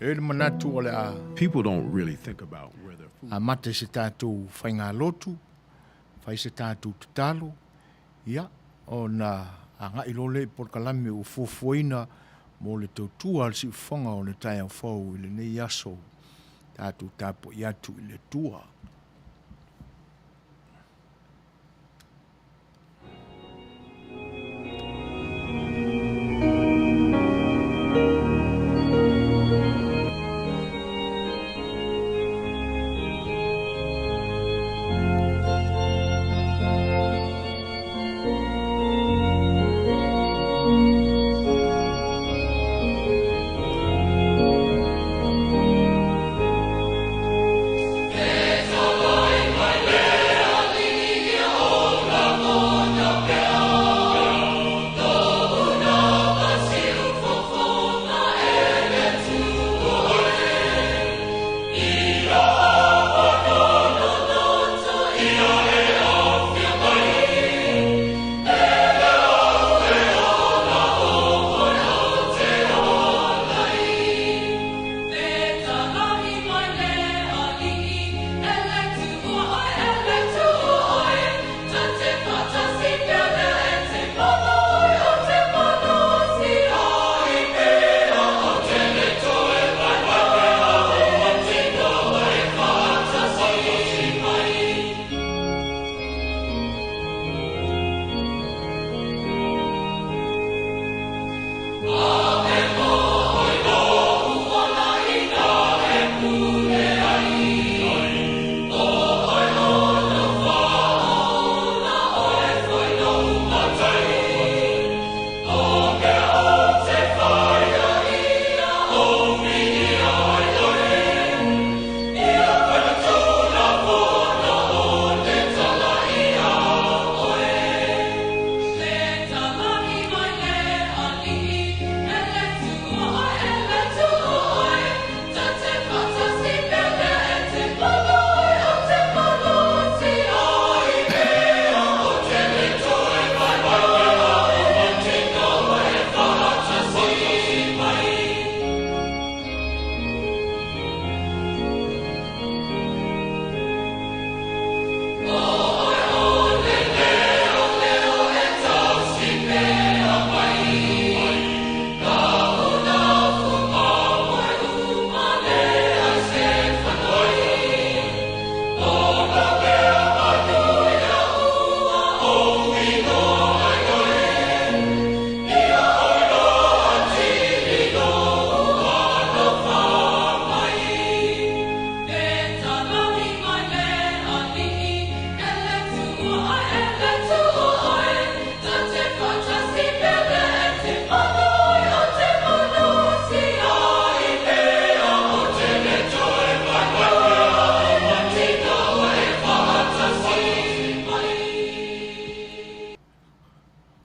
E i ai le manatu o le a People don't really think about where their food. amata i se tatou faigalotu, fai se tatou tatalo, ia, ona agai loa lea i polokalame ua fuafuaina mo le tautua a le siufofoga o le taeao fou i lenei aso tatou tapuai atu i le Atua.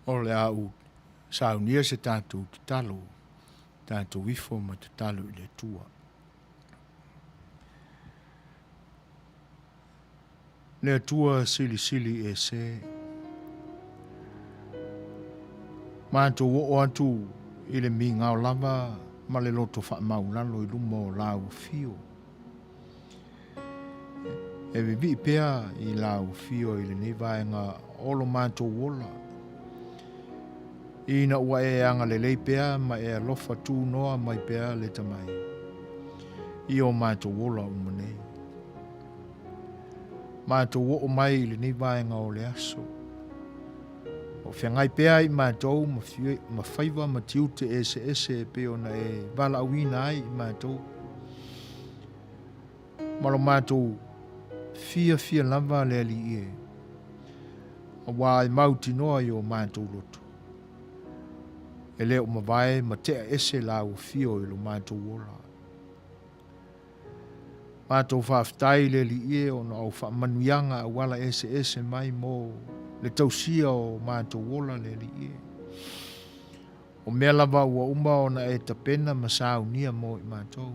O le a ou saunia se tatou tatalo, tatou ifo ma tatalo i le Atua. Le Atua silisili ese. Matou oo atu i le migao lava ma le loto faamaulalo i luma o lau afio. E vivii pea i lau afio i lenei vaega o lo matou ola. Ina ua e agalelei pea ma e alofa tunoa mai pea le tamai i o matou ola uma nei. Matou oo mai i lenei vaega o le aso. O feagai pea i matou ma faiva ma tiute eseese e pei ona e valaauina ai i matou. Ma lo matou fiafia lava le Alii e, auā e mautinoa i o matou loto. E le o mavae ma tea ese lāua fio i lo matou ola. Matou faafetai i le Alii e ona o faamanuiaga auala eseese mai mo le tausia o matou ola le Alii e. O mea lava ua uma ona e tapena ma saunia mo i matou.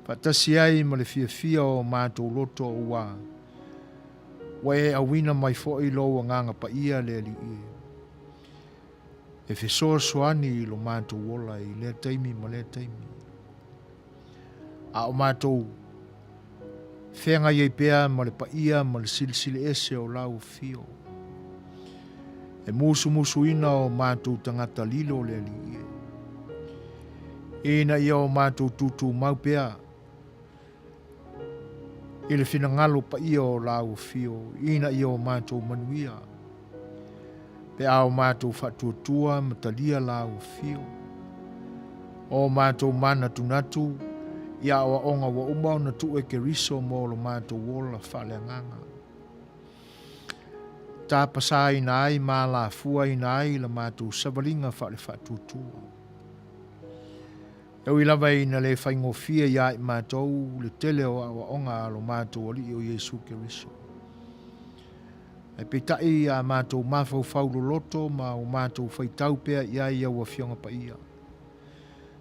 Faatasi ai ma le fiafia o matou loto ua ua e auina mai foi lou Agaga Paia le Alii e. E fesoasoani i lo matou ola i lea taimi ma lea taimi. A o matou feagai ai pea ma le paia ma le silisili ese o lau afio. E musumusuina o matou tagata lilo le Alii e. Ina ia o matou tutumau pea i le finagalo paia o lau afio, ina ia o matou manuia, pe a o matou faatuatua ma talia lau afio. O matou manatunatu i aoaoga ua uma ona tuu e Keriso mo lo matou ola faaleagaga. Tapasaina ai ma alafuaina ai la matou savaliga faale-faatuatua. E ui lava ina le faigofie iā i matou le tele o aoaoga a lo matou Alii o Iesu Keriso. Ae peitai a matou mafaufau loloto ma o matou faitau pea i ai i au Afioga Paia.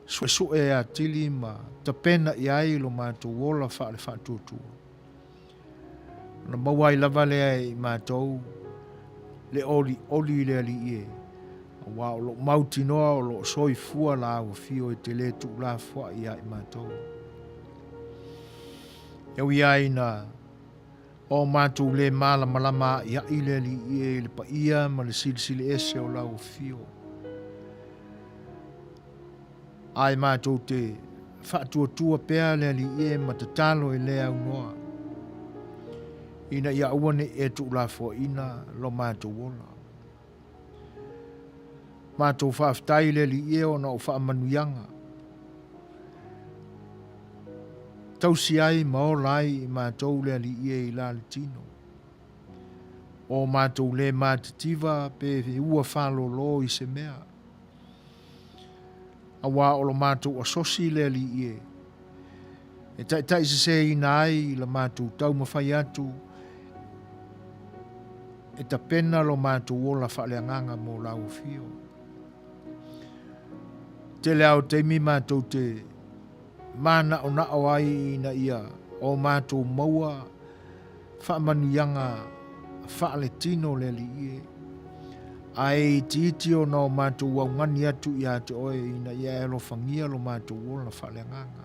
Suesue atili ma tapena i ai lo matou ola faale-faatuatua. Ona maua ai lava lea e i matou le olioli i le Alii e, aua o lo o mautinoa o lo o soifua la au afio e te le tuulafoai ia i matou. E ui ai ina o matou le malamalama a'ia'i le Alii e i le paia ma le silisili ese o lau afio, Ae matou te faatuatua pea le Alii e ma tatalo e le aunoa, ina ia aua ne i e tuulafoaiina lo matou ola. Matou faafetai i le Alii e ona o faamanuiaga, tausi ai ma ola ai i matou le Alii e i la le tino. O matou le matitiva pe ua faalolo i se mea. Aua o lo matou asosi le Alii e, e taitaiseseina ai la matou taumafai atu e tapena lo matou ola faaleagaga mo lau afio. Tele lava o taimi matou te manaonao ai ina ia o matou maua faamanuiaga faaletino le Alii e, ae itiiti ona o matou augani atu ia te Oe ina ia e alofagia lo matou ola faaleagaga.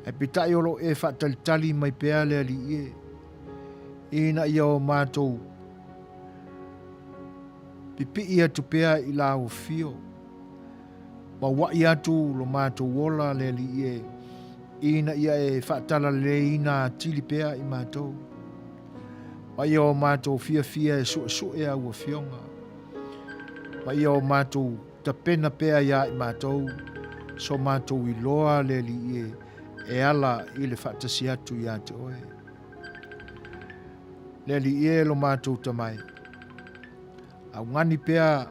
Ae peitai o lo o e faatalitali mai pea le Alii e, ina ia o matou pipii atu pea i lau afio, ma uaʻi atu lo matou ola le Alii e, ina ia e faatalaleiina atili pea i matou. Ma ia o matou fiafia e suesue au afioga, ma ia o matou tapena pea iā i matou so matou iloa le Alii e, e ala i le faatasi atu iā te Oe. Le Alii e lo matou Tama e, augani pea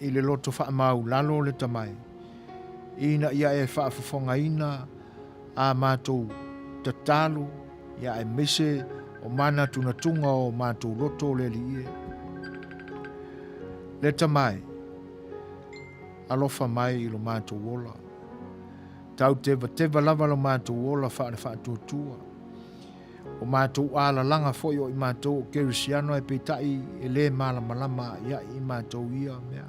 i le loto faamaulalo le tamai, ina ia e faafofogaina a matou tatalo, ia aemaise o manatunatuga o matou loto le Alii e. Le tamai, alofa mai i lo matou ola. Tau tevateva lava lo matou ola faale-faatuatua. O matou alalaga foi o i matou o Kerisiano ae peitai e le malamalama a'ia'i i matou ia mea.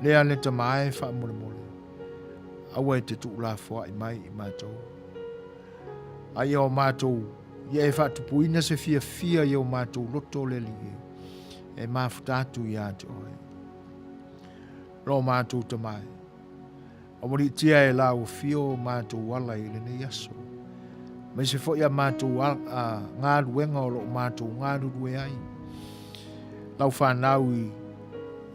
Lea le tama e faamolemole, aua e te tuulafoa'i mai i matou. A ia o matou, ia e faatupuina se fiafia i o matou loto le Alii e, e mafuta atu ia te Oe. Lo matou tama e. Aualiitia e lau afio o matou ala i lenei aso, aemaise foi a matou galuega o lo o matou galulue ai. Lau fanau i,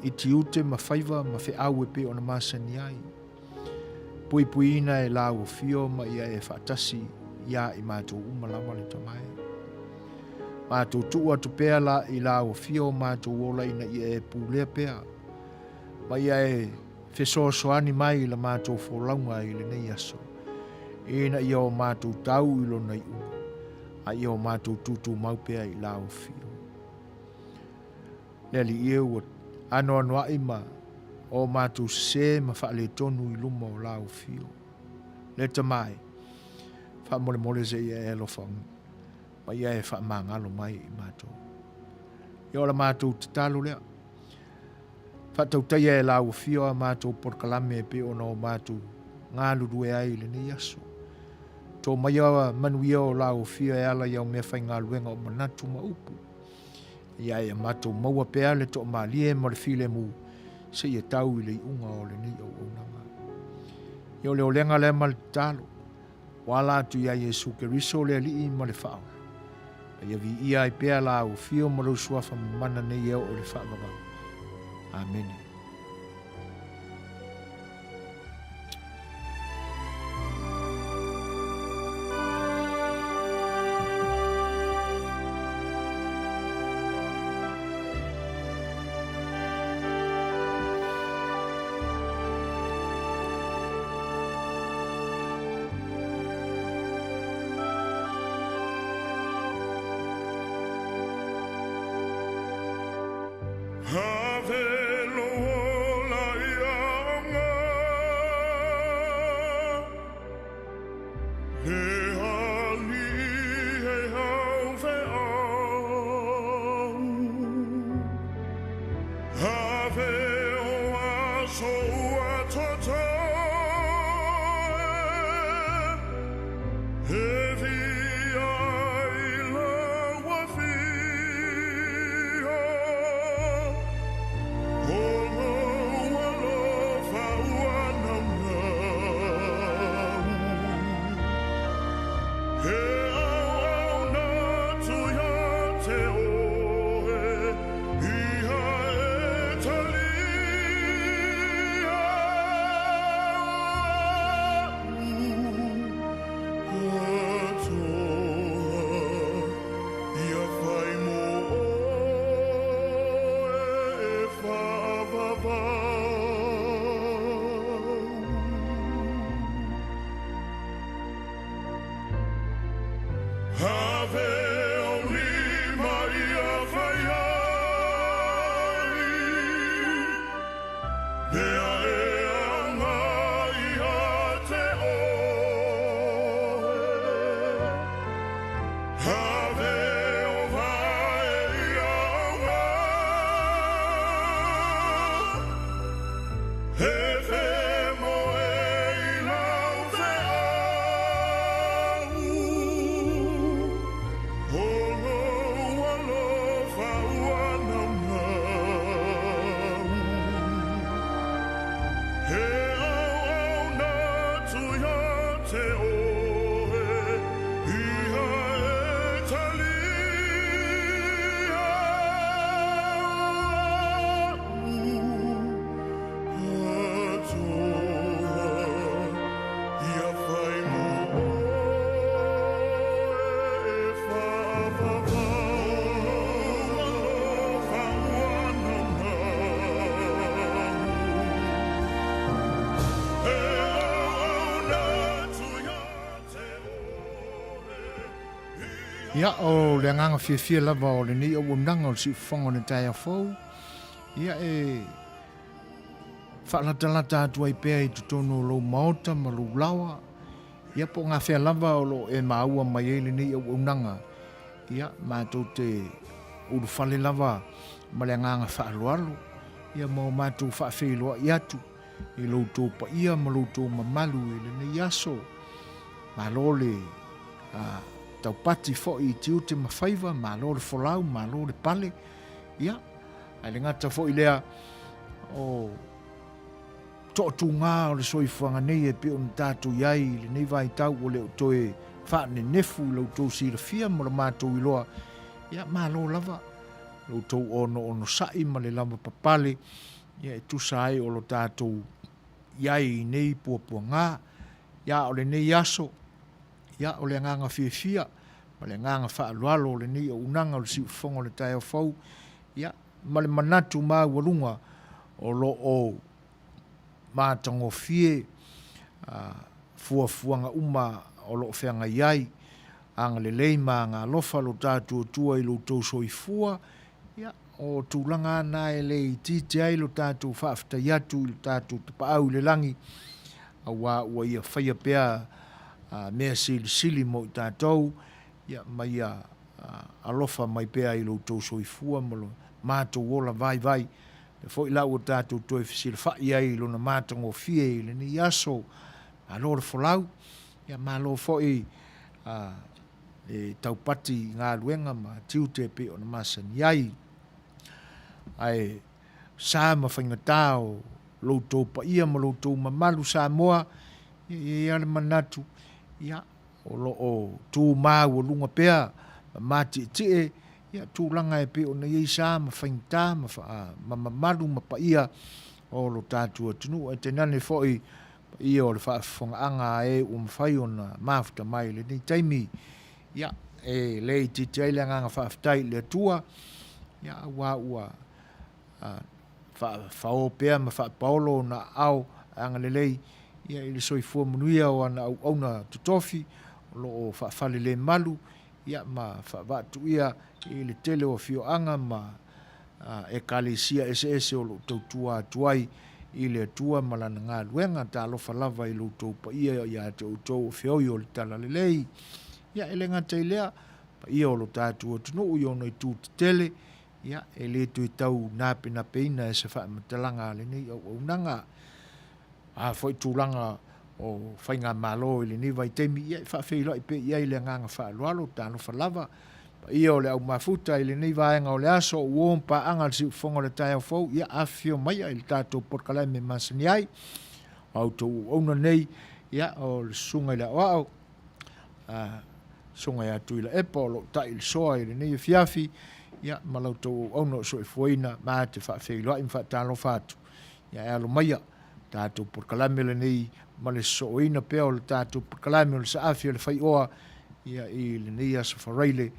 i tiute ma faiva ma feau e pei ona masani ai. Puipuiina e lau afio ma ia e faatasi iā i matou uma lava le Tama e. Matou tuu atu pea la i lau afio o matou ola ina ia e pulea pea ma ia e Fesoasoani mai i la matou folauga i lenei aso, ina ia o matou tau i lona iuga, a ia o matou tutumau pea i la afio. Le Alii e, ua anoanoai ma o matou sesē ma faaletonu i luma o la afio. Le Tama e, faamolemole se ia e alofa ma ia e faamagalo mai i matou. Ia o la matou tatalo lea. Faatautaia e lau Afio a matou polokalame e pei ona o matou galulue ai i lenei aso. To maia manuia o lau Afio e ala i au meafaigaluega o manatu ma upu. Ia ia matou maua pea le toamalie ma le filemu seia tau i le iuga o lenei auaunaga. Ia o le olega lea ma le tatalo, ua ala atu ia Iesu Keriso le Alii ma le Faaola. A ia viia ai pea lau Afio ma lou Suafa mamana nei e oo i le faavavau. Amene. Ia, o le agaga fiafia lava o lenei auaunaga o le siufofoga o le taeao fou, ia e faalatalata atu ai pea i totonu o lou maota ma lou laoa, ia po o gafea lava o lo o e maua mai ai lenei auaunaga, ia matou te ulufale lava ma le agaga faaaloalo, ia ma o matou faafeiloai atu i lo outou paia ma lo outou mamalu i lenei aso. Malo le taupati foi i tiute ma faiva, malo le folau, malo le pale. Ia, ae le gata foi lea o toatuga o le soifuaga nei e pei ona tatou i ai i lenei vaitau ua le o toe faanenefu i lo outou silafia ma lo matou iloa. Ia, malo lava lo outou onoonosai ma le lavapapale, ia e tusa ai o lo tatou i ai i nei puapuaga. Ia, o lenei aso, ia, o le agaga fiafia ma le agaga faaaloalo o lenei auaunaga o le siufofoga o le taeao fou, ia, ma le manatu maualuga o lo o matagofie fuafuaga uma o lo o feagai ai, agalelei ma agaalofa lo tatou Atua i lo outou soifua, ia, o tulaga lava na e le itiiti ai lo tatou faafetai atu i lo tatou Tapaau i le lagi, aua ua Ia faia pea mea silisili mo i tatou, ia, ma Ia alofa mai pea i lo outou soifua ma lo matou ola vaivai. Lea foi la ua tatou toe fesilafai ai i lona matagofie i lenei aso. Malo le folau, ia malo foi le taupati i galuega ma tiute e pei ona masani ai. Ae sa ma faigata o lo outou paia ma lo outou mamalu Samoa, ia e i ai lava le manatu, ia, o lo o tu maualuga pea ma matietie ia tulaga e pei ona i ai sa ma faigata ma mamalu ma paia o lo tatou atunuu, ae tainane foi paia o le faafofogaaga a e ua mafai ona mafuta mai i lenei taimi. Ia, e le itiiti ai le agaga faafetai i le Atua, ia, aua ua faafao pea ma faapaolo ona aao agalelei ia i le soifua manuia o ana auauna totofi o lo o faafalelemalu ia ma faavaatuia i le tele o afioaga ma Ekalesia eseese o lo o tautua atu ai i le Atua ma Lana galuega. Talofa lava i lo outou paia ia te outou o feoi o le Talalelei. Ia, e le gata i lea, paia o lo tatou atunuu i ona itu tetele, ia, e le toe tau napenapeina e se faamatalaga a lenei auaunaga. A foi tulaga o faigamalo i lenei vaitaimi, ia e faafeiloai pea i ai le agaga faaaloalo, talofa lava, paia o le au mafuta i lenei vaega o le aso, o uo ma paaga a le siufofoga o le taeao fou, ia afifio maia i le tatou polokalame masani ai. O a outou auauna nei, ia, o le susuga i le aoao, a Susuga ia Tuilaepa o lo o tai i le soa i lenei afiafi, ia, ma la outou auauna o soifuaina, ma te faafeiloai ma faatalofa atu. Ia e alo maia tatou polokalame lenei ma le sosooina pea o le tatou polokalame o le saafi o le faioa ia i lenei aso Faraile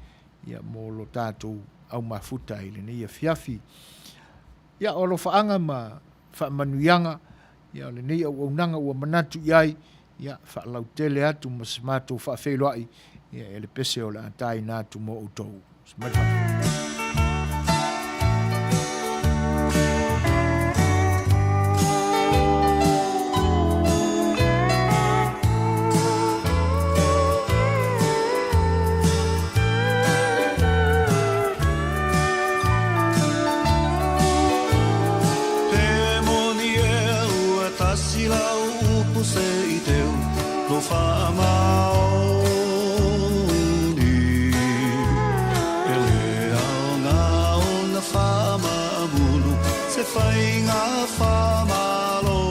ia mo lo tatou au mafuta i lenei afiafi. Ia o alofaaga ma faamanuiaga ia o lenei auaunaga ua manatu i ai ia faalautele atu ma se matou faafeiloai ia e le pese o le a taina atu mo outou. Mai le faafetai. Te moni e ua tasi lau upu se i teu lo whaamaoni. E le aoga ona whaamaamulu se whainga whaamalosi.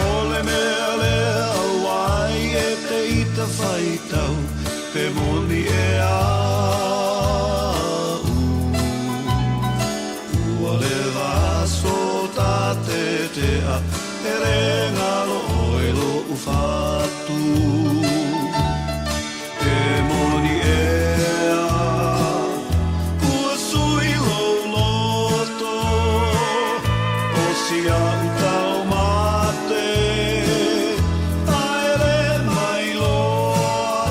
O le mea lea auai e te ita whaitau Te moni e au Ua leva aso ta tetea E le ngalo oe lo'u fatu Te moni ea Ua sui lou loto O si a'u taumate Ae le mai loa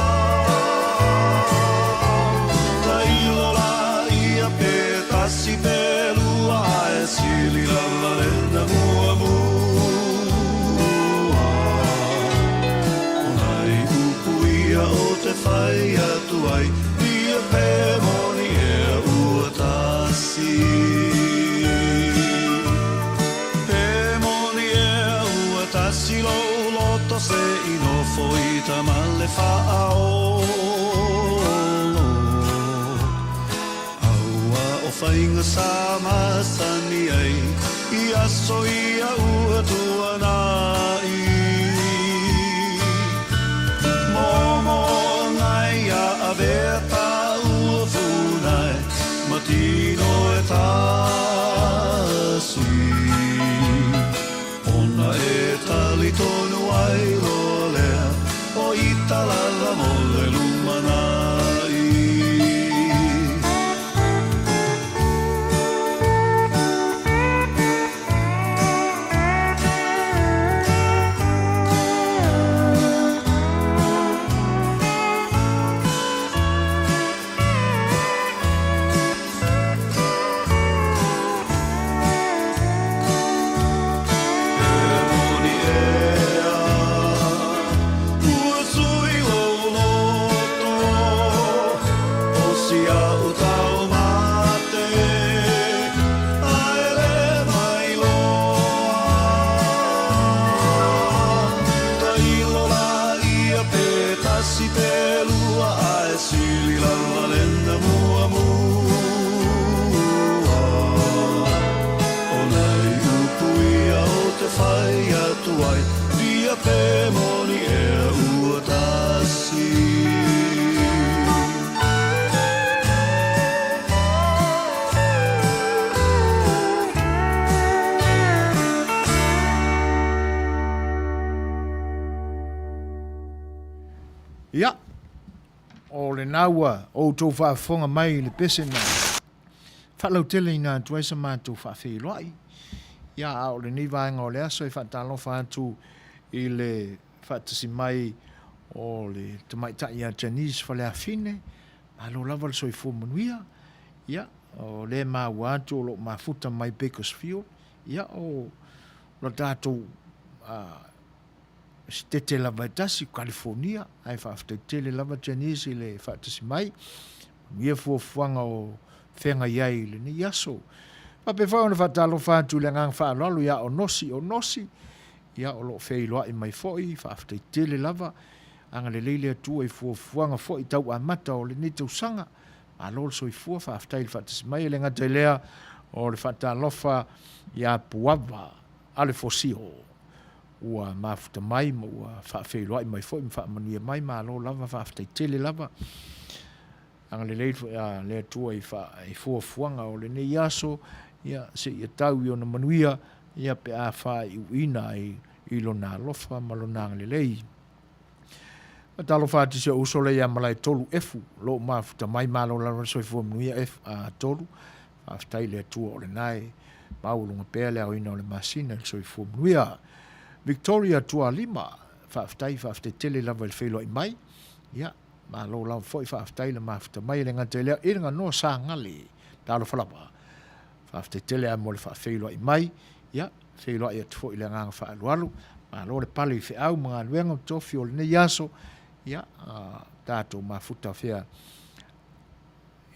Tailo la ia pe tasi pe lua Ae sili lava lena muamua O nai upu ia o te whai atu ai Ia pe moni ea ua tasi Pe moni ea ua tasi lou loto se i nofo i ta male faaolo Aua o faiga sa masani ai i aso ia ua tuanai Momo ngai a avea ta ua funai ma tino e tasi Ona e tali tonu ai loa lea o ita lava mo le lumanai. E moni ea, ua sui lou loto. Pe moni ea ua tasi. Ia, o lena ua outou faafofoga mai i le pese na faalauteleina atu ai sa matou faafeiloai. Ia, a o lenei vaega o le aso e faatalofa atu i le faatasi mai o le tamaitai ia Janice Faleafine, malo lava le soifua manuia. Ia, o lea e maua atu o lo o mafuta mai Bakersfield, ia o lo tatou sitete lava e tasi, o California, ae faafetai tele lava Janice i le faatasi mai. Manuia fuafuaga o feagai ai i lenei aso. Faapea foi ona faatalofa atu i le agaga faaaloalo ia Onosi Onosi, ia o lo o feiloai mai foi, faafetai tele lava. Agalelei le Atua i fuafuaga foi tau amata o lenei tausaga. Malo le soifua, faafetai i le faatasi mai. E le gata i lea, o le faatalofa ia Puava Alefosio ua mafuta mai ma ua faafeiloai mai foi ma faamanuia mai. Malo lava, faafetai tele lava. Agalelei le Atua i fuafuaga o lenei aso, ia seia tau i ona manuia, ia pe a faaiuina ai i lona alofa ma lona agalelei. Talofa atu i si ou uso lea ia Malaetolu Efu, lou mafuta mai, malo lava le soifua manuia Efu, a Tolu. Faafetai i le Atua o lena e maualuga pea le aoina o le masina i le soifua manuia. Victoria Tualima, faafetai, faafetai tele lava i le feiloai mai. Ia, malo lava foi, faafetai le mafuta mai. E le gata i lea, i le ganoa Sagale, talofa lava. Faafetai tele lava mo le faafeiloai mai. Ia, feiloai atu foi i le agaga faaaloalo. Malo le pale i feau ma galuega o tofi o lenei aso. Ia, tatou mafuta fea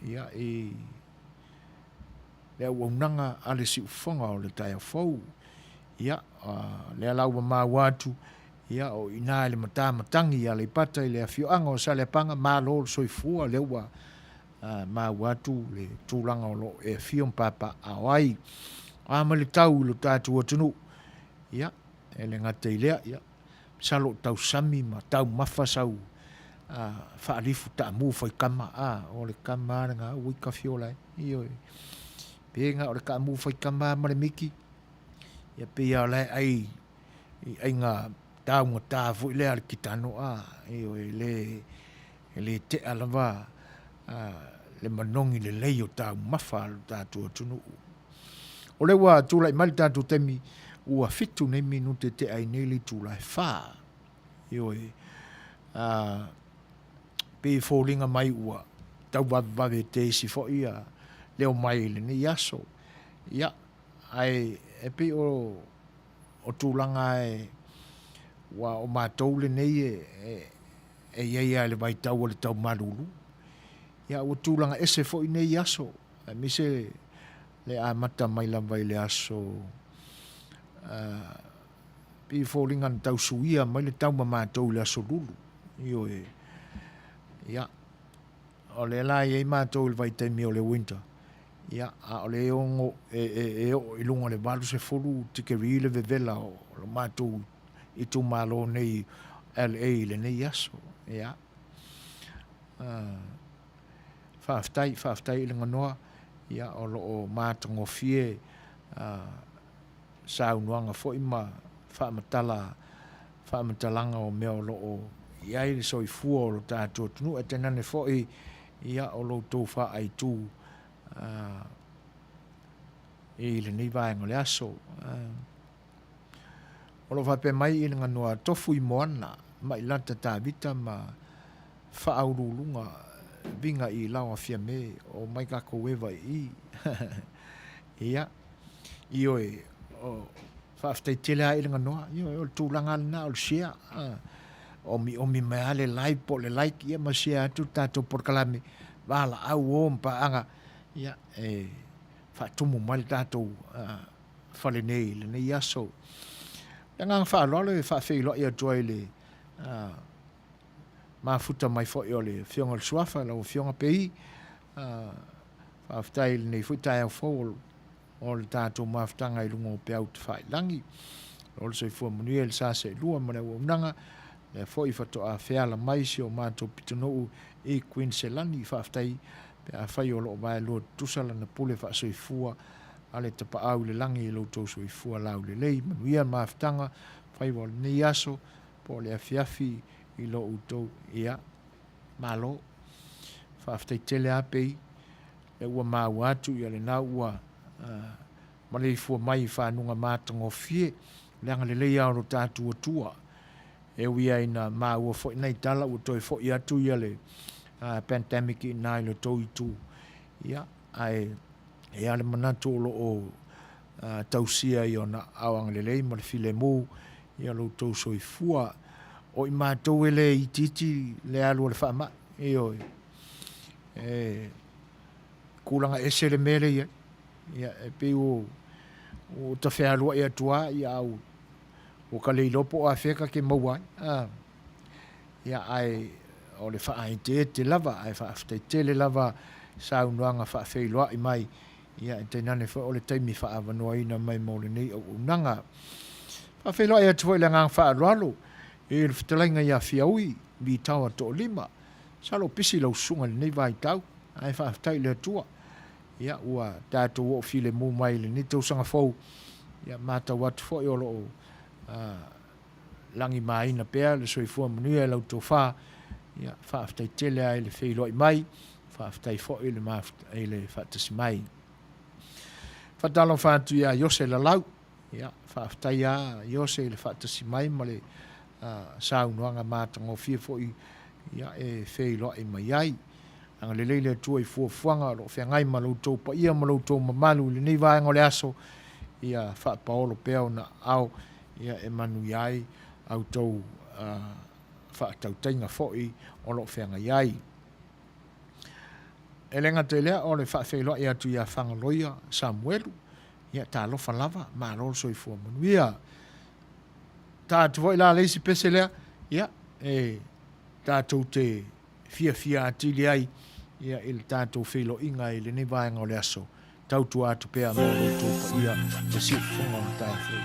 ia, i le auaunaga a le siufofoga o le taeao fou. Ia, lea la ua maua atu, ia, o i ina i le matamatagi i Aleipata i le afioaga o Saleapaga, malo le soifua, lea ua maua atu le tulaga o lo o e afio ma papaaao ai. O a mai le tau i lo tatou atunuu? Ia, e le gata i lea, ia, masalo o tausami ma taumafa sau faalifu taamu faikama, a, o le kama lava lena, ui kafiola e, ioe. Pe na o le taamu faikama ma le miki, ia pei lava o la e ai i aiga taugata foi lea a le kitano, a, ioe, e le, E le tea lava le manogi lelei o taumafa a lo tatou atunuu. O lea ua tulai mai le tatou taimi ua 7 nei minute e tea ai nei le itula e 4. Ioe, pei e foliga mai ua tau vavevave te isi foi ia leo mai i lenei aso. Ia, ae e pei o tulaga e ua o matou lenei e e i ai lava i le vaitau o le tau malulu. Ia, ua tulaga ese foi nei aso, aemaise le amata mai lava i le aso pei e foliga na tau suia mai le tau ma matou i le aso Lulu. Ioe. Ia, o lea la e i ai matou i le vaitaimi o le winter, ia, a o lea e ono, e oo i luga o le 80 tikeri le vevela o lo matou itumalo nei LA i lenei aso. Ia. Faafetai, faafetai i le ganoa, ia, o lo o matagofie saunoaga foi ma faamatala, faamatalaga o mea o lo o i ai le soifua o lo tatou atunuu, ae tainane foi, ia, o lo outou faaaitu i lenei vaega o le aso. O lo o faapea mai i le ganoa tofu i Moana, Mailata Tavita ma Faauluuluga Viga i Lao Afiame o mai kakou Eva i i. Ia, ioe, o, faafetai tele lava i le ganoa. Ioe, o le tulaga lava lena o le share. Omiomi mai lava le live po o le like, ia ma share atu le tatou polokalame, valaau o ma paaga, ia, e faatumu mai le tatou fale nei i lenei aso. O le agaga faaaloalo e faafeiloai atu ai i le mafuta mai foi o le Afioga i le Suafa, lau Afioga Pei. Faafetai i lenei foi taeao fou o le tatou mafutaga i luga o peau tafailagi. Malo le soifua manuia i le sa seelua ma le auaunaga, lea foi faatoa feala mai si o matou pitonuu i Kuiniselani. Faafetai pe afai o lo o vaelua tutusa lana pule faasoifua a le Tapaau i le lagi i lo outou soifua laulelei. Manuia le mafutaga faiva o lenei aso po o le afiafi i lo outou. Ia, malo. Faafetai tele lava Pei, lea ua maua atu ia lena ua maleifua mai i fanuga matagofie, le agalelei lava o lo tatou Atua. E ui lava ina maua foi nai tala ua toe foi atu ia le pandemic i ina i le tou itu, ia, ae e i ai lava le manatu o lo o tausia i ona aao agalelei ma le filemu ia lo outou soifua. O i matou e le itiiti le alu a le faamai, ioe, e tulaga ese le mea lea e i ai. Ia, e pei ua ta fealuai atu lava, ia, a ua ta le iloa po o afea ta te maua ai. A, ia, ae o le faaeteete lava, ae faafetai tele lava i saunoaga faafeiloai mai, ia, e tainane foi o le taimi faaavanoaina mai mo lenei auaunaga. Faafeiloai atu foi i le agaga faaaloalo i le fetalaiga ia Fiaui Vitaoa Toolima. Masalo o pisi lau susuga i lenei vaitau, ae faafetai i le Atua. Ia, ua tatou oo filemu mai i lenei tausaga fou, ia, matau atu foi o lo o lagimaina pea le soifua manuia i lau tofa. Ia, faafetai tele lava i le feiloai mai, faafetai foi i le, i le faatasi mai. Faatalofa atu ia Iose Lalau, ia, faafetai lava Iose i le faatasi mai ma le saunoaga matagofie foi ia, e feiloai mai ai. Agalelei le Atua i fuafuaga o lo o feagai ma lo outou paia ma lo outou mamalu i lenei vaega o le aso, ia faapaolo pea ona aao ia e manuia ai a outou faatautaiga foi o lo o feagai ai. E le gata i lea, o le faafeiloai atu ia Fagaloia Samuelu, ia talofa lava, malo le soifua manuia. Ta atu foi la le isi pese lea, ia, e tatou te fiafia atili ai ia, i le tatou feiloaiga i lenei vaega o le aso. Tautua atu pea mo lo outou paia le siufofoga o le taeao fou.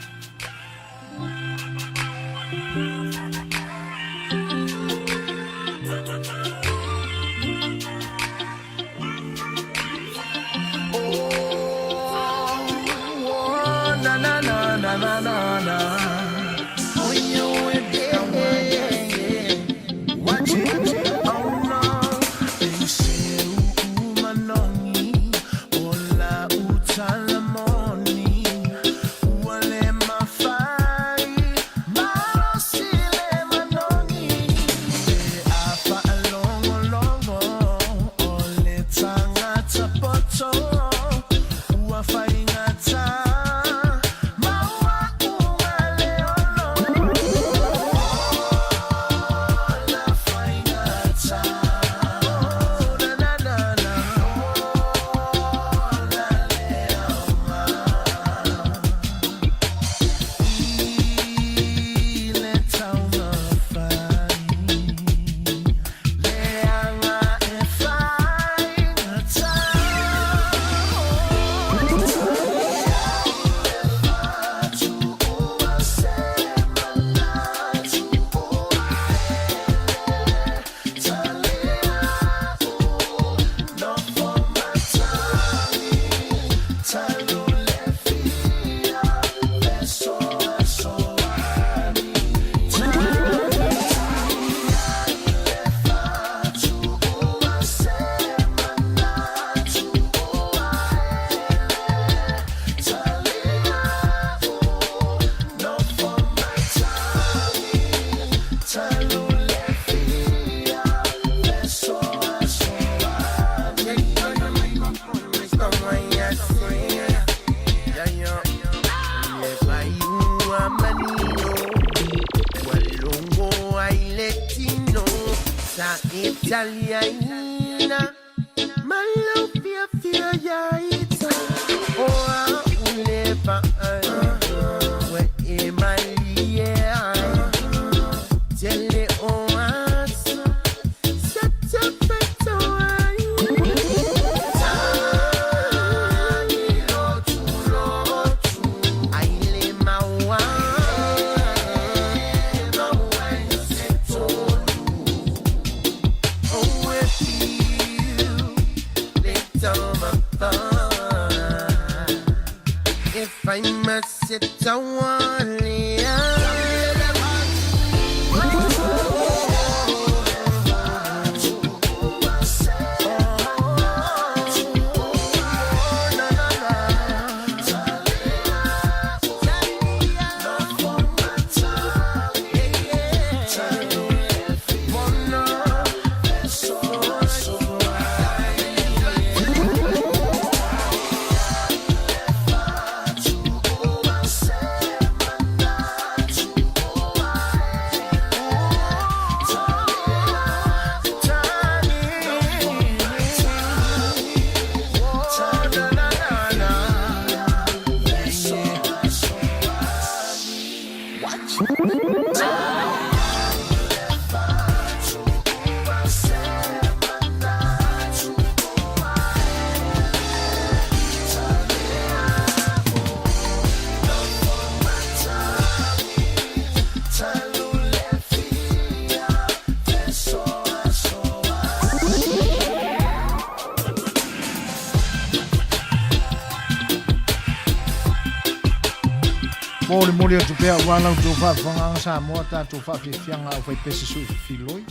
Molimoli atu pea aua la outou faafofogaaga Samoa tatou faafiafiaga aufaipese suifiloi.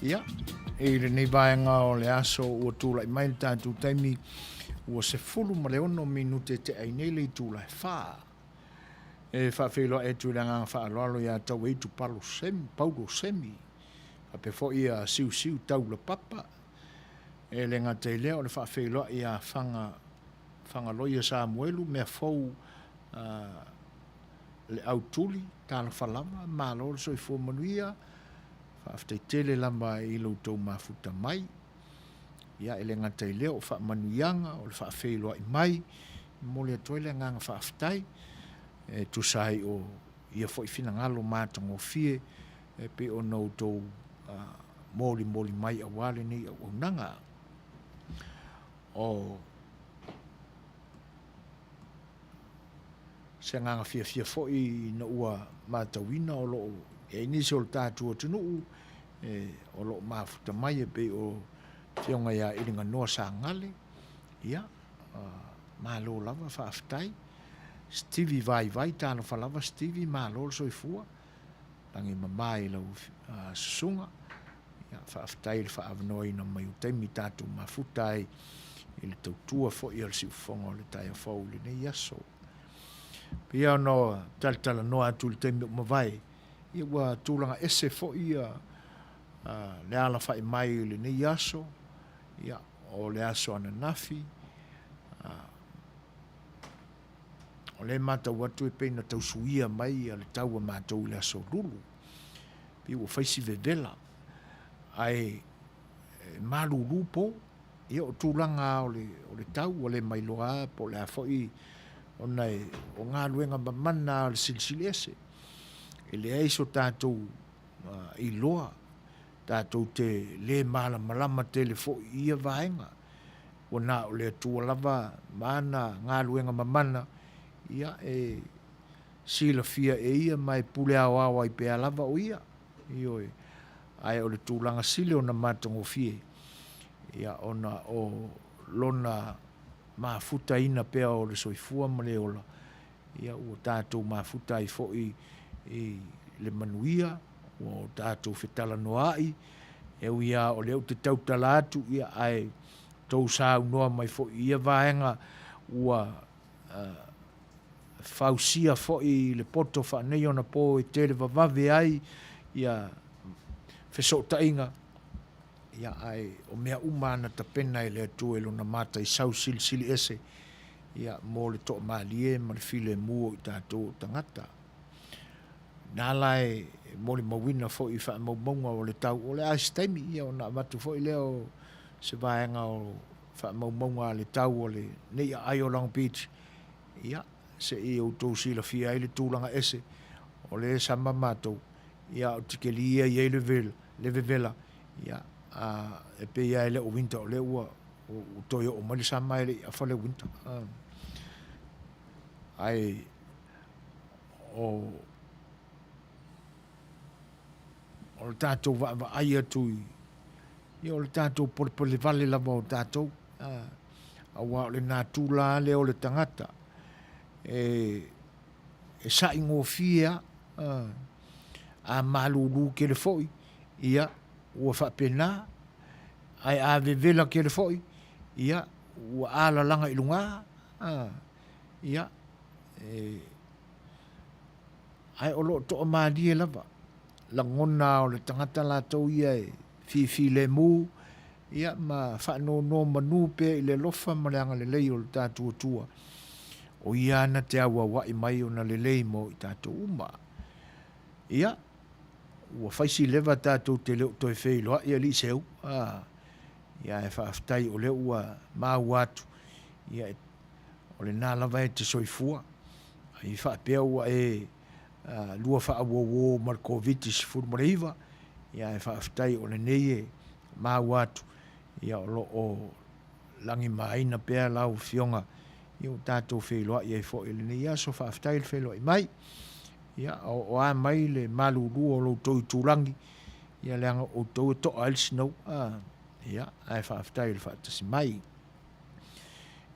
Ia, i lenei vaega o le aso ua tulai mai le tatou taimi ua 16 minute e tea ai nei le itula e 4. E faafeiloai atu i le agaga faaaloalo ia Tauaitu Paulo Semi, Paulo Semi, faapea foi ia Siusiu Taulapapa. E le gata i lea o le faafeiloai ia Faga, Fagaloia Samuelu, mea fou le autuli, talofa lava, malo le soifua manuia, faafetai tele lava i lo outou mafuta mai. Ia, e le gata i lea o faamanuiaga, o le faafeiloai mai, e momoli atu ai le agaga faafetai e tusa ai o ia foi finagalo matagofie e pei ona outou molimoli mai aua lenei auaunaga. O se agaga fiafia foi ina ua matauina o lo o i ai nisi o le tatou atunuu e, o lo o mafuta mai e pei o Afioga ia Iliganoa Sagale, ia, malo lava, faafetai. Stevie Vaivai, talofa lava Stevie, malo le soifua, lagi mama i lau susuga. Ia, faafetai i le faaavanoaina mai o taimi tatou mafuta ai i le tautua foi a le siufofoga o le taeao fou i lenei aso. Pei ona talatalanoa atu i le taimi ua mavae, ia ua tulaga ese foi ia le alafai mai i lenei aso, ia, o le aso ananafi, o lea e matau atu e pei na tau suia mai le tau a matou i le aso Lulu, pei ua fai si vevela, ae malulu po, ia o tulaga lava o le, o le tau ua le mailoa lava po o le a foi ona e, o galuega mamana lava o le Silisili Ese. E leai so tatou iloa, tatou te le malamalama tele foi i ia vaega. Ua na o le Atua lava ma ana galuega mamana, ia e silafia e ia ma e pule aoao ai pea lava o ia. Ioe. Ae o le tulaga sili ona matagofie, ia ona o lona mafutaina pea o le soifua ma le ola, ia ua tatou mafuta ai foi i le manuia, ua tatou fetalanoaai, e ui lava o lea ou te tautala atu, ia ae tou saunoa mai foi i ia vaega ua fausia foi le poto faaneionapo e televavave ai ia fesootaiga, ia ae o mea uma lava na tapena e le Atua i Lona mataisau silisili ese, ia mo le toamalie ma le filemu o i tatou o tagata. Na la e molimauina foi i faamaumauga o le tau o le a se taimi, ia ona avatu foi lea o se vaega o faamaumauga a le tau o lenei aai o Long Beach, ia, se i outou silafia ai le tulaga ese o lea e sama matou, ia, a o tikeli ia e i ai le vela, le vevela, ia, a, e pei lava e le o winter o lea ua, ua toe oo mai le sama e le i afa le winter. Ae o, o le tatou vaavaai atu i, ia o le tatou polepole vale lava o tatou, aua o le natura lava lea o le tagata e e saʻigofie a, a malūlū tele foi, ia, ua faapena, ae a vevela tele foi, ia, ua alalaga i lugā, a, ia, e, ae o lo o toamalie lava, lagona o le tagata latou ia e fifilemu, ia, ma faanonomanu pea i le alofa ma le agalelei o le tatou Atua, o ia na te auauai mai ona lelei mo i tatou uma. Ia, ua fai si leva tatou te le o toe feiloai alii seu, a, ia ae faafetai o lea ua maua atu, ia, o lena lava e te soifua. Ai faapea ua e lua faauouo ma le Koviti-19, ia ae faafetai o lenei e maua atu, ia o lo o lagimaina pea lau Afioga, ia ua tatou feiloai ai foi i lenei aso. Faafetai le feiloai mai. Ia, o a mai le malulu o lo outou itulagi, ia leaga o outou e toa ai le sinou. A, ia, ae faafetai i le faatasi mai.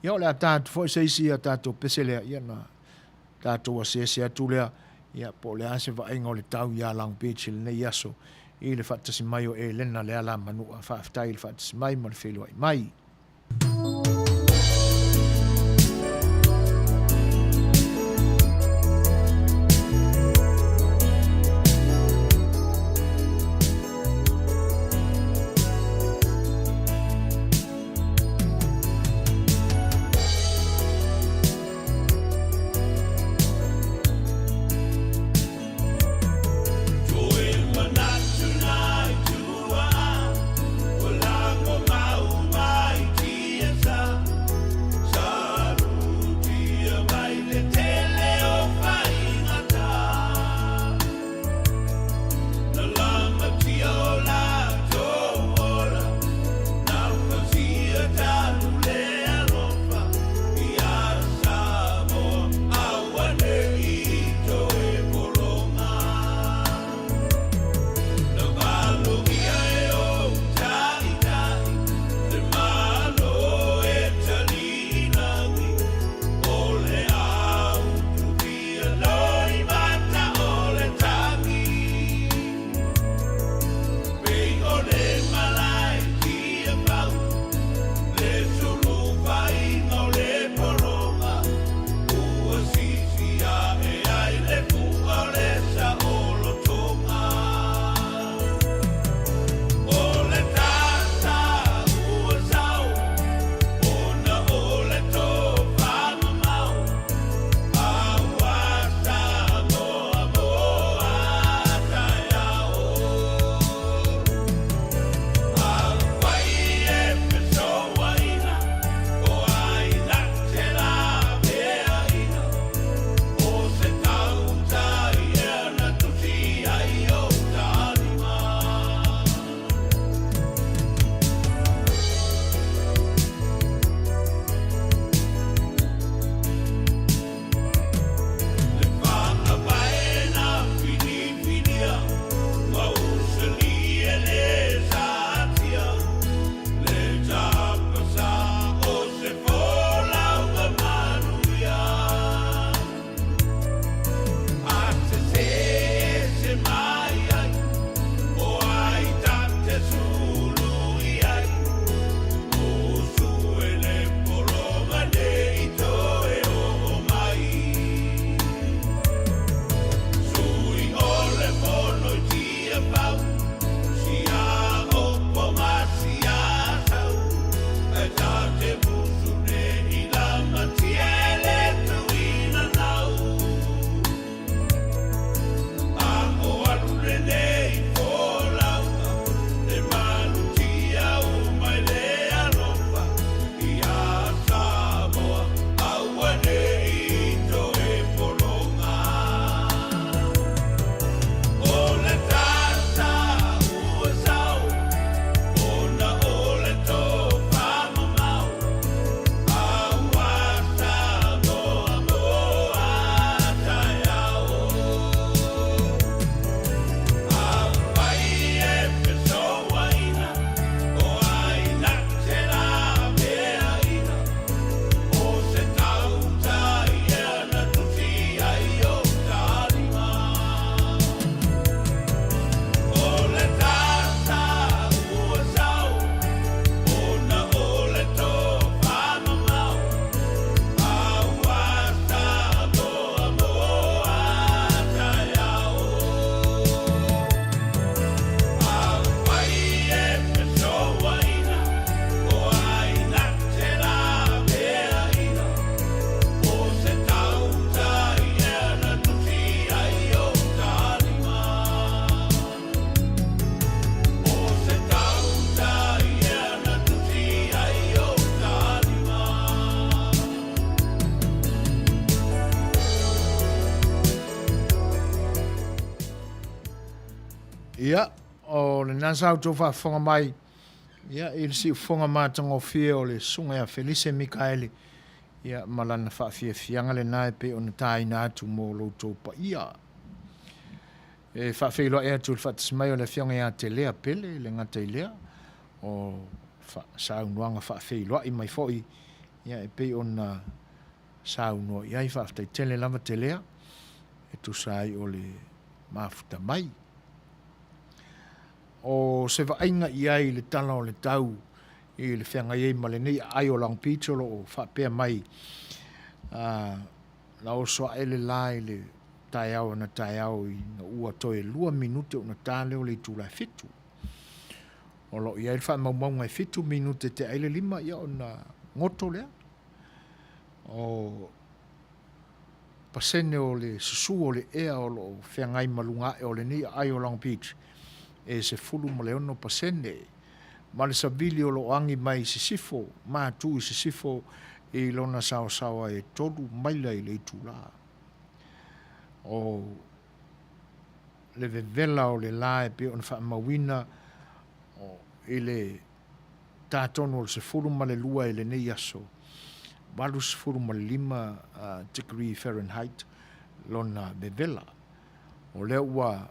Ia, o le a ta atu foi se isi a tatou pese lea, ia na tatou asiasi atu lea, ia po o le a se vaaiga o le tau iā Long Beach i lenei aso i le faatasi mai o Elena Lealamanua. Faafetai i le faatasi mai ma le feiloai mai. Ia, o lena sa outou faafofoga mai, ia, i le siufofoga matagofie o le Susuga ia Felise Mikaele, ia, ma lana faafiafiaga lena e pei ona taina atu mo lo outou paia. E faafeiloai atu i le faatasi mai o le Afioga ia Telea Pele, e le gata i lea, o saunoaga faafeiloai mai foi, ia, e pei ona saunoa i ai. Faafetai tele lava Telea e tusa ai o le mafuta mai. O se vaaiga i ai i le tala o le tau i le feagai ai ma lenei aai o Long Beach o lo o faapea mai, na oso ae le la i le taeao ana taeao ina ua toe 2 minute ona ta lea o le itula e 7. O lo o i ai le faamaumauga e 7 minute tea ai le 5 ia ona goto lea. O pasene o le susu o le ea o lo o feagai ma luga ae o lenei aai o Long Beach e 16% ma le savili o lo o agi mai i sisifo, matu i sisifo i lona saosaoa e 3 maila i le itula. O le vevela o le la e pei ona faamauina i le ta tonu o le 12 i lenei aso, 85 degree Fahrenheit lona vevela. O lea ua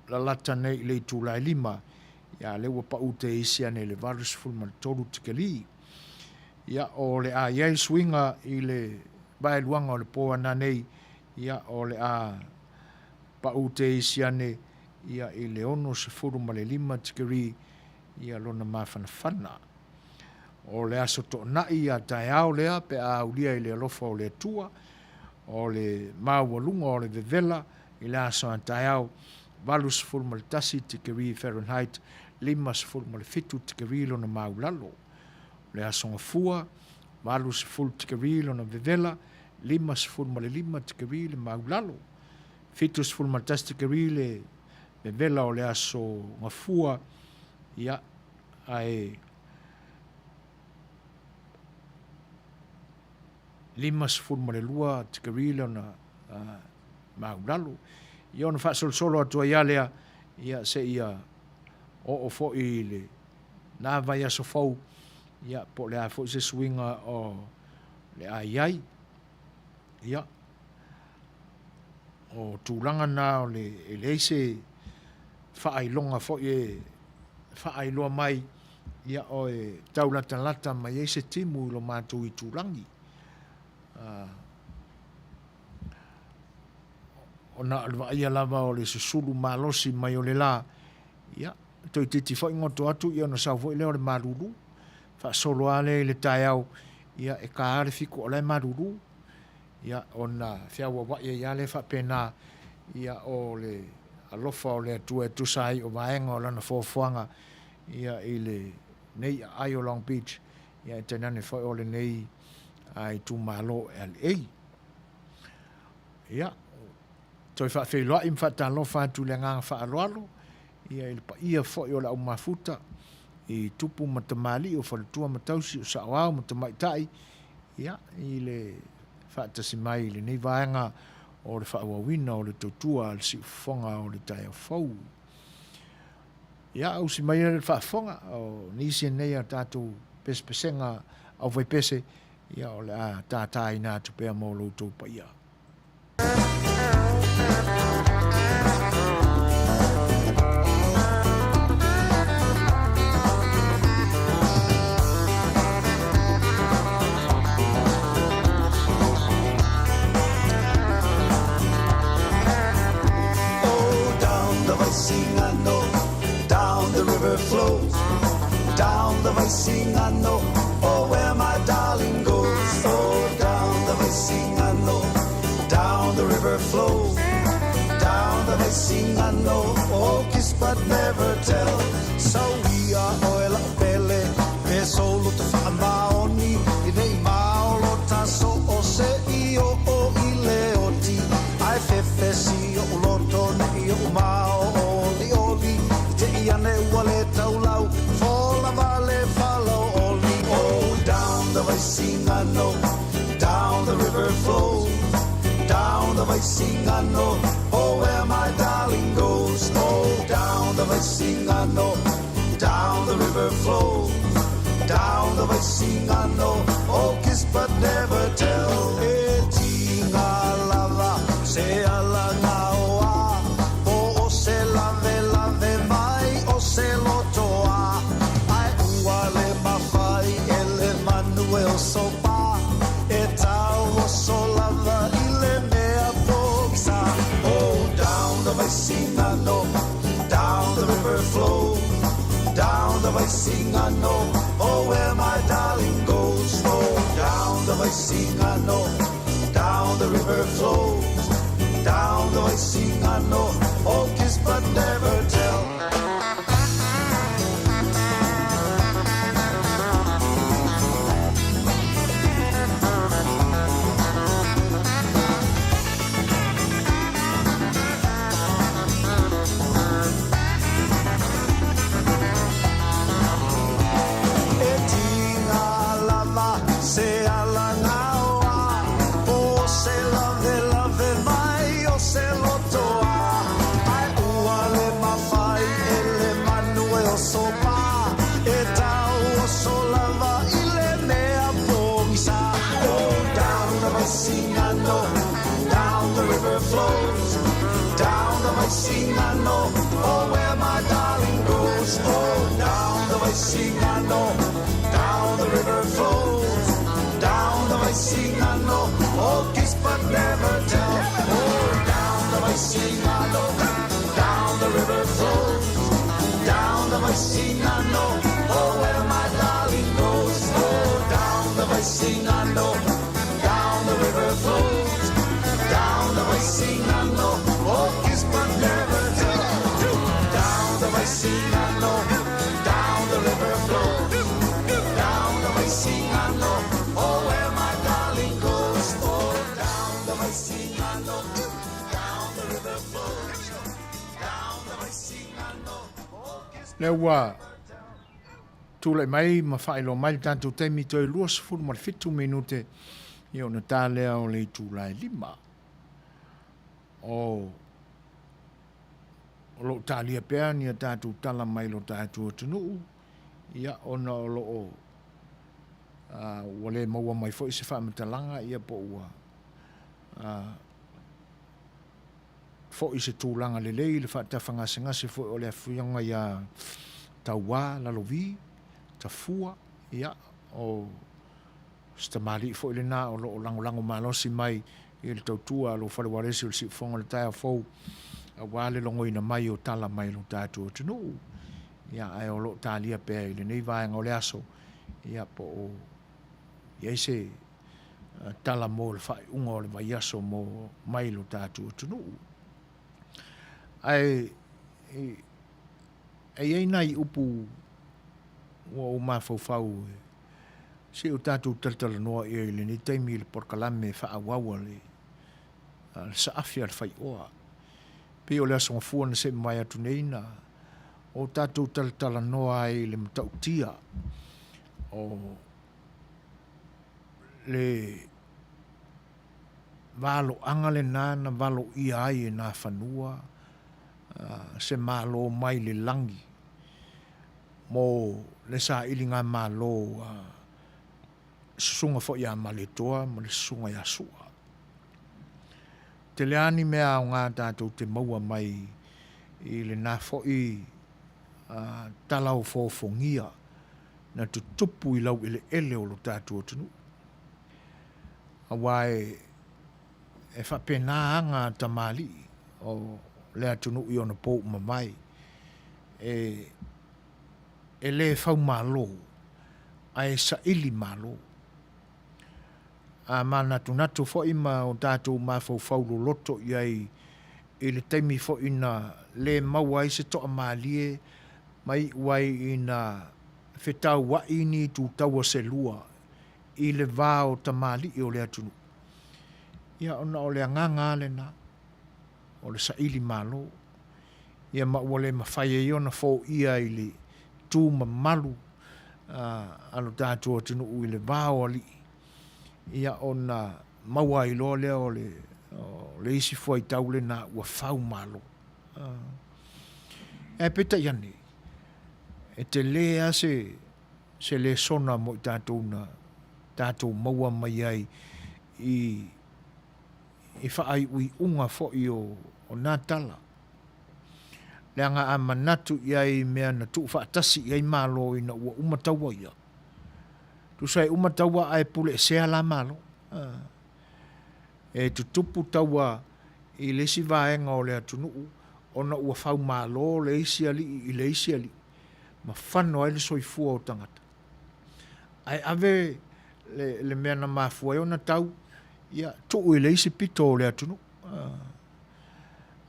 lalata nei i le itula e 5, ia lea ua pau te isi ane i le 83 tikelī. Ia, o le a i ai suiga i le vaeluaga o le po ananei, ia o le a pau te isi ane ia i le 65 degree ia lona mafanafana. O le aso toonai a taeao lea pe a aulia i le alofa o le Atua, o le maualuga o le vevela i le aso a taeao, 81 degree Fahrenheit, 57 degree lona maulalo. O le aso Gafua, 80 degree lona vevela, 55 degree le maulalo. 71 degree le vevela o le aso Gafua, ia, ae 52 degree lona maulalo. Ia ona faasolosolo atu ai lava lea, ia seia oo foi i le na vaiaso fou, ia po o le a foi se suiga o le a i ai. Ia, o tulaga na o le, e leai se faailoga foi e faailoa mai, ia o e taulatalata mai ai se timu i lo matou itulagi. Ona o le vaaia lava o le susulu malosi mai o le la, ia, toeitiiti foi goto atu ia ona sau foi lea o le malulu. Faasolo lava lea i le taeao, ia e ka lava le fiku o la e malulu. Ia ona feauauai ai lava lea faapena, ia o le alofa o le Atua e tusa ai o vaega o Lana foafoaga ia i lenei aai o Long Beach, ia ae tainane foi o lenei itumalo o LA. Ia, toe faafeiloai ma faatalofa atu i le agaga faaaloalo ia i le paia foi o le au mafuta i tupu ma tamalii o faletua ma tausi o saoao ma tamaitai ia i le faatasi mai i lenei vaega o le faaauauina o le tautua a le siufofoga o le taeao fou. Ia, ausi mai le faafofoga o nisi nei a tatou pesepesega aufaipese, ia o le a tātāina atu pea mo lo outou paia. Oh, down the Vaisigano, down the river flows, down the Vaisigano, oh, where my darling goes. Oh, down the Vaisigano, down the river flows, down the Vaisigano, oh, kiss but never tell. Sauia oe la'u pele, pe solo te whaamaoni, i nei maolo taso o se i o o i le oti, ae fefesi o'u loto nei o'u mao oli oli, i te i ane ua le taulau, fola vale falo oli. Oh, down the Vaisigano, down the river flows, down the Vaisigano, oh, where my darling goes. Oh, down the Vaisigano. Vaisigano, down the river flows. Down the Vaisigano, oh kiss but never tell. E tiga lava se ala gaoa, po o se lave lave mai o se lotoa. Ai ua le mafai e le manu e oso pa, e tau oso lava i le mea pogisa. Oh, down the Vaisigano, down the river flows. Down the Vaisigano, oh where my darling goes. Oh, down the Vaisigano, down the river flows. Down the Vaisigano, oh kiss but never tell. E tiga lava se ala gaoa, po se lave lave mai o se lotoa. Ai ua le mafai e le manu e oso pa, e tau oso lava i le mea pogisa. Oh, down the Vaisigano, down the river flows. Down the Vaisigano, oh where my darling goes. Oh, down the Vaisigano, down the river flows. Down the Vaisigano, oh kiss but never tell. Oh, down the Vaisigano, down the river flows. Down the Vaisigano, oh where my darling goes. Oh, down the Vaisigano, down the river flows. Down the Vaisigano, oh kiss but never tell. Down the Vaisigano, down the river flows. Down the Vaisigano, oh where my darling goes. Oh, down the Vaisigano, down the river flows. Down the Vaisigano, oh kiss. Lea ua tulai mai ma faailoa mai le tatou taimi toe 27 minute ia ona ta lea o le itula e 5. O o lo o talia pea ni a tatou tala mai lo tatou atunuu, ia ona o lo o ua le maua mai foi se faamatalaga ia po ua foi se tulaga lelei i le faatafagasegase foi o le afioga ia Tauā Lalovi Tafua, ia, o se tamalii foi lena o lo o lagolago malosi mai i le tautua a lou fale ualesi o le Siufofoga o le taeao fou aua le logoina mai o tala mai lo tatou atunuu. Ia, ae o lo o talia pea i lenei vaega o le aso, ia, po o i ai se tala mo le faaiuga o le vaiaso mo mai lo tatou atunuu. Ae e i ai nai upu ua ou mafaufau e se i o tatou talatalanoa i ai i lenei taimi i le polokalame faaauau a le saafi a le faioa. Pei o le Aso Gafua na se'i mavae atu nei na o tatou talatalanoa ai i le matautia o le valoaga lena na valoia ai e Nafanua se Malo mai le lagi mo le sailigamalo a susuga foi ia Malietoa ma le susuga ia Sua. Tele lava ni mea aoga tatou te maua mai i lena foi tala ofoofogia na tutupu i laueleele o lo tatou atunuu. Aua e faapena aga a tamalii o le atunuu i ona pou mavae, e le faumalo ae saili malo. A manatunatu foi ma o tatou mafaufau loloto i ai i le taimi foi na le maua ai se toamalie ma iu ai ina fetauai ni itu taua se lua i le va o tamalii o le atunuu, ia ona o le agaga lava lena o le saili malo, ia ma ua le mafai ai ona foia i le tu mamalu a lo tatou atunuu i le va o alii, ia ona maua ai loa lea o le isi fuaitau lena ua fau malo. Ae peitai ane, e tele lava se, se lesona mo i tatou na tatou maua mai ai i, i faaiuiuga foi o, o na tala. Leaga a manatu i ai i mea na tuufaatasi i ai Malo ina ua uma taua ia, tusa e uma taua ae puleesea la Malo. E tutupu taua i le isi vaega o le atunuu ona ua faumalo le isi alii i le isi alii ma fano ai le soifua o tagata. Ae ave le, le mea na mafua ai ona tau, ia, tuu i le isi pito o le atunuu.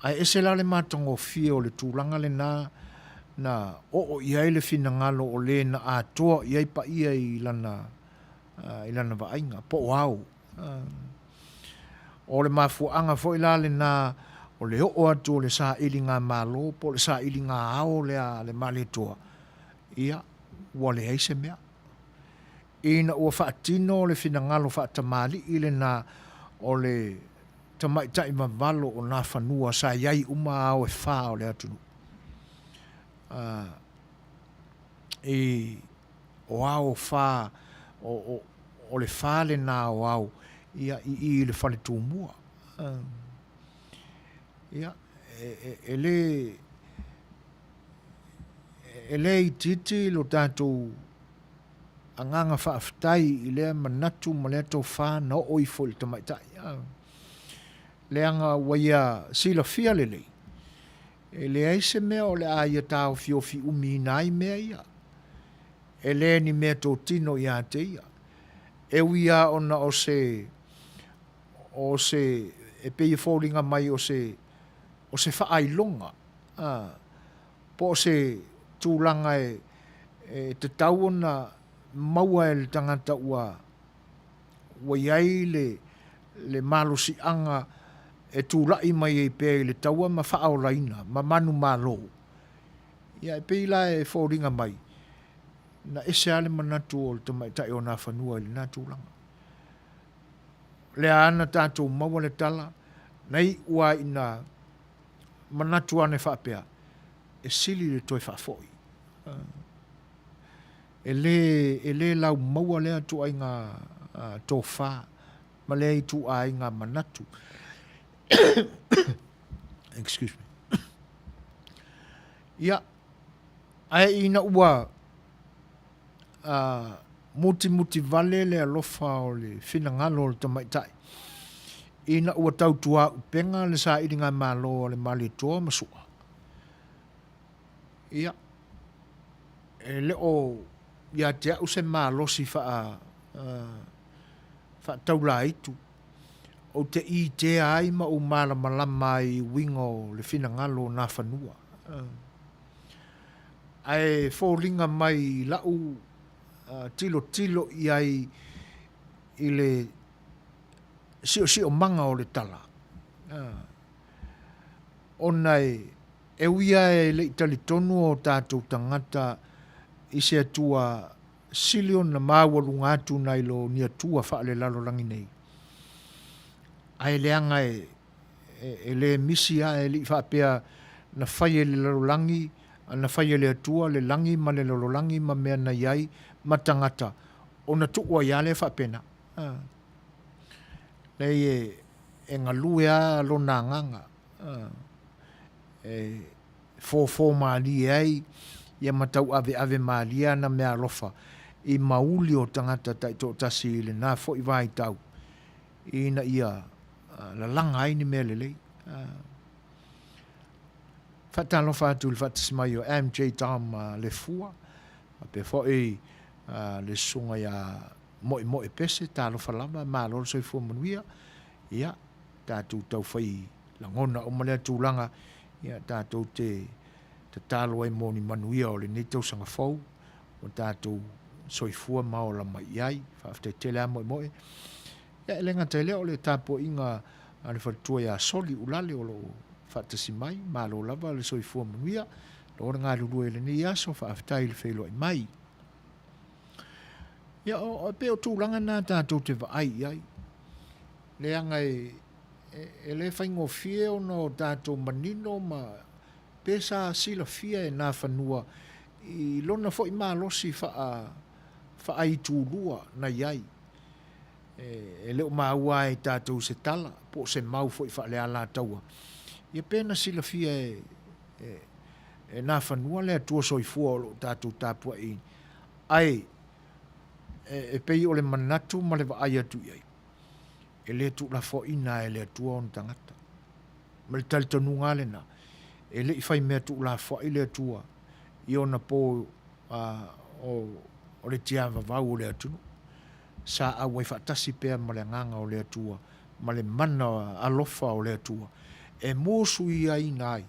Ae ese la le matagofie o le tulaga lena na oo i ai le finagalo o le na atoa i ai paia i lana, i lana vaaiga, po o ao. O le mafuaaga foi la lena o le oo atu o le sailigamalo po o le sailiga-ao lea a le Malietoa, ia, ua leai se mea. Ina ua faatino le finagalo faatamalii lena o le tamaitai vavalo o Nafanua sa i ai uma ao e fa o le atunuu, i o ao fa, o, o, o le fa lena o ao, ia, i i i le fale Tumua. Ia, e, e, e le, e le itiiti lo tatou agaga faafetai i lea manatu ma lea tofa na oo ifo i le tamaitai. Leaga ua ia silafia lelei, e leai se mea o le a ia taofiofi umiina ai mea ia. E le ni mea totino ia te ia. E ui lava ona o se, o se, e pei e foliga mai o se, o se faailoga, a, po o se tulaga e, e tatau ona maua e le tagata ua, ua i ai le, le malosiaga e tulai mai ai pea i le taua ma faaolaina ma manumalo. Ia e pei la e foliga mai, na ese lava le manatu o le tamaitai o Nafanua i lena tulaga. Lea lava na tatou maua le tala, na iu lava ina manatu ane faapea, e sili le toe faafoi. E le, e le laumaua lea ituaiga tofa ma lea ituaiga manatu. Excuse me. Ia, ae ina ua mutimutivale le alofa o le finagalo o le tamaitai, ina ua tautuaupega le sailigamalo a le Malietoa ma Sua, ia, e le o ia te au se malosi faa, faataulaitu ou te itea ai ma ou malamalama ai i uiga o le finagalo o Nafanua. Ae foliga mai i lau tilotilo i ai i le siosiomaga o le tala, ona e ui lava e le i talitonu o tatou tagata i se Atua sili ona maualuga atu nai lo ni atua faalelalolagi nei, ae leaga e, e le misi lava, e le i faapea na fai e le lalolagi, na fai e le Atua le lagi ma le lalolagi ma mea na i ai ma tagata, ona tuu ai lava lea faapena. Leai e, e galue lava lona agaga, e fofo malie ai ia ma tauaveave malie ana meaalofa i mauli o tagata taitoatasi i lena foi vaitau ina ia lalaga ai ni mea lelei. Faatalofa atu i le faatasi mai o MJ Tom Lefua, faapea foi le susuga ia Moemoe Pese, talofa lava, malo le soifua manuia. Ia, tatou taufai lagona uma lea tulaga, ia tatou te tatalo ai mo ni manuia o lenei tausaga fou ua tatou soifua ma ola mai i ai. Faafetai tele lava Moemoe. Ia, e le gata i lea o le tapuaiga a le faletua ia Soli Ulale o lo o faatasi mai, malo lava le soifua manuia, lo le galulue i lenei aso, faafetai i le feiloai mai. Ia, o, e pei o tulaga na tatou te vaai i ai. Leaga e, e, e le faigofie ona o tatou manino ma Pe sa silafia e Nafanua i lona foi malosi faa, faaitulua na i ai. E le o maua lava e tatou se tala po o se mau foi faalealataua, ia pe na silafia e, e, e Nafanua le Atua Soifua o lo o tatou tapuaiina. Ae e, e pei o le manatu ma le vaai atu i ai, e le tuulafoaiina lava e le Atua ona tagata. Ma le talitonuga lava lena, e le i fai mea tuulafoai le Atua i ona po o le tiavavau o le atunuu. Sa auai faatasi pea ma le Agaga o le Atua ma le mana alofa o le Atua e musuiaina ai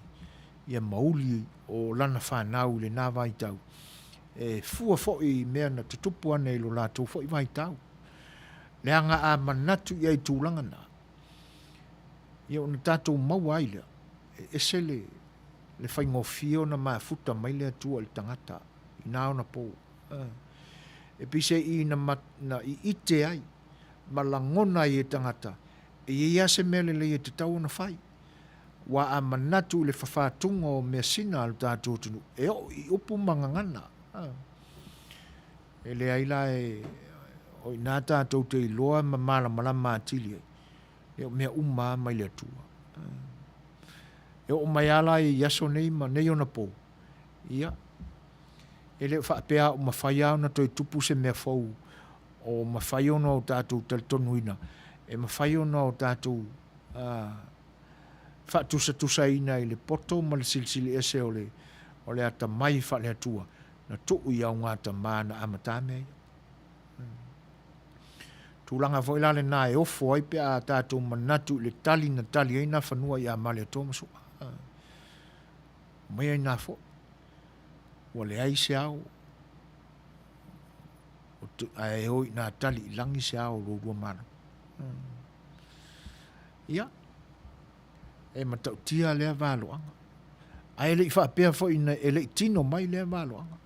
ia mauli o lana fanau i lena vaitau, e fua foi i mea na tutupu ane i lo latou foi vaitau. Leaga a manatu i ai i tulaga na, ia ona tatou maua ai lea, e ese le, le faigofie ona mafuta mai le Atua i le tagata i na ona po. E peiseai na, na iite ai ma lagona ai e tagata, e i ai lava se mea lelei e tatau ona fai. Aua a manatu i le fafatuga o measina a lo tatou atunuu, e oo i upu ma gagana. E leai la e, o i ina tatou te iloa ma malamalama atili ai, e o mea uma lava mai le Atua. E oo mai lava la i aso nei ma nei ona po, ia, e le o faapea o mafai lava ona toe tupu se mea fou o mafai ona o tatou talitonuina, e mafai ona o tatou faatusatusaina i le poto ma le silisili ese o le, o le atamai faale-Atua na tuu i augatama na amata mea ia. Tulaga foi la lena e ofo ai pe a tatou manatu i le tali na tali ai Nafanua ia Malietoa ma Su'a. Omai ai na foi. Ua leai se ao, ae o ina tali i lagi se ao o lo lua Malo. Ia, e matautia lea valoaga. Ae e le i faapea foi e le i tino mai lea valoaga.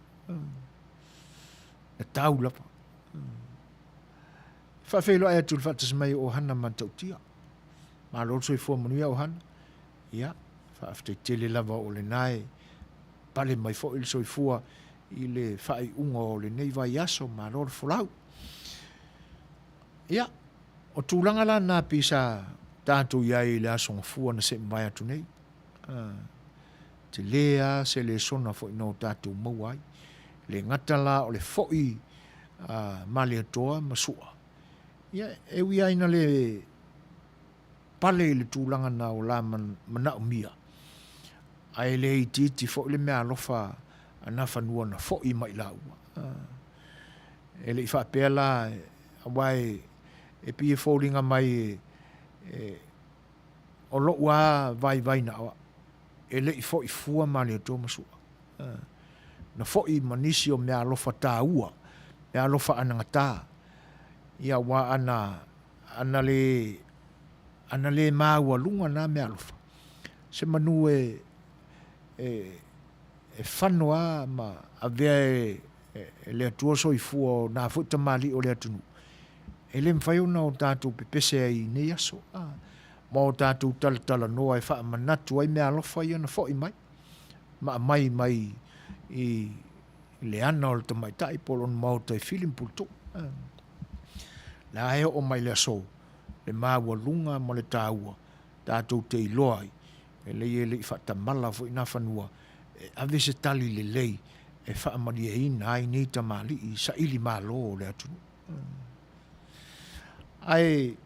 Na tau lava. Faafeiloai atu i le faatasi mai o Ohana Matautia. Malo le soifua manuia Ohana. Ia, faafetai tele lava o lena e pale mai foi le soifua i le faaiuga o lenei vaiaso. Malo le folau. Ia, o tulaga la na pei sa tatou i ai i le Aso Gafua na se'i mavae atu nei. Tele lava se lesona foi na o tatou maua ai. E le gata la o le foi a Malietoa ma Su'a, ia e ui lava ina le pale i le tulaga na o la manaomia, ae le itiiti foi le meaalofa a Nafanua na foi ma i laua. E le i faapea la, aua e pei e foliga mai e, o lou lava vaivai na o au, e le i foi fua Malietoa ma Su'a. Na foi ma nisi o meaalofa taua, meaalofa anagata, ia aua ana, ana le, ana le maualuga na meaalofa, se manu e, e, e fano lava ma avea e, e le Atua soifua o na foi tamalii o le atunuu, e le mafai ona o tatou pepese ai i nei aso, ma o tatou talatalanoa e faamanatu ai meaalofa ia na foi mai, ma aumai mai i le ana o le tamaitai po o lona maota e fili ma puletuu. La e oo mai le aso, le maualuga ma le taua tatou te iloa ai, e lei e le i faatamala foi Nafanua e ave se tali lelei e faamalieina ai nei tamalii saili malo o le atunuu. Ae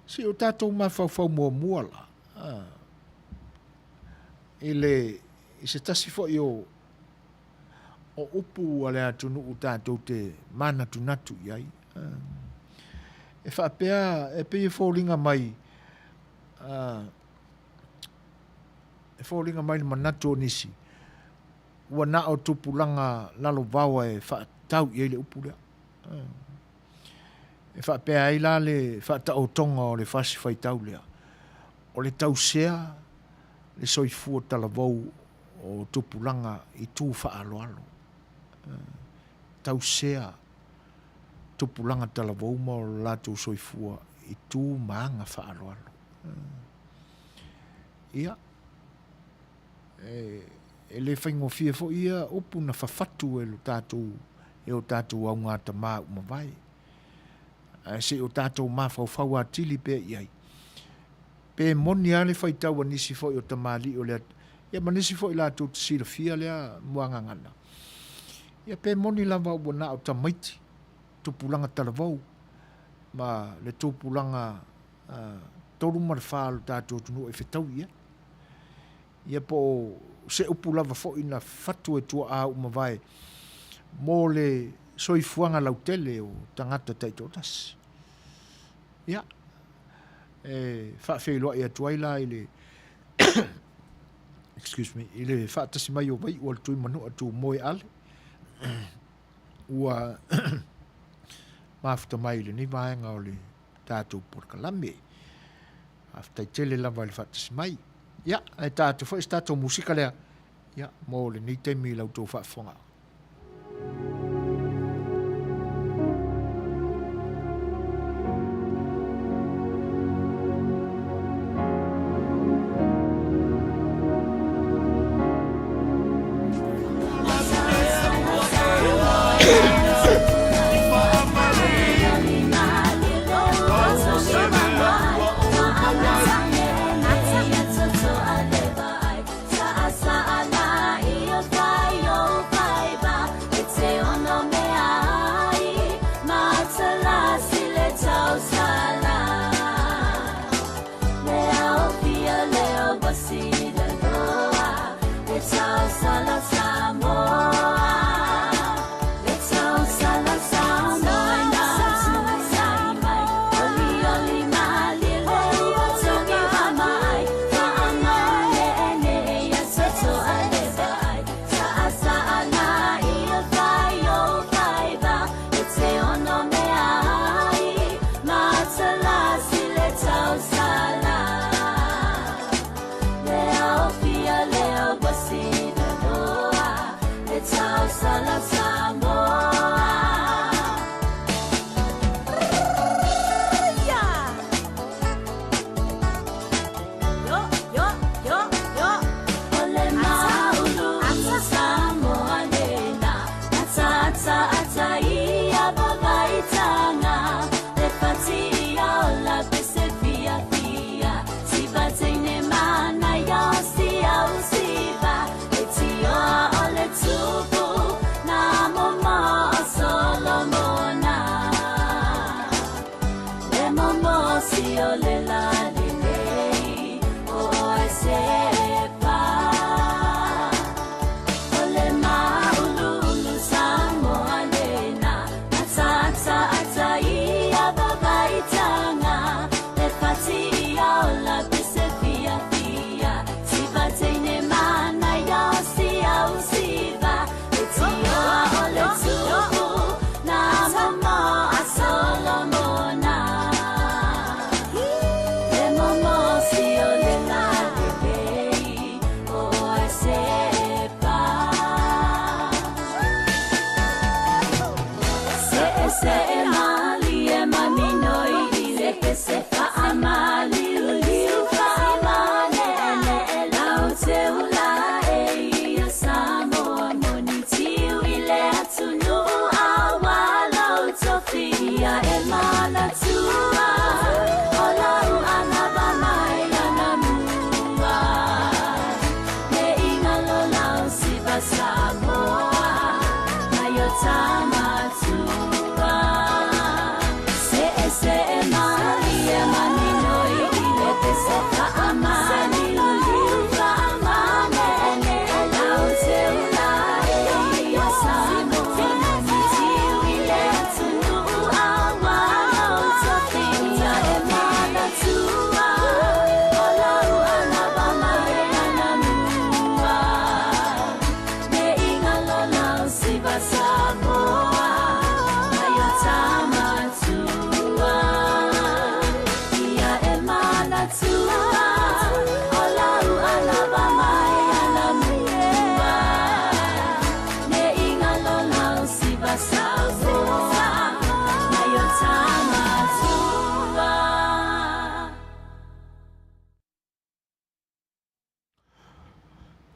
se i o tatou mafaufau muamua la i le i se tasi foi o o upu a le atunuu tatou te manatunatu i ai. E faapea, e pei e foliga mai, e foliga mai le manatu o nisi, ua na o tupulaga lalovaoa e faatatau i ai le upu lea. E faapea ai la le faataotoga o le fasi faitau lea, o le tausea le soifua talavou o tupulaga i tu faaaloalo. Tausea tupulaga talavou ma o latou soifua i tu ma aga faaaloalo. Ia. E le faigofie foi ia upu na fafatu e lo tatou e o tatou augatama ua mavae. Ae se i o tatou mafaufau atili pea i ai. Pe moni lava le faitau a nisi foi o tamalii o le ia ma nisi foi latou te silafia lea muagagana. Ia pe moni lava ua na o tamaiti, tupulaga talavou ma le tupulaga 3 ma le 4 o le tatou atunuu e fetaui i ai. Ia po o se upu lava foi na fatu e tuaa ua mavae mo le soifuaga lautele o tagata taitoatasi. Ia, e faafeiloai atu ai la i le excuse me, i le faatasi mai o Vaiua le Tuimanua Tumoe Ale ua mafuta mai i lenei vaega o le tatou polokalame. Faafetai tele lava i le faatasi mai. Ia, ae ta atu foi se tatou musika lea, ia, mo lenei taimi i la outou faafofoga.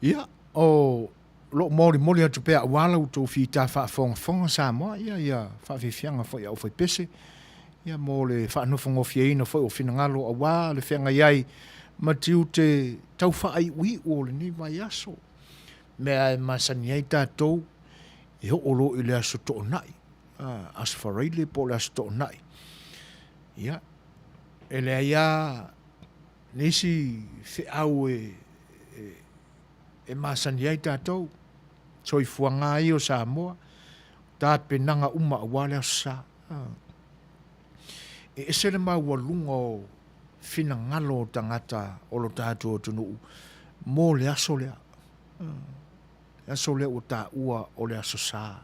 Ia, o loo molimoli atu pea aua la outou fita faafogafoga Samoa, ia, ia faafiafiaga foi a aufaipese, ia mo le faanofogofieina foi o finagalo aua le feagai ai ma tiute tau faaiuiu o lenei vaiaso. Mea e masani ai tatou e oo loa i le Aso Toonai, Aso Faraile po o le Aso Toonai, ia, e leai lava nisi feau e masani ai tatou, soifuaga lava ia o Samoa, tapenaga uma aua le Aso Sa. E ese le maualuga o finagalo o tagata o lo tatou atunuu mo le aso lea, le aso lea ua taua o le Aso Sa.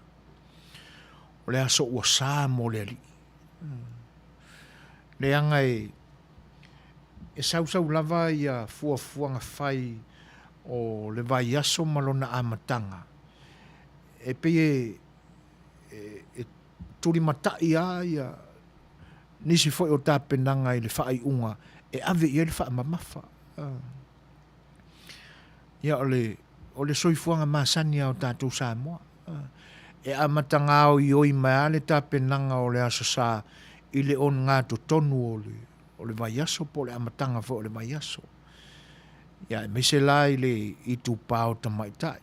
O le aso ua sa mo le Alii. Leaga e sausau lava ia fuafuaga fai o le vaiaso ma lona amataga, e pei e tulimatai lava ia nisi foi o tapenaga i le faaiuga e ave i ai le faamamafa. Ia o le soifuaga masani lava o tatou Samoa, e amata gaoioi mai lava le tapenaga o le Aso Sa i le ogatotonu o le vaiaso po o le amataga foi o le vaiaso. Ia aemaise la i le itupa o tamaitai,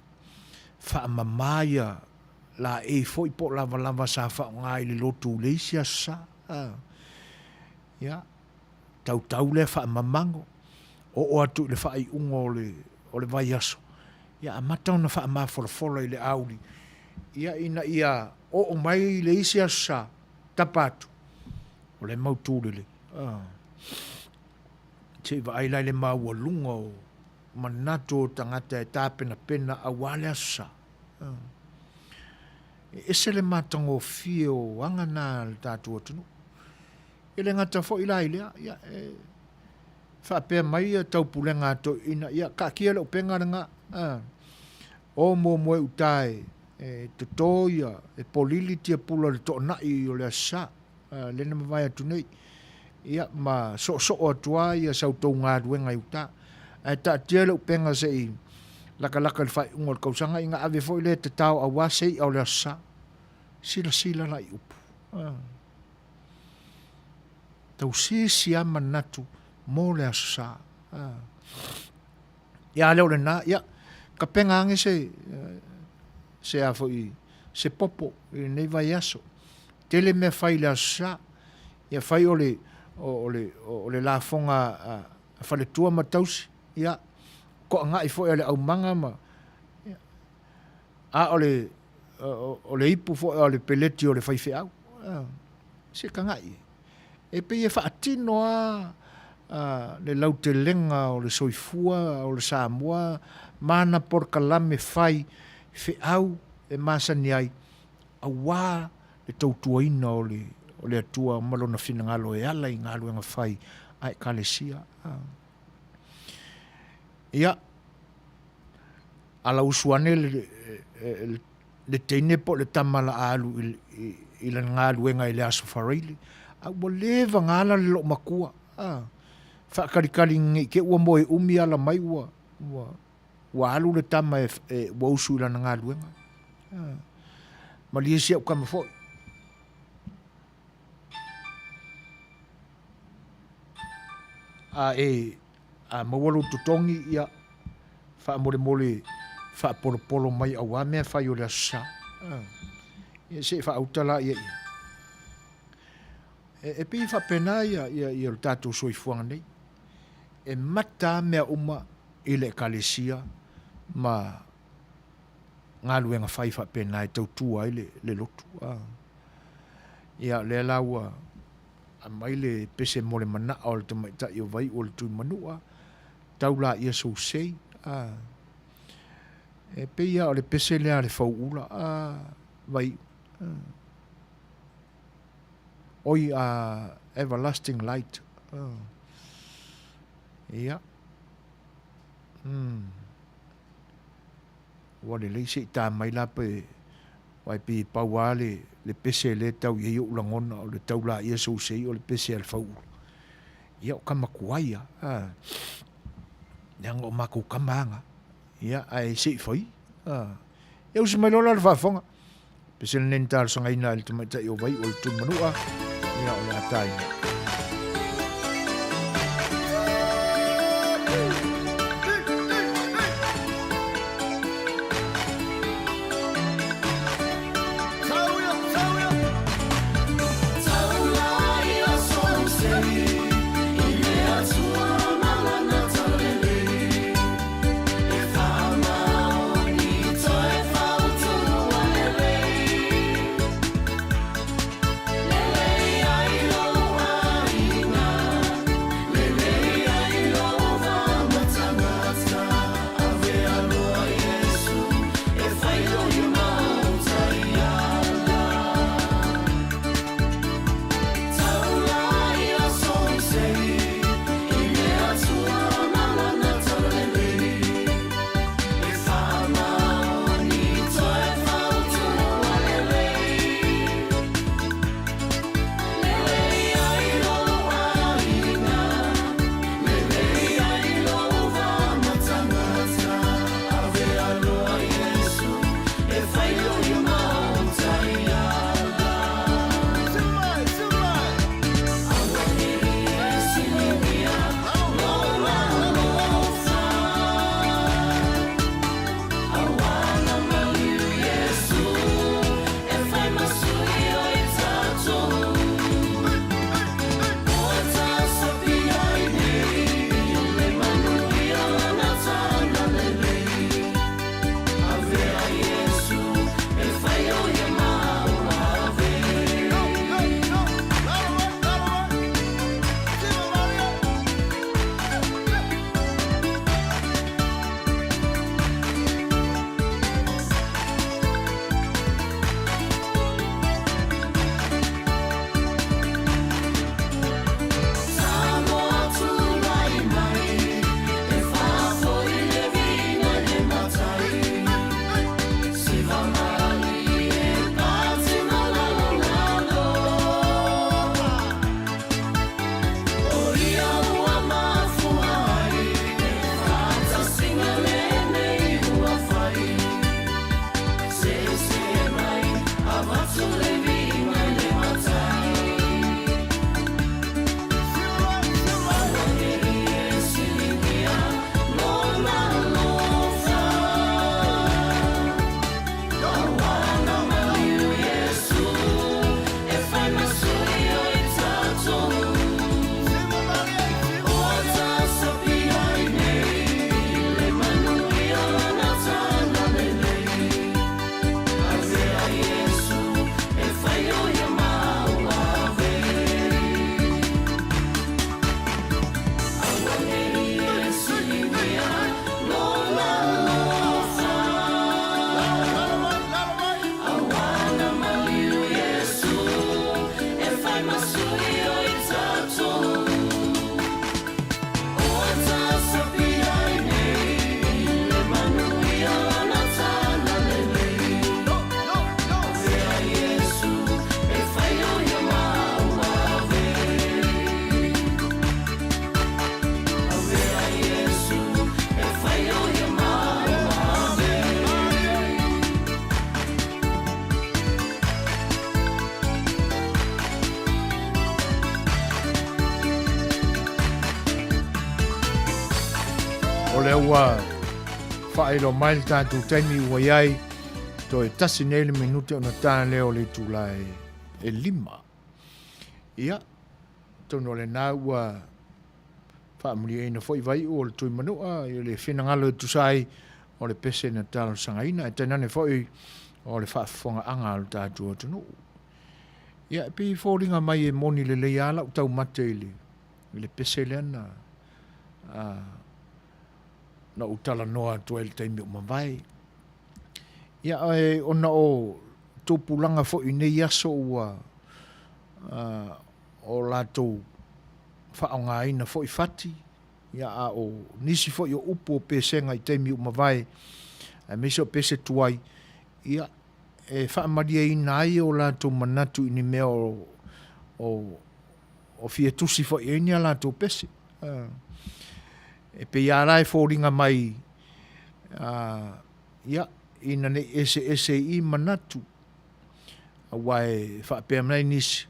faamama ia laei foi po o lavalava sa faaaoga i le lotu i le isi Aso Sa. Ia, tautau lea faamamago, oo atu i le faaiuga o le vaiaso, ia amata ona faamafolafola i le aoauli, ia ina ia oo mai le isi Aso Sa, tapa atu, o lea e mautu lelei. Se i vaai la i le maualuga o manatu o tagata e tapenapena aua le Aso Sa. E ese le matagofie o aga na a le tatou atunuu. E le gata foi la i lea, ia, e faapea mai taupulega a toeaiina, ia taatia le upega lena, o muamua i uta e toto ia, e polili tiapula i le toonai o le Aso Sa lea na mavae atu nei, ia ma soosoo atu lava ia sa outou galuega i uta. Ae taatia le upega se i latalata i le faaiuga o le tausaga ona ave foi lea e tatao aua se i'a o le Aso Sa. Silasila la i upu. Tausisi lava manatu mo le Aso Sa. Ia a le o lena, ia tapena ane se se a foi se popo i lenei vaiaso. Tele mea fai i le Aso Sa. Ia fai o le o le o le lafoga a faletua ma tausi, ia toanai foi a le aumaga ma ia a o le o le ipu foi o le peleti o le faifeau. Se tagai e pei e faatino lava le lautelega o le soifua o le Samoa ma ana polokalame fai, feau e masani ai aua le tautuaina o le Atua ma Lona finagalo e ala i galuega fai a Ekalesia. Ia, ala usu ane le teine po o le tama o le a alu i lana galuega i le Aso Faraile, a ua leva ona ala le loomatua, faatalitali ne i te i ua moe umi ala mai ua ua alu le tama e ua usu i lana galuega. Malie si au tama foi. A e a maua lou totogi, ia, faamolemole faapolopolo mai aua mea fai o le Aso Sa. Ia se i faauta laia i ai. E, e pei e faapena ia, ia, ia lo tatou soifuaga nei. E mata lava mea uma i le Ekalesia ma galuega fai faapena e tautua ai le, le lotu. Ia, o lea la ua aumai le pese mo le manao o le tamaitai o Vaiu o le Tuimanua, tau laia sou sei. E pei lava o le pese lea a le Fauula, Vaiu. Oi, Everlasting Light. Ia. Ua lelei se i ta mai la pe aua e pei e pau lava le, le pese lea e tau i ai ou lagona o le tau laia sou sei o le pese a le fauulu. Ia o tama tuai lava, leaga o matou tama lava na. Ia, ae se i fai. A. Ia usi mai loa la le faafofoga. Pese lenei na talosagaina e le tamaitai o Vaiu o le Tuimanua, ia o le a taina. O lea ua faailoa mai le tatou taimi ua i ai toe tasi nei le minute ona ta lea o le itula e 5. Ia, atonu o lena ua faamuliaina foi Vaiu o le Tuimanua i le finagalo e tusa ai o le pese na talosagaina, ae tainane foi o le faafofogaaga a lo tatou atunuu. Ia, e pei e foliga mai e moni lelei lava lau taumate i le, i le pese lea na, a, na ou talanoa atu ai i le taimi ua mavae. Ia, ae ona o tupulaga foi i nei aso ua, a, o latou faaaogaina foi fati, ia a o nisi foi o upu o pesega i taimi ua mavae, aemaise o pese tuai, ia, e faamalieina ai o latou manatu i ni mea o, o, o fia tusi foi i ai ni a latou pese. E pei lava la e foliga mai Ia, ina ne i eseese i i manatu, aua e faapea mai nisi,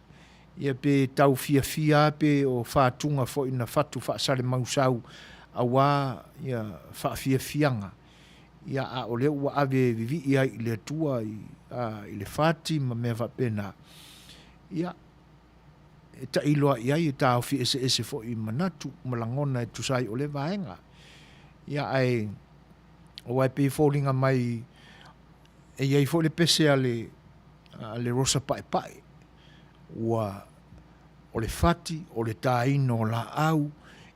ia pe tau fiafia lava pe o fatuga foi na fatu faasalemausau aua ia faafiafiaga, ia a o lea ua ave e vivii ai i le Atua i, a, i le fati ma mea faapena, ia, e tailo lava i ai, e taofi eseese foi i manatu ma lagona e tusa ai o lea vaega. Ia ae aua e pei e foliga mai e i ai foi le pese a le, a le Rosa Paepae, ua o le fati, o le tāina o laau,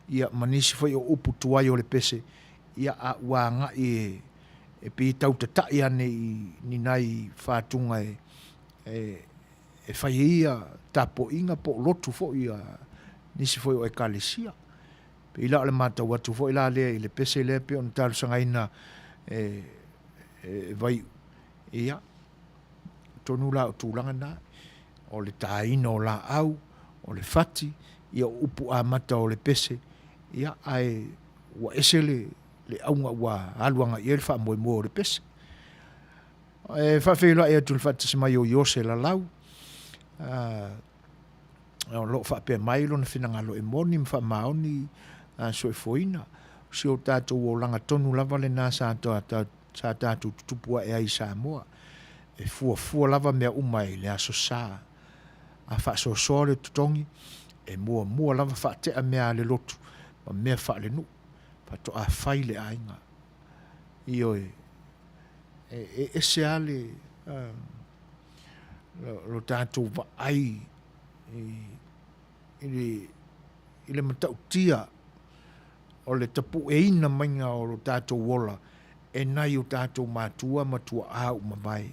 ia ma nisi foi o upu tuai o le pese, ia a ua agai e, e pei e tau tata'i ane i ni nai fatuga e, e, e fai ai ia tapuaiga po o lotu foi a nisi foi o Ekalesia. Pei la o le matau atu foi la lea i le pese lea pei ona talosagaina e, e Vaiu, ia, atonu la o tulaga na, o le tāina o laau, o le fati, ia o upu amata o le pese, ia, ae ua ese le, le auga ua alu agai i ai le faamoemoe o le pese. E faafeiloai atu i le faatasi mai o Iose Lalau, o lo o faapea mai lona finagalo e moni ma faamaoni soifuaina. O si o tatou olaga tonu lava lena sa sa tatou tutupu ae ai i Samoa. E fuafua lava mea uma i le Aso Sa. A faasoasoa le totogi, e muamua lava faatea mea a le lotu ma mea faalenuu, faatoa fai le aiga. Ioe. E ese lava le, lo tatou vaai i le matautia o le tapueina maiga o lo tatou ola e nai o tatou matua ma tuaa ua mavae.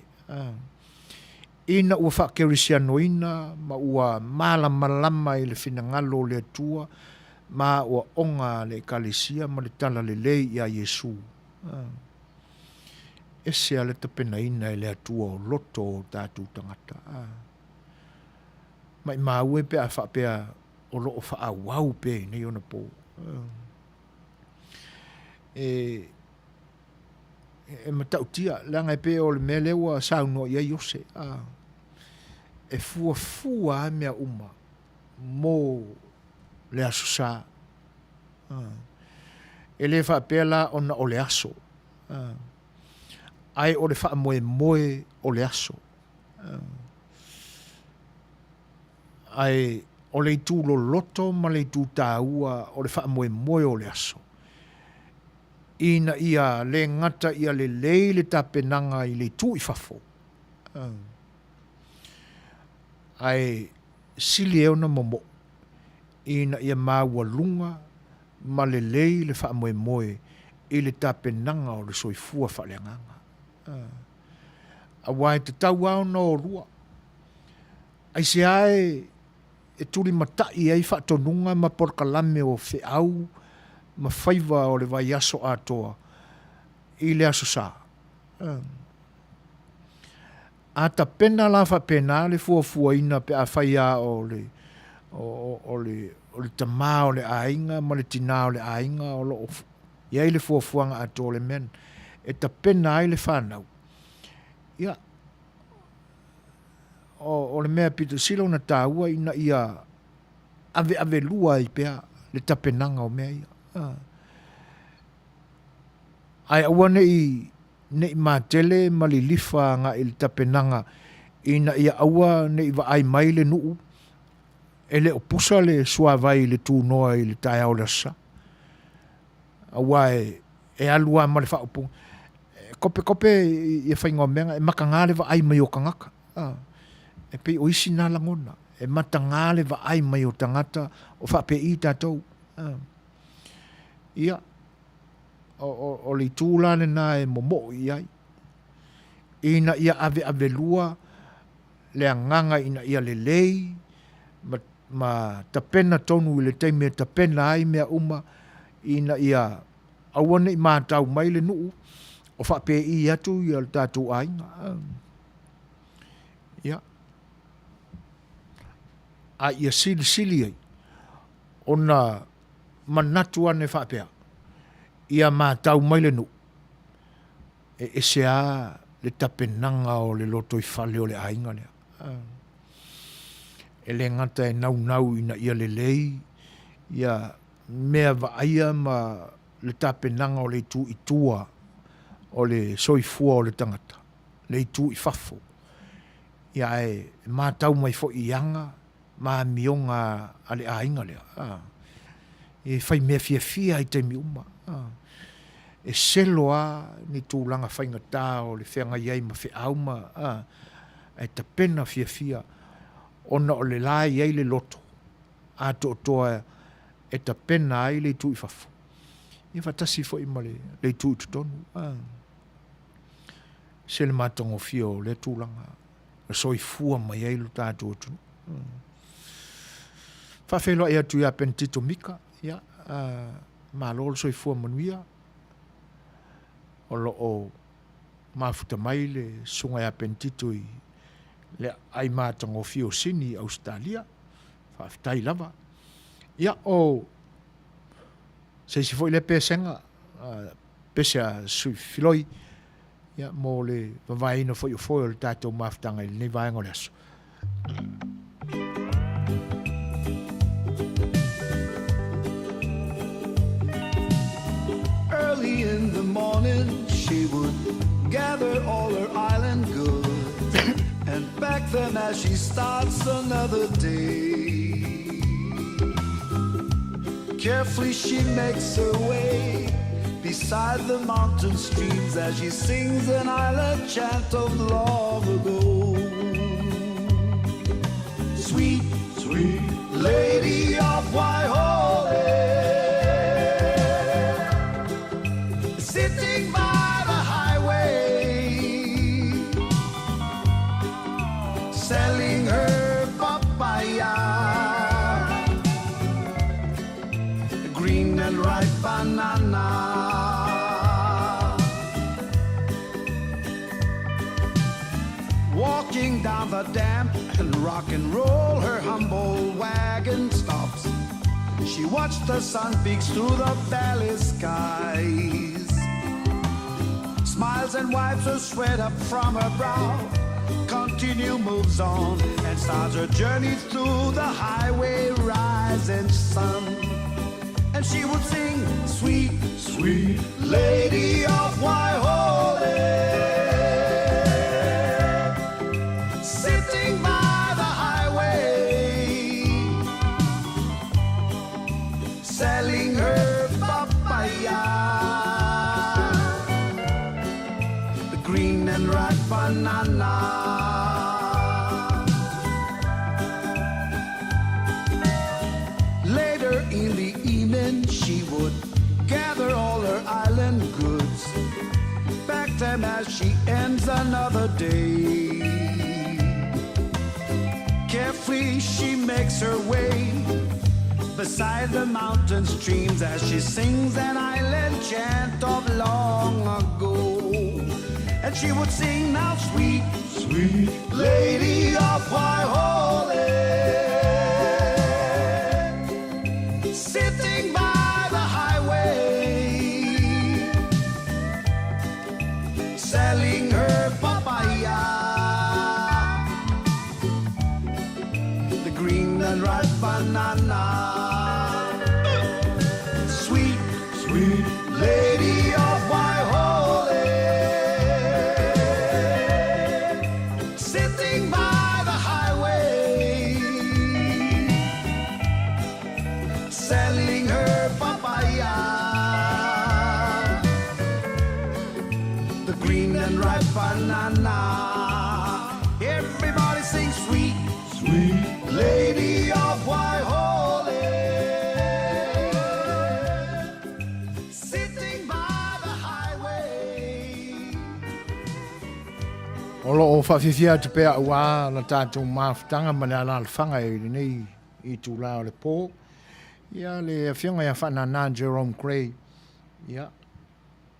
Ina ua faakerisianoina ma ua malamalama i le finagalo o le Atua ma aoaoga a le Ekalesia ma le Talalelei iā Iesu. Ese lava le tapenaina e le Atua o loto o tatou tagata. Maimau e pe a faapea o lo o faaauau pea i nei ona po. E, e matautia, leaga e pei o le mea lea ua saunoa i ai Iose. A, e fuafua lava mea uma mo le Aso Sa. E le faapea la ona o le aso, ae o le faamoemoe o le aso. Ae o le itu loloto ma le itu taua o le faamoemoe o le aso, ina ia le gata ia lelei le tapenaga i le itu i fafo, ae sili ai ona momo'o ina ia maualuga ma lelei le faamoemoe i le tapenaga o le soifua faaleagaga. Aua e tatau lava ona o lua. Aisea e e tulimatai ai faatonuga ma polokalame o feau ma faiva o le vaiaso atoa i le Aso Sa? A tapena la faapena le fuafuaina pe afai lava o le, o, o le, o le tamā o le aiga ma le tinā o le aiga o lo o i ai le fuafuaga atoa o le mea e tapena ai le fanau, ia, o, o le mea pito sili ona taua ina ia aveavelua ai pea le tapenaga o mea ia. Ae aua ne i ne i matele ma lilifa agai i le tapenaga ina ia aua ne i vaai mai le nuu e le o pusa le suavai i le tunoa i le taeao o le Aso Sa. Aua e, e alu lava ma le faaupuga, e kopekope ia faiga o mea, e mataga le vaai mai o tagata. E pei o isi na lagona, e mataga le vaai mai o tagata o faapei tatou. Ia, o, o, o le itu la lena e momo'o i ai, ina ia aveavelua le agaga ina ia lelei ma, ma tapena tonu i le taimi e tapena ai mea uma ina ia aua ne i matau mai le nuu o faapei atu ia le tatou aiga. Ia. A ia silisili ai ona manatu ane faapea, ia matau mai le nuu. E ese lava le tapenaga o le lotoifale o le aiga lea. E le gata e naunau ina ia lelei ia mea vaaia ma le tapenaga o le itu i tua o le soifua o le tagata, le itu i fafo, ia ae matau mai foi i aga ma amioga a le aiga lea, a, e fai mea fiafia i taimi uma, a, e selo lava ni tulaga faigata o le feagai ai ma feau ma, a, ae tapena fiafia ona o le la e i ai le loto atoatoa e tapena ai le itu i fafo, ia faatasi foi ma le itu i totonu, a, se le matagofie o lea tulaga. Na soifua mai ai lo tatou atunuu. Faafeiloai atu ia Penetito Mika, ia, malo le soifua manuia. O lo o mafuta mai le susuga ia Penetito i le aai matagofie o Sini i Ausetalia. Faafetai lava. Ia, o se isi foi lea pesega, pese a Sui Filoi, ia, mo le vavaeina foi o foe o le tatou mafutaga i lenei vaega o le aso. Early in the morning she would gather all her island goods and pack them as she starts another day. Carefully she makes her way beside the mountain streams as she sings an island chant of long ago. Sweet, sweet lady of Waihole, sitting by the highway, selling her papaya, green and ripe banana. Walking down the damp and rock and roll, her humble wagon stops. She watched the sun peeks through the valley skies. Smiles and wipes her sweat up from her brow. Continue moves on and starts her journey through the highway rising sun. And she would sing, sweet, sweet lady of Waihole, sitting by the highway, selling her papaya, the green and ripe banana. Later in the evening, she would gather all her island goods, pack them as she ends another day. Carefully she makes her way beside the mountain streams as she sings an island chant of long ago. And she would sing now, sweet, sweet lady of Waihole, sitting by the highway, selling her papaya, the green and ripe banana. Sweet, sweet lady of Waihole, sitting by the highway, selling her papaya, the green and ripe banana. Everybody sings sweet, sweet lady of Waihole, sitting by the highway. O lo o faafiafia atu pea auā la tatou mafutaga ma le alaalafaga i lenei itulā o le pō. Ia, le Afioga ia Faanana Jerome Gray, ia,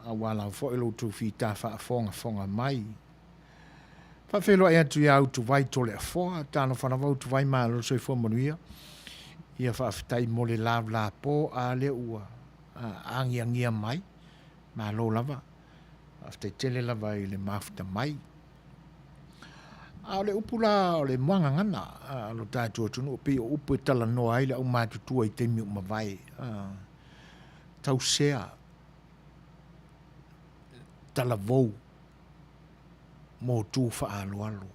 auā lava foi lo outou fita faafogafoga mai. Faafeiloai atu iā Utuvai Toleafoa, talofa lava Utuvai malo le soifua manuia. Ia faafetai mo le lavlapō a lea ua agiagia mai. Malo lava. Faafetai tele lava i le mafuta mai. A o le upu la o le muagagana a lo tatou atunuu, pei o upu e talanoa ai le aumatutua i taimi ua mavae, tausea, talavou mo tu faaaloalo.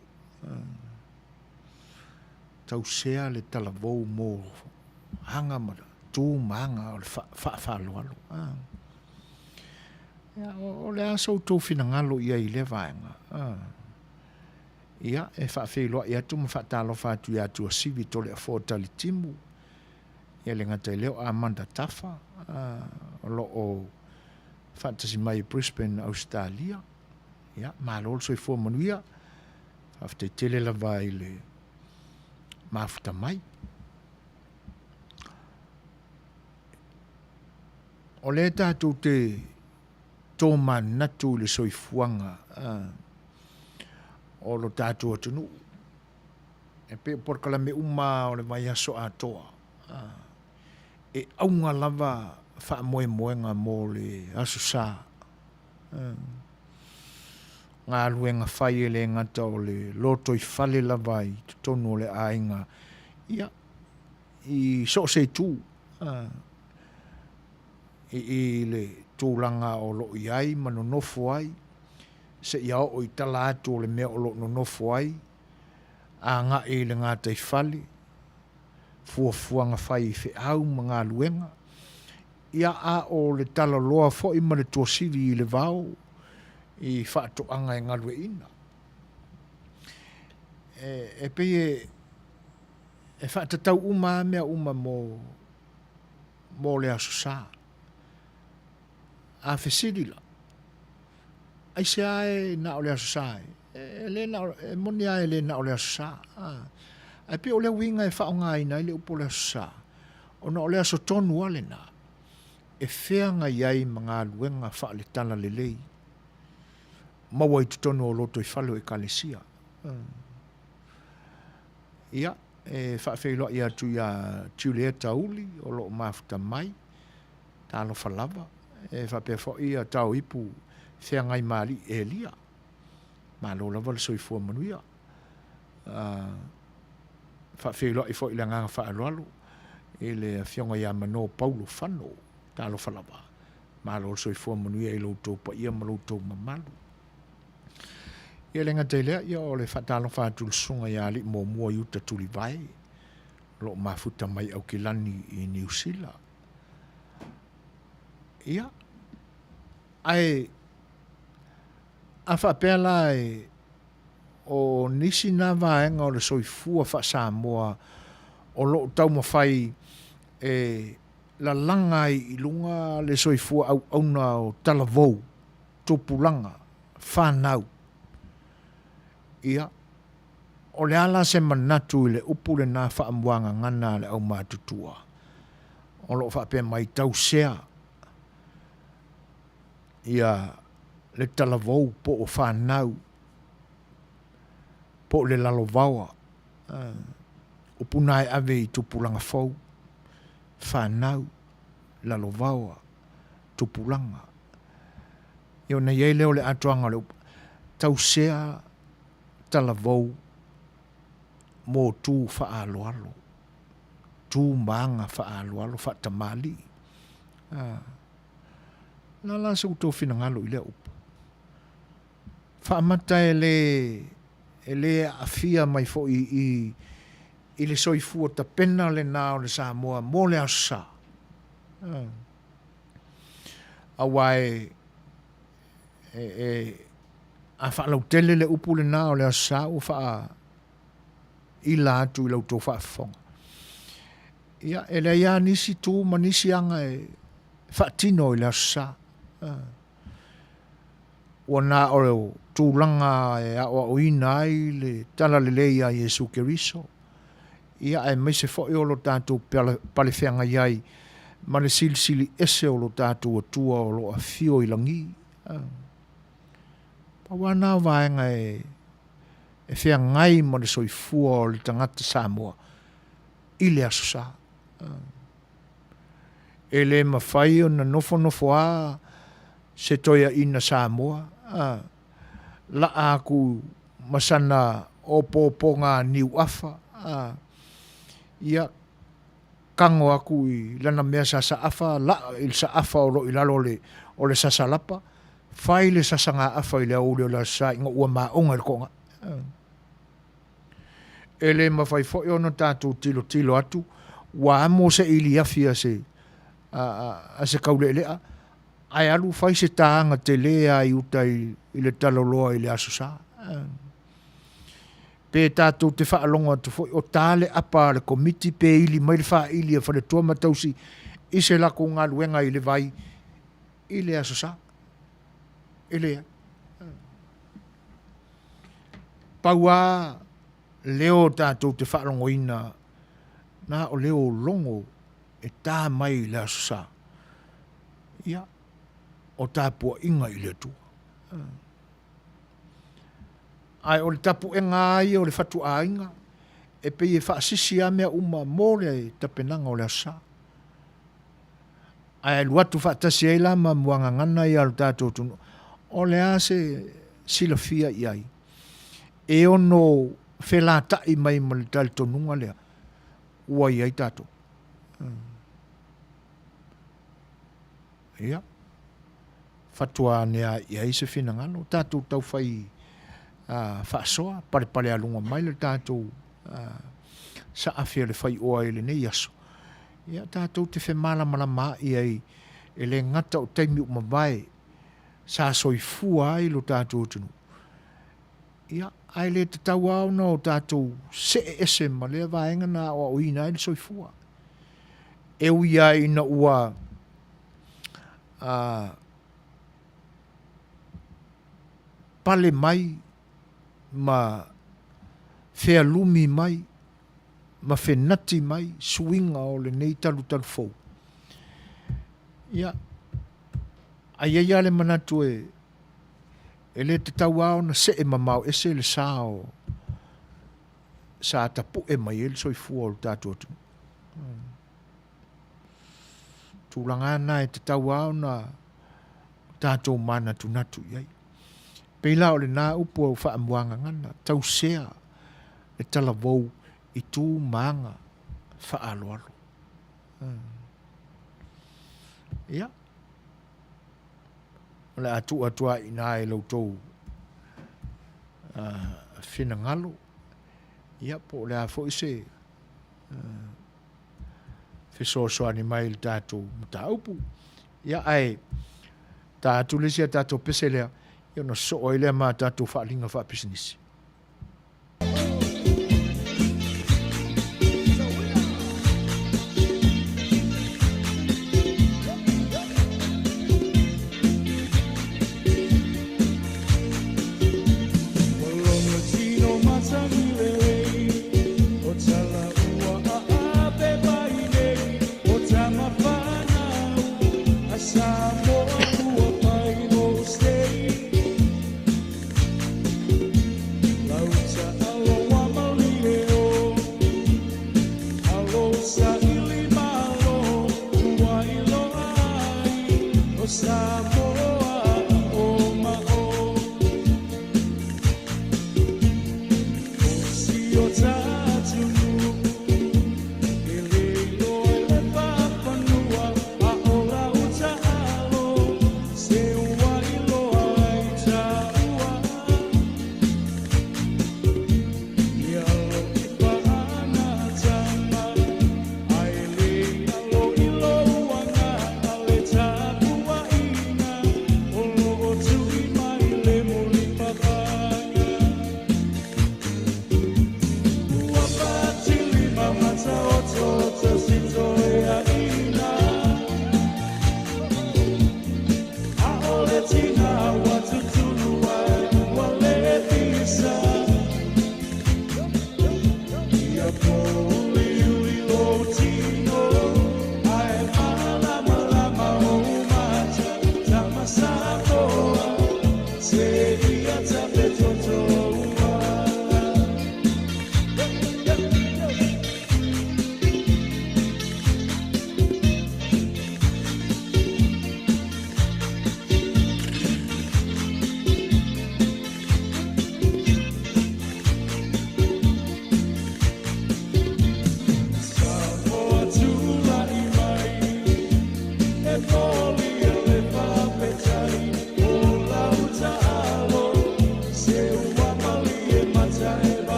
Tausea le talavou mo aga ma tu ma aga o le faaaloalo. Ia, o le a so outou finagalo i ai i lea vaega? Ia, e faafeiloai atu ma faatalofa atu ia Tuasivi Toleafoa Talitimu, ia le gata i lea o Amanda Tafa, o lo o faatasi mai i Brisbane, Ausetalia. Ia, malo le soifua manuia. Faafetai tele lava i le mafuta mai. O lea tatou te tomanatu i le soifuaga o lo tatou atunuu. E pei o polokalame uma o le vaiaso atoa, e auga lava faamoemoega mo le Aso Sa. Galuega fai e le gata o le lotoifale lava i totonu o le aiga, ia, i so o se itu, i le tulaga o lo o i ai ma nonofo ai, seia oo i tala atu o le mea o lo o nonofo ai, agai i le gataifale, fuafuaga fai i feau ma galuega, ia a o le talaloa foi ma le tuasivi i le vao i faatoaga e galueaiina. E pei e e faatatau uma lava mea uma mo, mo le Aso Sa. A fesili la, aisea e na o le Aso Sa ai? E, le na o, e moni lava e le na o le Aso Sa. Ae pei o le uiga e faaaogaina ai le upu o le Aso Sa, ona o le aso tonu lava lena e feagai ai ma galuega faale-talalelei maua i totonu o lotoifale o Ekalesia. Ia, e faafeiloai atu ia Julieta Uli o lo o mafuta mai, talofa lava, e faapea foi ia Taoipu Feagaimaalii Elia. Malo lava le soifua manuia. Faafeiloai foi i le agaga faaaloalo i le afioga ia Mano Paulo Fano, talofa lava. Malo le soifua manuia i lo outou paia ma lo outou mamalu. Ia le gata i lea, ia o le faatalofa atu i le susuga ia Alii Muamua Iuta Tulivae, o lo o mafuta mai Aukilani i Niu Sila. Ia, ae a faapea la e o nisi na vaega o le soifua faa-Samoa o lo o taumafai e lalaga ai i luga le soifua auauna o talavou, tupulaga, fanau. Ia, o le a la se manatu i le upu lena faamuagagana a le aumatutua o lo o faapea mai, tausea ia le talavou po o fanau po o le lalovaoa, upu na e ave i tupulaga fou, fanau, lalovaoa, tupulaga. Ia ona i ai lea o le atoaga o le upu, tausea talavou mo tu faaaloalo, tu ma aga faaaloalo faatamalii. A, la la se tou finagalo i lea upu. Faamata e le, e le aafia mai foi i, i le soifua tapena lena o le Samoa mo le Aso Sa. Aua e, e, e a faalautele le upu lena o le Aso Sa ua faaila atu i la outou faafofoga. Ia, e leai lava nisi tu ma nisi aga e faatino i le Aso Sa. Ua na o tulaga e aoaoina ai le talalelei a Iesu Keriso, ia aemaise foi o lo tatou palefeagai ai ma le silisili ese o lo tatou Atua o lo o afio i lagi. Pau lava na o vaega e feagai ma le soifua o le tagata Samoa i le Aso Sa. E le mafai ona nofonofo lava se toeaina Samoa. A, laa atu ma sana opoopoga niuafa, a, ia, tago atu i lana mea sa saafa, laa i le saafa o lo o i lalo o le sasalapa, fai le sasagaafa i le aoauli o le Aso Sa ina ua maoga i le togai. E le mafai foi ona tatou tilotilo atu ua amo se iliafi a se a se taulealea ae alu fai se taga tele lava i uta i le taloloa i le Aso Sa. Pe tatou te faalogo atu foi o ta le apa a le Komiti pe ili mai le faili a faletua ma tausi i se latou galuega i le vai i le Aso Sa. E leai. Pau lava leo tatou te faalogoina na o leo o logo e ta mai i le Aso Sa, ia, o tapuaiga i le Atua. Ae o le tapuega lava ia o le fatuaiga, e pei e faasisi lava mea uma mo le tapenaga o le Aso Sa. Ae alu atu faatasi ai la ma muagagana ia a le tatou atunuu, o le a se silafia i ai e ono felata'i mai ma le talitonuga lea ua i ai tatou? Ia, fatua ane lava i ai se finagalo, tatou taufai faasoa, palepalealuga mai le tatou saafi a le faioa i lenei aso, ia tatou te femalamalamaai ai, e le gata o taimi ua mavae sa soifua ai lo tatou atunuu, ia, ae le tatau lava ona o tatou see ese ma lea vaega na aoaoina ai le soifua. E ui lava ina ua pale mai ma fealumi mai ma fenati mai suiga o lenei talutalu fou, ia, ae i ai lava le manatu e e le tatau lava ona see mamao ese le sa o sa tapue mai ai le soifua o le tatou atunuu. Tulaga lava na e tatau lava ona tatou manatunatu i ai. Pei la o lena upu ua faamuagagana, tausea le talavou i tu ma aga faaaloalo. Ia, o le a tuu atu lava i ina i lo outou finagalo, ia po o le a foi se fesoasoani mai i le tatou mataupu. Ia ae ta atu le isi a tatou pese lea, ia ona sosoo ai lea ma a tatou faaaliga faapisinisi.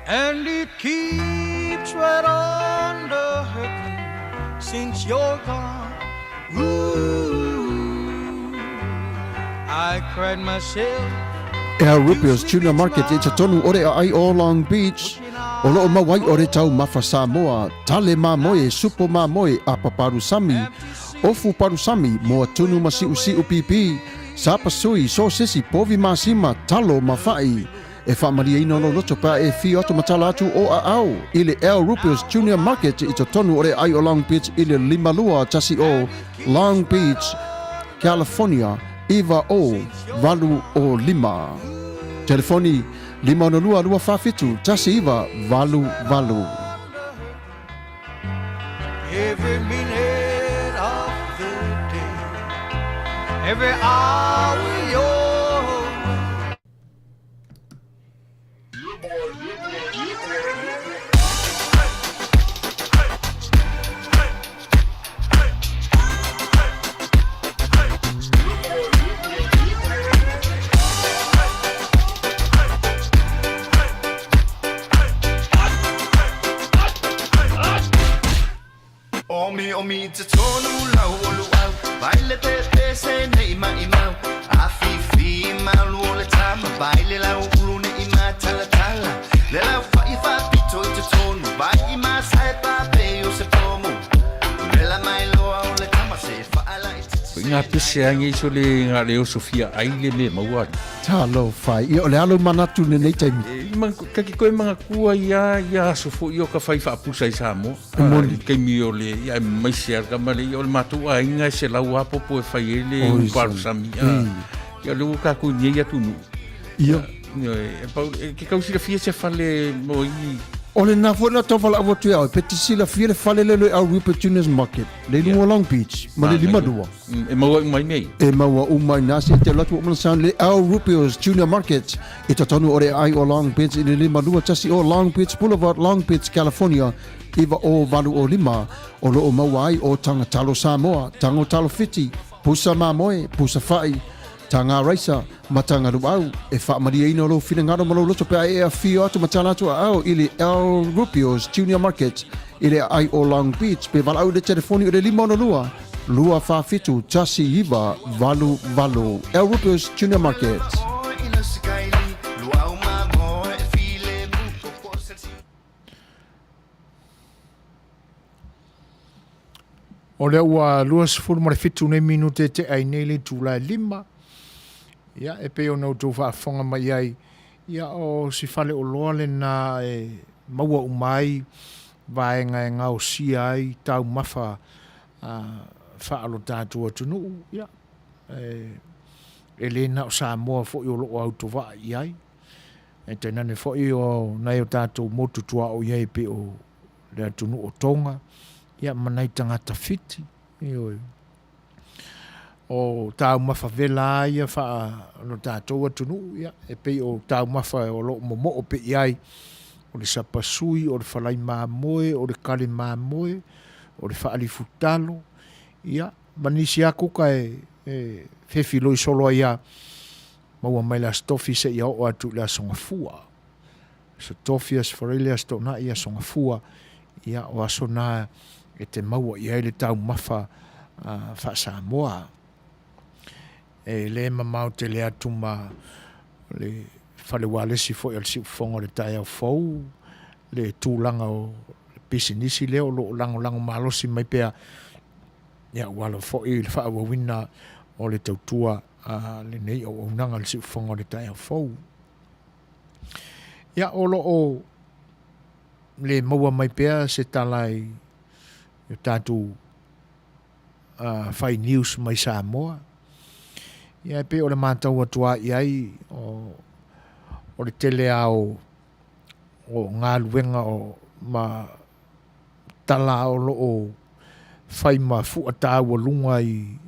And it keeps right on the hurting since you're gone. Ooh, I cried myself. Ea Rupio's Tuna Market i totonu o re aai o Long Beach, o loo mau ai o re taumafa Samoa, tale mamoe, supo mamoe, apa palusami, ofu palusami, moa tunu ma siusiu pipi, sapasui, sosesi, povi masima, talo ma fa'i. E faamalieina o lou loto pe a e afio atu ma tala atu o aao i le El Rupios Junior Market i totonu o le aai o Long Beach i le 5210 Long Beach, California 90805. Telefoni, 562 247 1988. Every minute of the day, every hour you're Omi omi te tonu lau o luau Vai le pepe se nei mai mau A fifi malu o le tama Vai le lau ulu nei ma tala tala Le lau fai fa pito i te tonu Vai i ma sai pa pe o se pomu Vela mai loa o le tama se whaala i te Ko ngā pese ange iso le ngā leo Sofia ai le me maua ali. Talofa, ia o le alo manatu lenei taimi. E, man, kaki koe manga kua ia, ia aso fo i o ka whai whaapusa i Samoa. E moni. Kaimi o le, ia e maise ar ka male, ia o le mātou ainga e se lau apopo e whai e le Oi, uparu sami. Ia le ua kākou nei atu nu. Ia. E, pau, e, ke kausilafia se fale mo i O le na foi na tau valaau atu ia oe, pe te silafia le fale lea le au Rupert Junior's Market, le luga o Long Beach, ma le 52. E maua uma i nei. E maua uma i nā se te alu atu o mana sound le Al Rupio's Junior Market i totonu o le aai o Long Beach i le 52 o Long Beach Boulevard, Long Beach, California, 90805, o lo o maua ai o Taga Talo Samoa, Tago Talo Fiti, Pusa Mamoe, Pusa Fa'i, Taga Raisa, ma Taga Luau. E faamalieina o lou finagalo ma lou loto pe a e afio atu ma tala atu aao i le Al Rupio's Junior Market i le aai o Long Beach pe valaau i le telefoni o le 562 247 1988. Al Rupio's Junior Market. O lea ua 27 nei minute e tea ai nei le itula e lima. Ia, e pei ona outou faafofoga mai ai, ia o si faleoloa lena e maua uma ai vaega e gaosia ai taumafa faa-lo tatou atunuu, ia, e le na o Samoa foi o lo o autovaa i ai, ae tainane foi o nai o tatou motu tuaoi ai e pei o le atunuu o Tonga, ia ma nai tagata Fiti, ioe. O taumafa vela lava ia faa lo tatou atunuu, ia, e pei o taumafa o lo o momoo pea i ai, o le sapasui, o le falai mamoe, o le kale mamoe, o le faalifutalo, ia, ma nisi lava kuka e, e fefiloi solo ai lava, maua mai le Aso Tofi seia oo atu i le Aso Gafua. Aso Tofi, Aso Faraile, Aso Toonai, Aso Gafua, ia, o aso na e te maua i ai le taumafa faa-Samoa. E le mamao tele atu ma le fale ualesi foi a le Siufofoga o le Taeao Fou, le tulaga o le pisinisi lea o lo o lagolago malosi mai pea, ia aua lava foi le faaauauina o le tautua a lenei auaunaga a le Siufofoga o le Taeao Fou. Ia, o lo o le maua mai pea se tala i o tatou fai news mai Samoa. Ia e pei o le matau atu lava i ai o, o le tele lava o, o galuega o, ma tala o lo o fai ma fua taualuga i,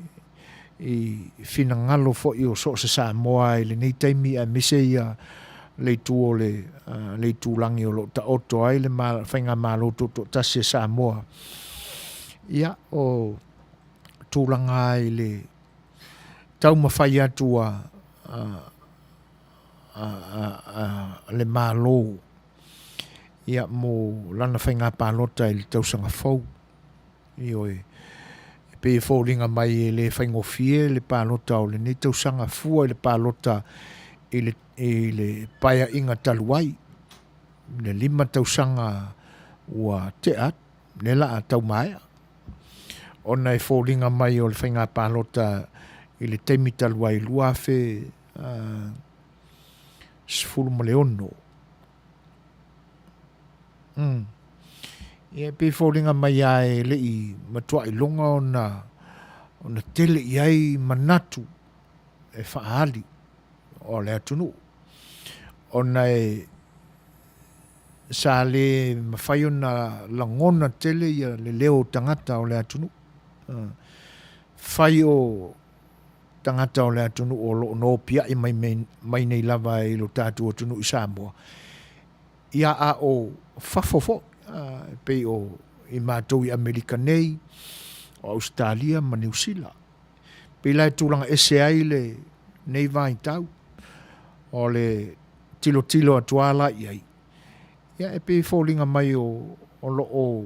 i finagalo foi o so o se Samoa i lenei taimi aemaise ia le itu o le, le itulagi o lo o taoto ai le Faigamalo Tutoatasi a Samoa. Ia, o tulaga i le taumafai atu a, a, a, a, a le Malo ia, mo lana faiga palota i le tausaga fou. Ioe, e pei e foliga mai e le faigofie le palota o lenei tausaga fua i le palota i le, i le paeaiga talu ai, le 5 tausaga ua tea atu, lea la a tau maea. Ona e foliga mai o le faiga palota i le taimi talu ai 2016. Mm. Ia e pei e foliga mai lava e le i matuai iloga ona, ona tele i ai manatu e faaali o le atunuu. Ona e sa le mafai ona lagona tele ia le leo o tagata o le atunuu. Fai o tagata o le atunuu o lo o nopiai mai, mai nei lava i lo tatou atunuu i Samoa, ia a o fafo foi, e pei o i matou i Amerika nei, o Ausetalia ma Niu Sila. Pei la e tulaga ese ai lenei vaitau, o le tilotilo atu lava la i ai, ia e pei e foliga mai o, o lo o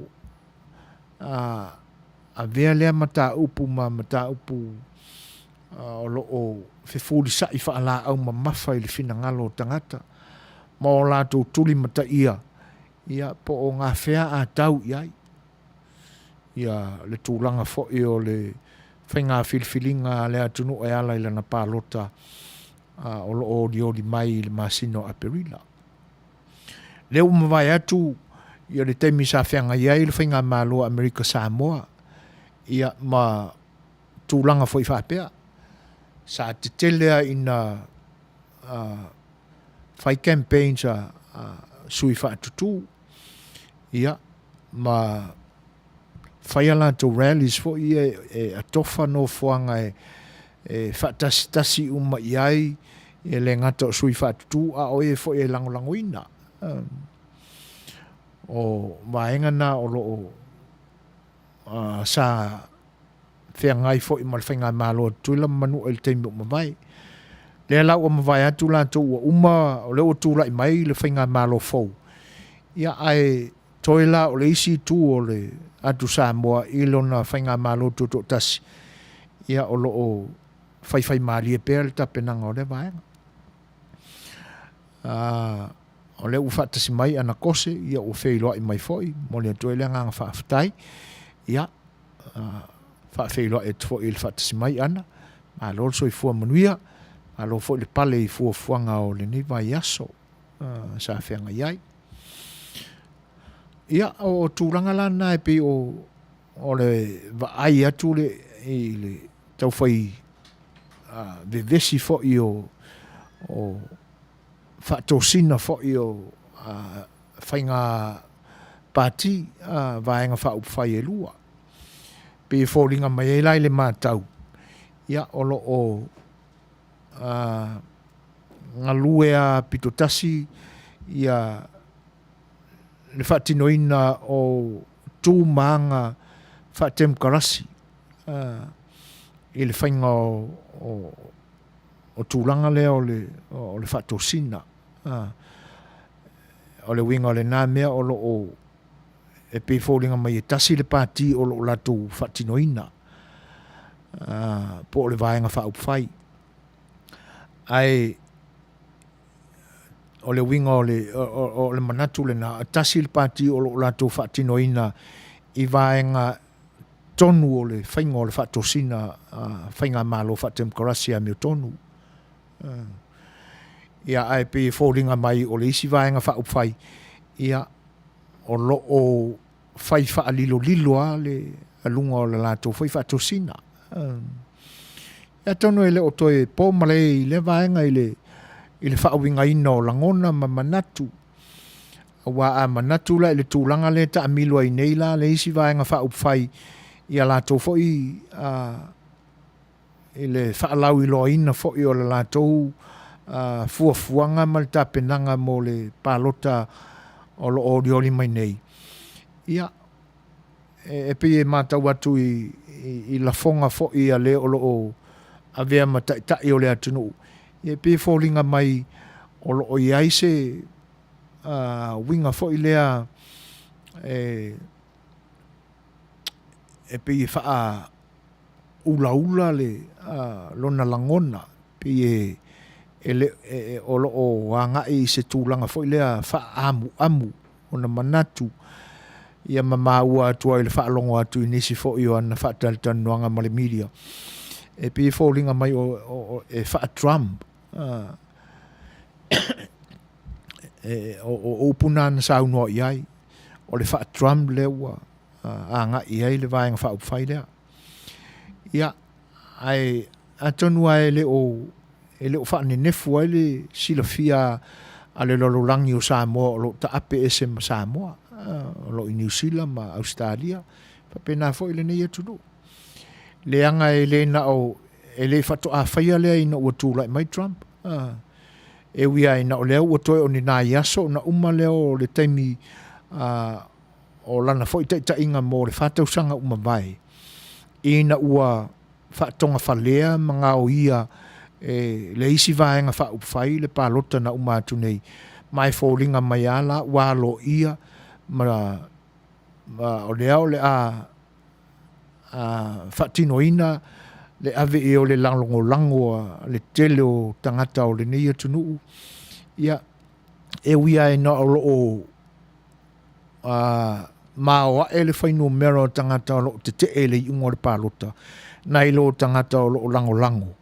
avea lea mataupu ma mataupu o lo o fefulisai faalaau mamafa i le finagalo o tagata ma o latou tulimataia, ia po o gafea a tau i ai ia le tulaga foi o le faiga filifiliga a le atunuu e ala i lana palota o lo o olioli mai i le masina o Aperila. Lea ua mavae atu ia le taimi sa feagai ai le faigamalo a Amerika Samoa ia ma tulaga foi faapea. Sa tetele lava ina fai campaigns a sui faatutu ia ma fai a latou rallies foi ia e atofa nofoaga e faatasitasi uma i ai, e le gata o sui faatutu a o e foi e lagolagoina. O vaega na o lo o sa feagai foi ma le faigamalo a Tutuila ma Manua i le taimi ua mavae. Lea la ua mavae atu latou ua uma, o lea ua tulai mai le faigamalo fou, ia ae Toe la o le isi itu o le atu Samoa i lona faigamalo tutoatasi, ia o lo o faifaimalie pea le tapenaga o lea vaega. O lea ua faatasi mai ana kose, ia ua feiloai mai foi, momoli atu ai le agaga faafetai. Ia, faafeiloai atu foi i le faatasi mai Ana, malo le soifua manuia, malo foi le pale i fuafuaga o lenei vaiaso. sa feagai ai. Ia, o tulaga la na e pei o, o le vaai atu le, i le taufai vevesi foi o faatosina foi o faiga pati vaega faaupufai e lua. Pei e foliga mai ai la i le matau, ia o lo o galue lava pitotasi ia le faatinoina o tu ma aga faatemokarasi i le faiga o tulaga lea o le faatosina. O le uiga o lena mea o lo o e pei e foliga mai e tasi le pati o lo o latou faatinoina po o le Vaega Faaupufai. Ae o le uiga o le, o le manatu lena, e tasi le pati o lo o latou faatinoina i vaega tonu o le faiga o le faatosina faigamalo faatemokarasi amiotonu. Ia ae pei e foliga mai o le isi vaega faaupufai, ia o lo o fai faalilolilo lava le aluga o le latou foi faatosina. Ia atonu e le o toe po malae i lea vaega i le, i le faauigaina o lagona ma manatu. Aua a manatu la i le tulaga lea e taamilo ai nei la le isi vaega faaupufai i a latou foi i le faalauiloaina foi o le latou fuafuaga ma le tapenaga mo le palota o lo o olioli mai nei, ia, e pei e matau atu i lafoga foi a le o lo o avea ma taitai o le atunuu, ia e pei e foliga mai o lo o i ai se uiga foi lea e pei e faa ulaula le lona lagona, pei e le o lo o agai i se tulaga foi lea faaamuamu ona manatu, ia ma maua atu ai i le faalogo atu i nisi foi o ana faatalatalanoaga ma le media, e pei e foliga mai e faa-Trump. O upu na na saunoa i ai, o le faa-Trump lea ua agai i ai le Vaega Faaupufai lea. Ia, ae atonu lava e le o, e le o faanenefu ai le silafia a le lalolagi o Samoa o lo o taape ese ma Samoa, o lo o i Niu Sila ma Ausetalia, faapena foi lenei atunuu. Leaga e le na o, e le faatoa faia lea ina ua tulai mai Trump. E ui lava ina o lea ua toe o ni nai aso ona uma lea o le taimi o lana foi taitaiga mo le fa tausaga ua mavae, ina ua faatogafalea ma gaoia e le isi Vaega Faaupufai le palota na uma atu nei, ma e foliga mai lava la ua aloaia ma o lea o le a faatinoina le ave i ai o le lagolago a le tele o tagata o lenei atunuu. Ia, e ui lava ina o lo o maoae le fuainumera o tagata o lo o tetee i le iuga o le palota, nai lo tagata o lo o lagolago.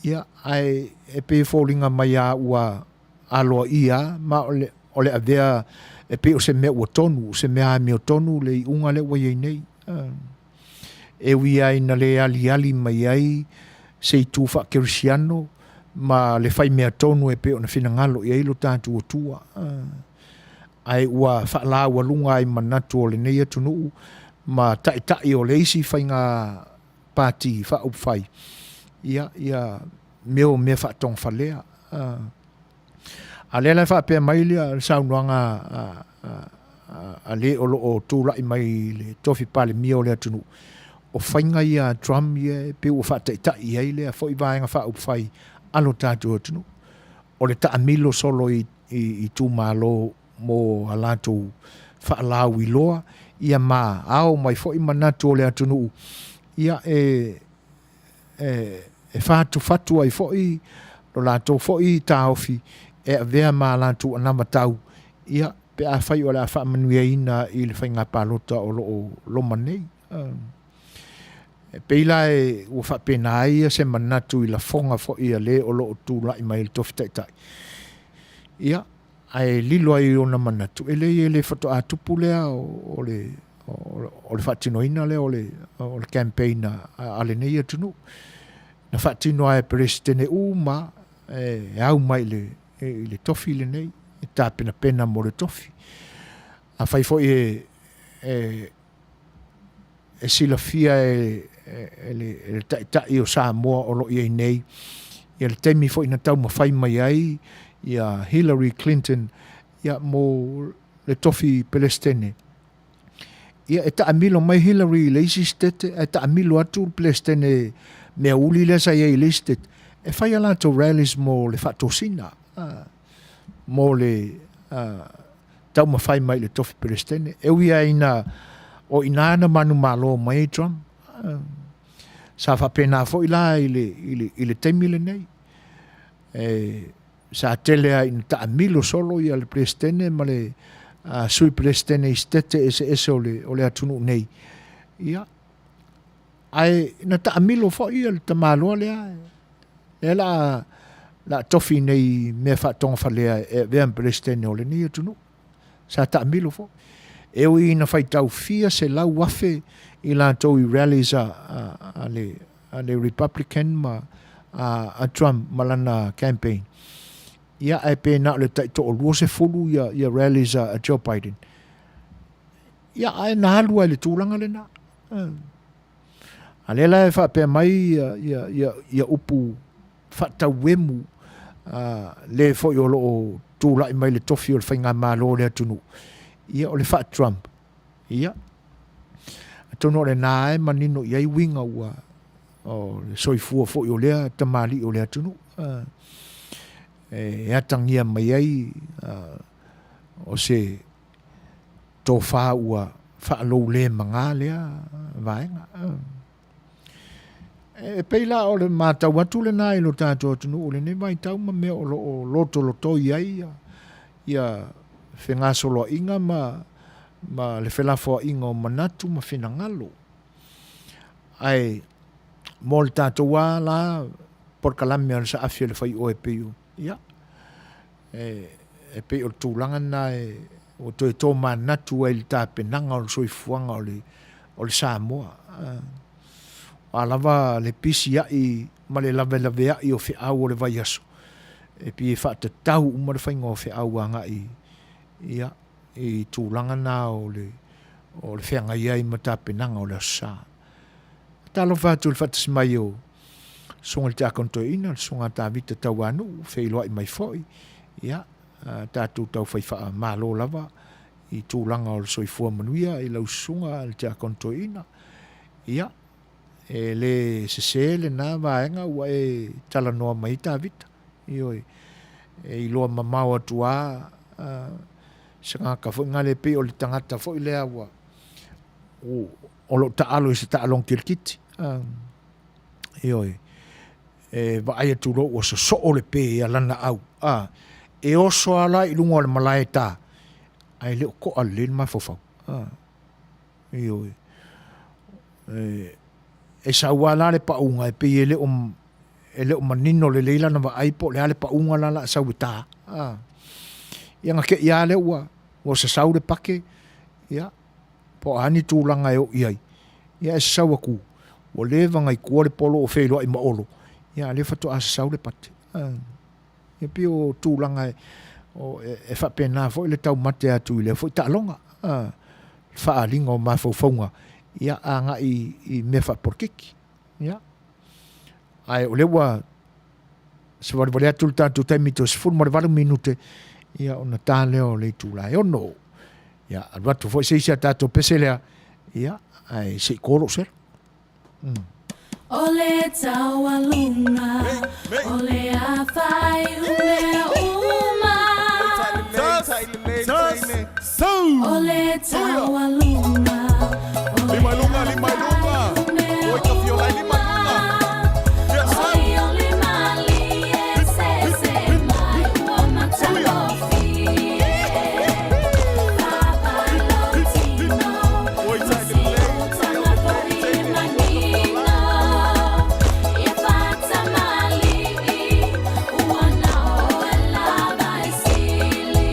Ia, ae e pei e foliga mai lava ua aloaia lava, ma o le, o le avea e pei o se mea ua tonu, o se mea amiotonu le iuga lea ua i ai nei. E ui lava ina le aliali mai ai se itu faakerisiano ma le fai mea tonu e pei ona finagalo i ai lo tatou Atua. Ae ua faalaualuga ai manatu o lenei atunuu ma taitai o le isi faiga pati faaupufai, ia, ia mea o mea faatogafalea. A lea la e faapea mai le saunoaga a le o lo o tulai mai i le tofi Palemia o le atunuu, o faiga ia a Trump ia e pei ua faataitai i ai lea foi vaega faaupufai a lo tatou atunuu. O le taamilo solo i itumalo mo a latou faalauiloa, ia ma ao mai foi manatu o le atunuu, ia e fatufatu ai foi lo latou foi taofi e avea ma a latou anavatau, ia pe afai o le a faamanuiaina i le faiga palota o lo o loma nei. E pei la e ua faapena ai se manatu i lafoga foi a le o lo o tulai mai i le tofi taitai. Ia, ae lilo ai i ona manatu, e leai e le faatoa tupu lea o le o le faatinoina lea o le o le campaign a, a lenei atunuu. Na faatino lava e Peresetene uma e au mai i le, i le tofi lenei, e tapenapena mo le tofi. Afai foi e, e, e silafia e, e, le, e le taitai o Samoa o lo o i ai nei, ia le taimi foi na taumafai mai ai ia Hillary Clinton ia mo le tofi Pelestene. Ia e taamilo mai Hillary i le isi sitete ae taamilo atu le Pelestene mea uli lea sa i ai i le isi sitete e fai a latou rallies mo le faatosina mo le taumafai mai i le tofi Pelestene. E ui lava ina o i ina na manumalo mai ai Trump, sa faapena foi la i le, i le, i le taimi lenei. E, sa tele lava ina taamilo solo ia le Peresetene ma le Sui Peresetene i sitete eseese o le, o le atunuu nei. Ia, ae na taamilo foi ia le tamaloa lea, lea la la tofi nei mea faatogafalea e avea ma Peresetene o lenei atunuu. Sa taamilo foi. E ui ina faitau fia 100,000 i latou i rallies a, a, a le, a le Republican ma a, a Trump ma lana campaign. Ia, ae pe na o le tai 20 ia, ia rallies a, a Joe Biden. Ia, ae na alu ai le tulaga lena. A lea la e faapea mai ia, ia, ia, ia upu faatauemu a le foi o lo o tulai mai le tofi o le faigamalo o le atunuu, ia o le faa-Trump. Ia, atonu o lena e manino i ai uiga ua o le soifua foi o lea tamalii o le atunuu e atagia mai ai o se tofa ua faaloule maga lea vaega. E pei la o le matau atu lena i lo tatou atunuu i lenei vaitau ma mea o lo o lotolotoi ai ia, ia fegasoloaiga ma, ma le felafoaiga o manatu ma finagalo. Ae mo le tatou lava la polokalame a le saafi a le faioe e pei o, ia, e, e pei o le tulaga lena e, ua toe tomanatu ai i le tapenaga o le soifuaga o le, o le Samoa. O a lava le pisia'i ma le lavelavea'i o feau o le vaiaso, e pei e faatatau uma le faiga o feau agai ia, i tulaga na o le, o le feagai ai ma tapenaga o le Aso Sa. Talofa atu i le faatasi mai o Susuga i le Tiakono Toeaina, le Susuga a Tavita Tauanuu, feiloai mai foi, ia, tatou taufai faamalo lava i tulaga o le soifua manuia i lau susuga i le Tiakono Toeaina. Ia, e le sese lena vaega ua e talanoa mai ai Tavita. Ioe, e iloa mamao atu lava se tagata foi lena e pei o le tagata foi lea ua o lo o taalo i se taaloga kirikiti. Ioe, e vaai atu loa ua sosoo le pe ia lana au. A, e oso lava la i luga o le malae ta, ae le o toa lelei le mafaufau. A, ioe. E, e sau lava la le pauga e pei e le o, e le o manino lelei lana vaai po o le a le pauga la o le a sau e ta. A, ia na te i lava lea ua, ua sasau le pake, ia, po o a ni tulaga e oo i ai, ia e sasau atu, ua leva ona i tua le polo o feiloai ma Olo, ia a o lea faatoa sasau le pate. Ia pei o tulaga e, o, e, e faapena foi le taumate atu i lea foi taaloga, le faaaliga o mafaufauga, ia agai i, i mea faapolokiki. Ia. Ae o lea ua savalivali atu le tatou taimi toe 18 minute, ia ona ta lea o le itula e 6. Ia, alu atu foi se isi a tatou pese lea, ia, ae se i kō lou sela. O le taualuga, o le afai mea uma. O le taualuga, o le afai mea uma. Olioli malie se se mai ua matagofie. Papalotino, ma se utanga fori manino. Ia fatamalii, ua na oe lava e sili.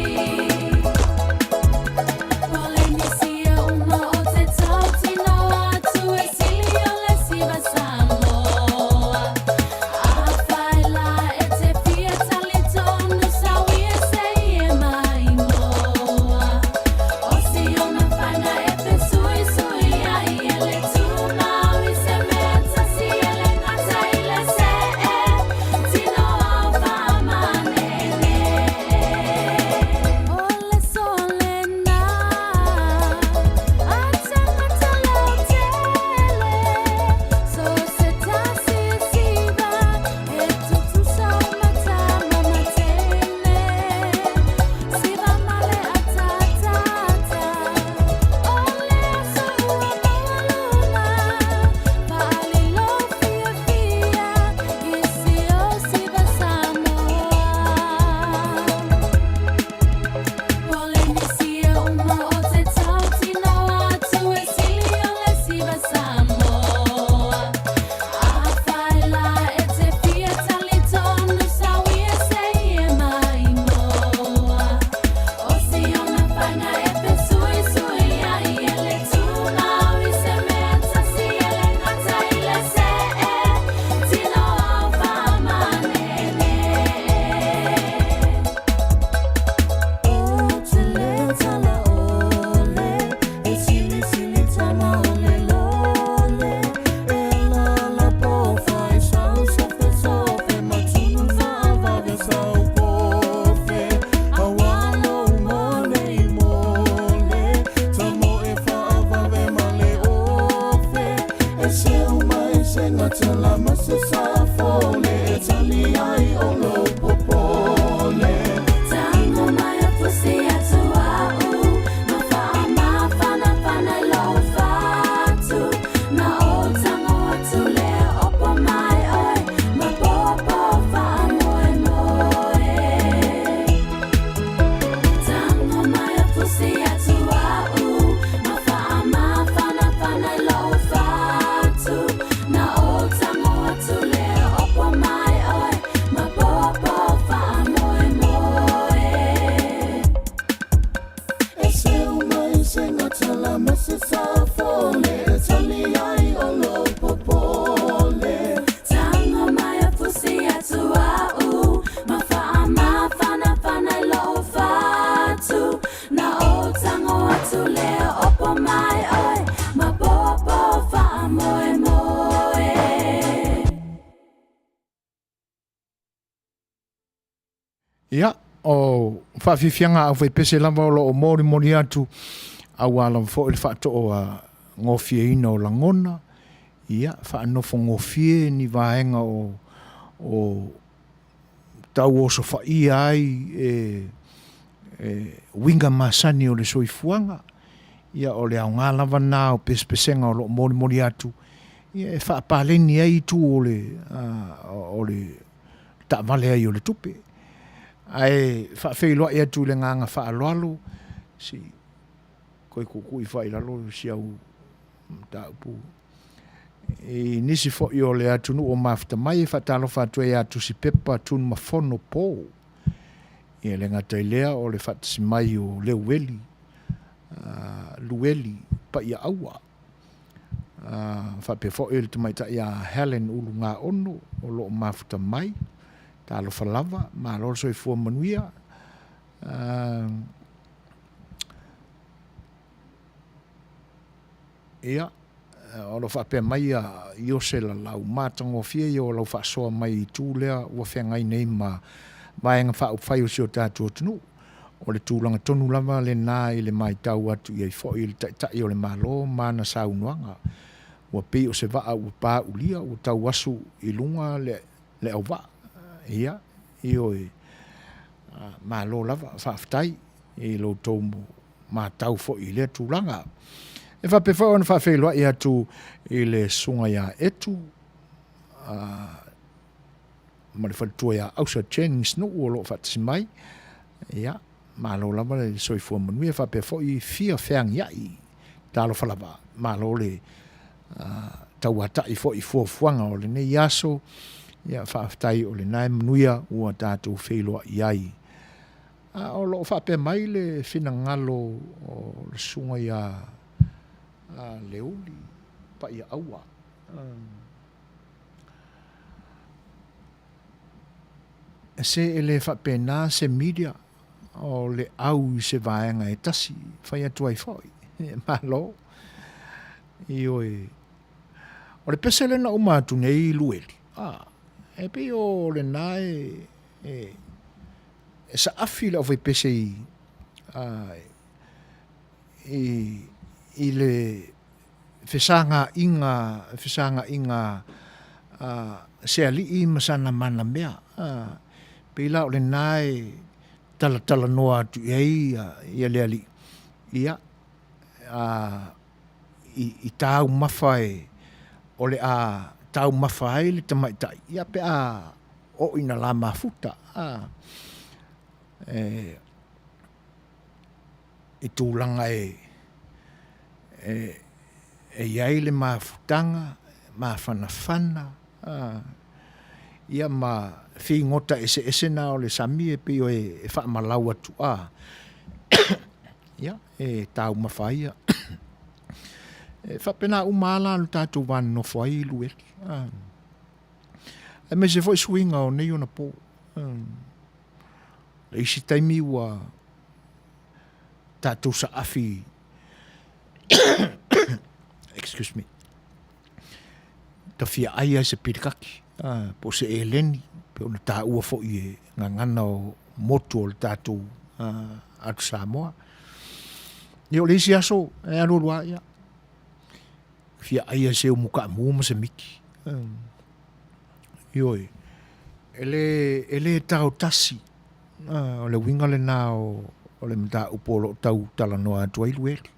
Ia, o faafiafiaga a aufaipese lava o lo o molimoli atu aua lava foi le faatoagofieina o lagona, ia, faanofogofie ni vaega o o tau osofaia ai e e uiga masani o le soifuaga. Ia, o le aoga lava lena o pesepesega o lo o molimoli atu, ia e faapaleni ai itu o le o le taavale ai o le tupe. Ae faafeiloai atu i le agaga faaaloalo, se i toe tuutuu ifo lava i lalo si au mataupu i nisi foi o le atunuu o mafuta mai, e faatalofa atu ai ia Tusipepa Tunumafono Paul. Ia e le gata i lea o le faatasi mai o Leueli, Lueli Paiaaua, faapea foi le tamaitai ia Helen Ulugaono o lo o mafuta mai. Talofa lava, malo le soifua manuia. Ia, o lo o faapea mai ia Iose Lalau, matagofie ia o lau faasoa mai i itu lea ua feagai nei ma Vaega Faaupufai o si o tatou atunuu. O le tulaga tonu lava lena i le matau atu i ai foi i le Taitai o le Malo ma ana saunoaga. Ua pei o se vaa ua paulia ua tau asu i luga le auvaa. Ia, ioe, malo lava, faafetai i lo outou matau foi i lea tulaga. E faapea foi ona faafeiloai atu i le Susuga ia Etu ma le faletua ia Ausa Jennings Nuu o lo o faatasi mai. Ia, malo lava le soifua manuia faapea foi fia feagiai. Talofa lava, malo le tauatai foi i fuafuaga o lenei aso. Ia, faafetai o lena e manuia ua tatou feiloai ai. A o lo o faapea mai le finagalo o le susuga ia Leuli Paiaaua. Se e le faapena se media o le au i se vaega e tasi, fai atu ai foi. Malo. Ioe. O le pese lea na uma atu nei Lueli, a, e pei o lena e, e, e saafi le aufaipese i, a, i, i le fesagaina fesagaina a se alii ma sana manamea. Pei la o lena e talatalanoa atu i ai ia le alii, ia, i taumafa e o le a taumafa ai le tamaitai, ia pe a oo ina la mafuta. E i tulaga e e i ai le mafutaga, mafanafana, ia ma figota eseese na o le sami e pei e faamalau atu a, ia, e taumafa ai. E faapena uma lava la lo tatou va nonofo ai Lueli, aemaise foi suiga o nei ona po. Le isi taimi ua tatou saafi excuse me, ta fia ai lava i se pilikaki po o se eleni, pei ona taua foi e gagana o motu o le tatou atu Samoa. Ia o le isi aso e alualu lava, ia, fia ai lava i se umu kaamu ma se miti. Ioe, e le, e le taotasi. O le uiga lena o, o le mataupu o lo o tau talanoa atu ai Lueli.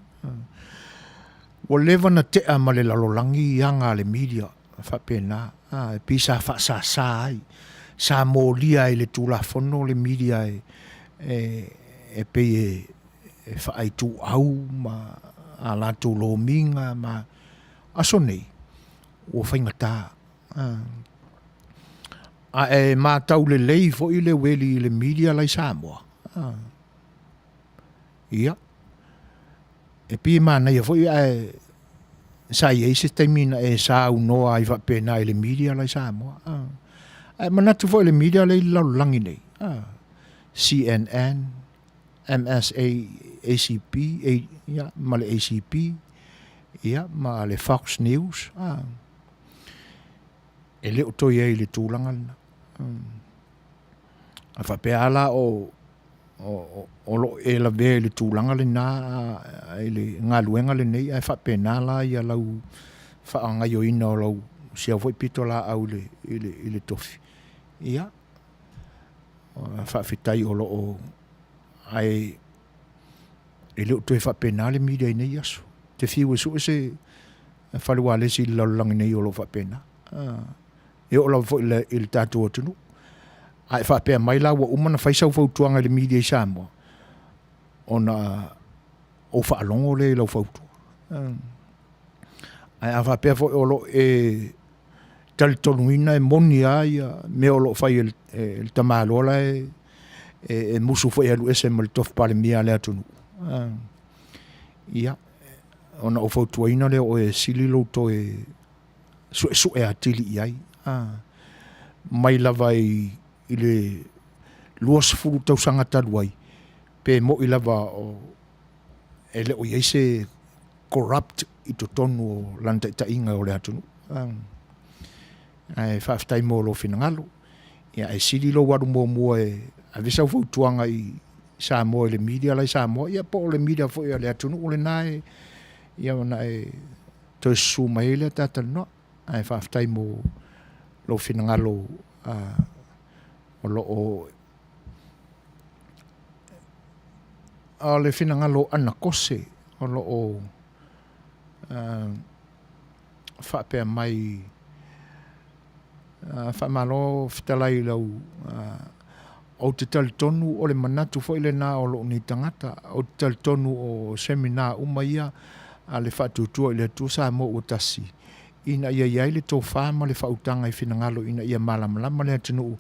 Ua leva na tea ma le lalolagi aga a le media faapena, e pei sa faasasa ai, sa molia ai i le Tulafono le media e, e, e pei e, e faaituau ma a latou lomiga ma aso nei, ua faigata. A e matau lelei foi le ueli i le media la i Samoa, ia, e pei e manaia foi ae sa i ai se taimi na e saunoa ai faapena i le media la i Samoa. Ae manatu foi i le media lea i le lalolagi nei, CNN, MSA, ACP, A, ia, ma le ACP, ia, ma le Fox News, a, e le o toe i ai i le tulaga lena. A faapea lava la o, o, o lo o e lavea i le tulaga lena i le galuega lenei ae faapena la ia lau faagaioina o lau sia foi pitolaau i le, i le, i le tofi. Ia, faafetai o lo o ae e le o toe faapena le media i nei aso. Te fiu e sue se fale ualesi i le lalolagi nei o lo o faapena. E oo lava foi i le tatou atunuu. A e faapea mai la ua uma ona fai sau fautuaga i le media i Samoa, ona ou faalogo lea i lau fautua. Ae a faapea foi o lo o e talitonuina e moni lava ia mea o lo o fai e le tamaloa la e, e musu foi e alu ese ma le tofi Palemia a le atunuu, ia, ona ou fautuaina lea o oe e sili lou toe suesue atili i ai. Mai lava i le 20 tausaga talu ai, pe moi lava o, e le o i ai se corrupt i totonu o lana taitaiga o le atunuu. Ae faafetai mo lou finagalo. Ia ae sili lou alu muamua e ave sau fautuaga i Samoa i le media la i Samoa, ia po o le media foi a le atunuu lena e, ia ona e toe susu mai ai lea ta talanoa. Ae faafetai mo lou finagalo o lo o a o le finagalo o Anakose o lo o faapea mai, Faamalo fetalai i lau Ou te talitonu o le manatu foi lena o lou nei tagata. Ou te talitonu o seminar uma ia a le Faatuatua i le Atua Samoa ua Tasi, ina ia i ai le tofa ma le faautaga i finagalo ina ia malamalama le atunuu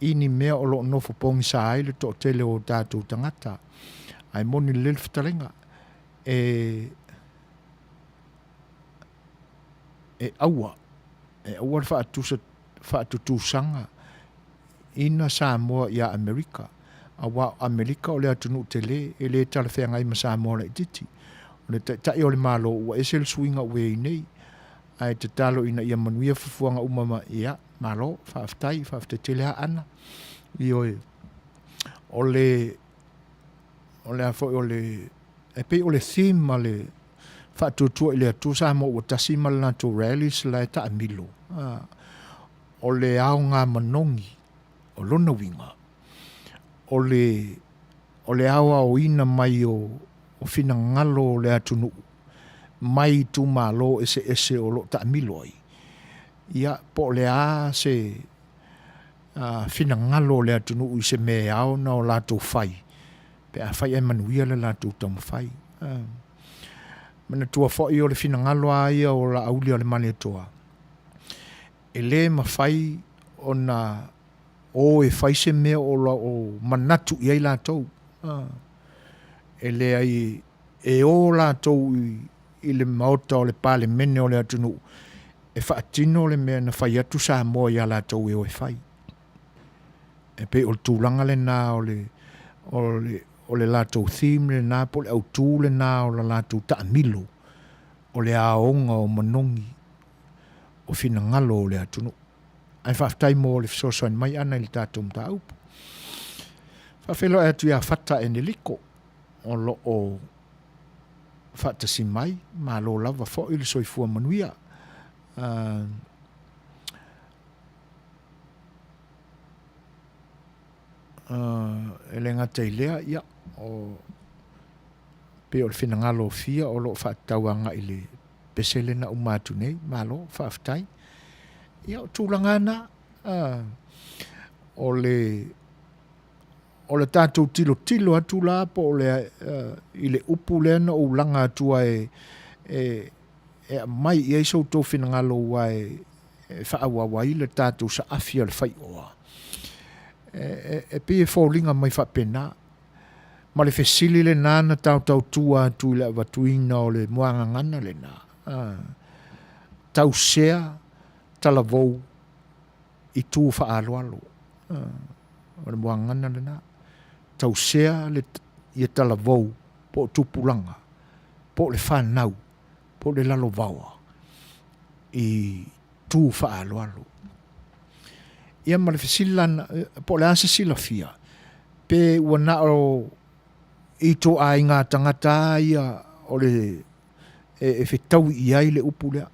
i ni mea o lo o nofo pogisa ai le toatele o o tatou tagata. Ae moni lelei le fetalaiga, e, e aua, e aua le faatusa, faatutusaga ina Samoa ia Amerika, aua o Amerika o le atunuu tele, e le talafeagai ma Samoa laitiiti. O le Taitai o le Malo ua ese le suiga ua i ai nei, ae tatalo ina ia manuia fuafuaga uma ma, ia, malo, faafetai, faafetai tele lava Ana. Ioe, o le, o le a foi o le, e pei o le theme a le Faatuatua i le Atua Samoa ua Tasi ma le latou rallies la e taamilo, o le aoga manogi, o lona uiga, o le, o le aoaoina mai o, o finagalo o le atunuu mai itumalo eseese o lo o taamilo ai, ia, po o le a se finagalo o le atunuu i se mea e ao ona o latou fai, pe afai ae manuia le latou taumafai. Manatua foi o le finagalo lava ia o Laauli a le Malietoa, e le mafai ona o e fai se mea o lo o manatu i ai latou. E leai, e o latou i le Maota o le Palemene o le atunuu e faatino le mea na fai atu Samoa ia latou e o e fai. E pei o le tulaga lena o le, o le, o le latou theme lena po o le autu lena o le latou taamilo, o le aoga o manogi o finagalo o le atunuu. Ae faafetai mo le fesoasoani mai Ana i le tatou mataupu. Faafeiloai atu ia Fata Eneliko o lo o faatasi mai, malo lava foi le soifua manuia. Uh, uh, e le gata i lea, ia, o, pei o le finagalo o Fia o lo o faatatau agai i le pese lea na uma atu nei, malo, faafetai. Ia, o tulaga na, uh, o le o le tatou tilotilo atu la po o le uh, i le upu lea na ou laga atu ai e, e aumai i ai so outou finagalo ua e, e faaauau ai le tatou saafi a le faioa. E, e, e pei e foliga mai faapena. Ma le fesili lena na taotautua atu i le avatuina o le muagagana lena. Tausea talavou i tu faaaloalo. O le muagagana lena. Tausea le, ia talavou po o tupulaga, po o le fanau, po o le lalovaoa i tu faaaloalo. Ia ma le fesili la, po o le a se silafia, pe ua na o i ituaiga tagata lava ia o le e fetaui i ai le upu lea,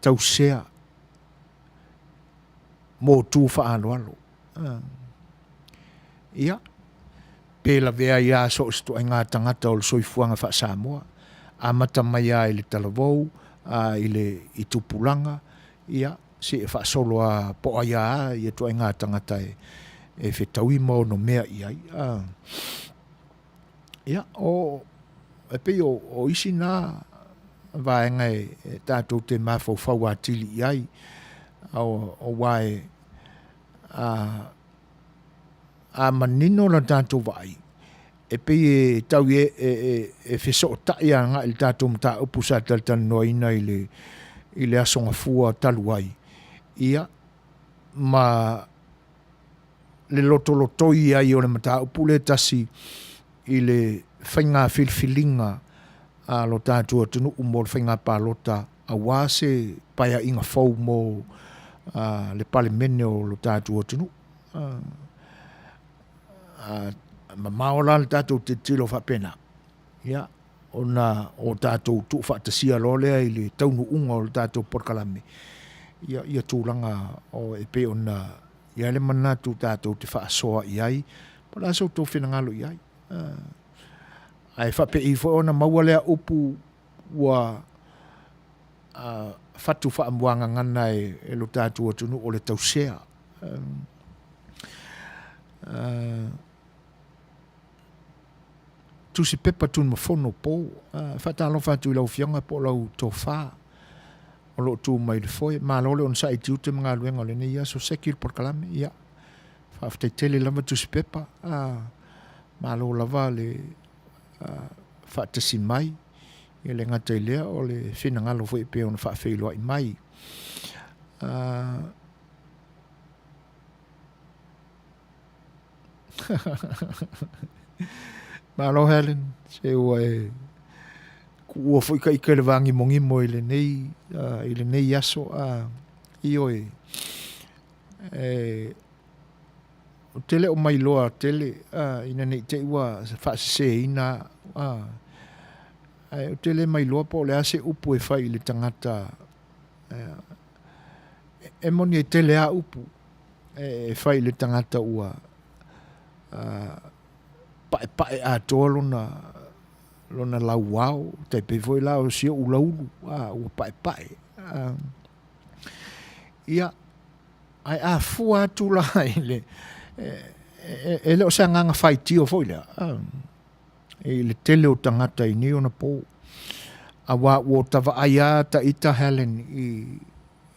tausea mo tu faaaloalo. Ia, pe lavea ai lava so o se ituaiga tagata o le soifuaga faa-Samoa, amata mai lava i le talavou, a i le i tupulaga, ia, seia faasolo lava po o ai lava ia ituaiga tagata e fetaui ma ono mea i ai. Ia, o, e pei o, o isi na vaega e tatou te mafaufau atili i ai, aua e, a, a manino la tatou vaai, e pei e tau e, e, e, e fesootai agai i le tatou mataupu sa talatalanoaina i le, i le Aso Gafua talu ai, ia, ma le lotolotoi ai o le mataupu lea e tasi i le faiga filifiliga a lo tatou atunuu mo le faiga palota aua se paeaiga fou mo le Palemene o lo tatou atunuu. A mamao la le tatou tilotilo faapena, ia, ona o tatou tuufaatasia loa lea i le taunuuga o le tatou polokalame, ia, ia tulaga o, e pei ona i ai le manatu tatou te faasoa i ai, po o le a so outou finagalo i ai. Ae faapei foi ona maua lea upu ua fatu faamuagagana e lo tatou atunuu o le tausea. Tusi Pepa Tunumafono Po. Faatalofa atu i lau Afioga po o lau tofa o lo o tu mai i le foe. Malo le onosai i tiute ma galuega o lenei aso. Seki le polokalame. Ia, faafetai tele lava Tusi Pepa. Malo lava le faatasi mai. E le gata i lea o le finagalo foi e pei ona faafeiloai mai. Malo Helen, se ua e kuua foi ka ika i le vāgimogimo i lenei, i lenei aso. Ioe, e, ou te le o mailoa tele ina ne i te i ua faaseseina au, ae ou te le mailoa po o le a se upu e fai i le tagata. E moni e tele lava upu e fai i le tagata ua paepae atoa lona lona lauao, tai pei foi la o si ou laulu, ua paepae. Ia, ae a fua atu la i le, e le o se agaga faitio foi lea, i le tele o tagata i nei ona po. Aua ua ta vaai lava ta ita Helen i,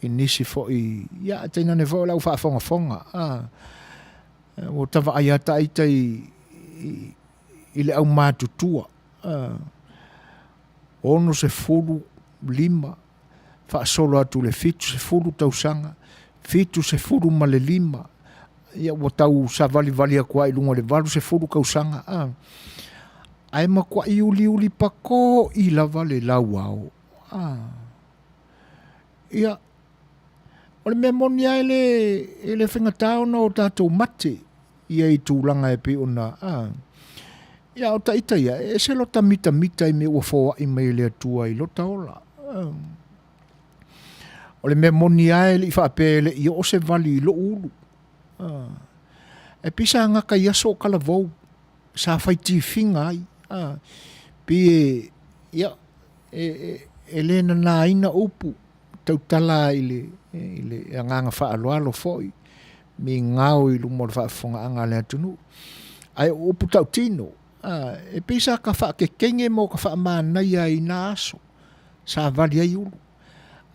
i nisi foi, ia, tainane foi o le au faafogafoga, ua ta vaai lava ta ita i, i, i le aumatutua, 65 faasolo atu i le 70 tausaga, 75, ia ua tau savalivali atu lava i luga o le 80 tausaga, a. Ae matuai uliuli pako'i lava le lauao, a. Ia, o le mea moni lava e le, e le faigata ona o tatou mate ia i tulaga e pei ona, a. Ia, o ta ita ia, e ese lota mitamita i mea ua foai mai e le Atua i lota ola. O le mea moni lava e le i faapea e le i oo se vali i lou ulu. E pei sa gata i aso o talavou, sa fai tifiga ai. Pei e, ia, e le nanaina upu, tautala i le, i le agaga faaaloalo foi, migao i luma o le faafofogaaga a le atunuu. Ae o upu tautino, e pei sa ta faakekege ma o ta faamanaia ai i na aso, sa vali ai ulu.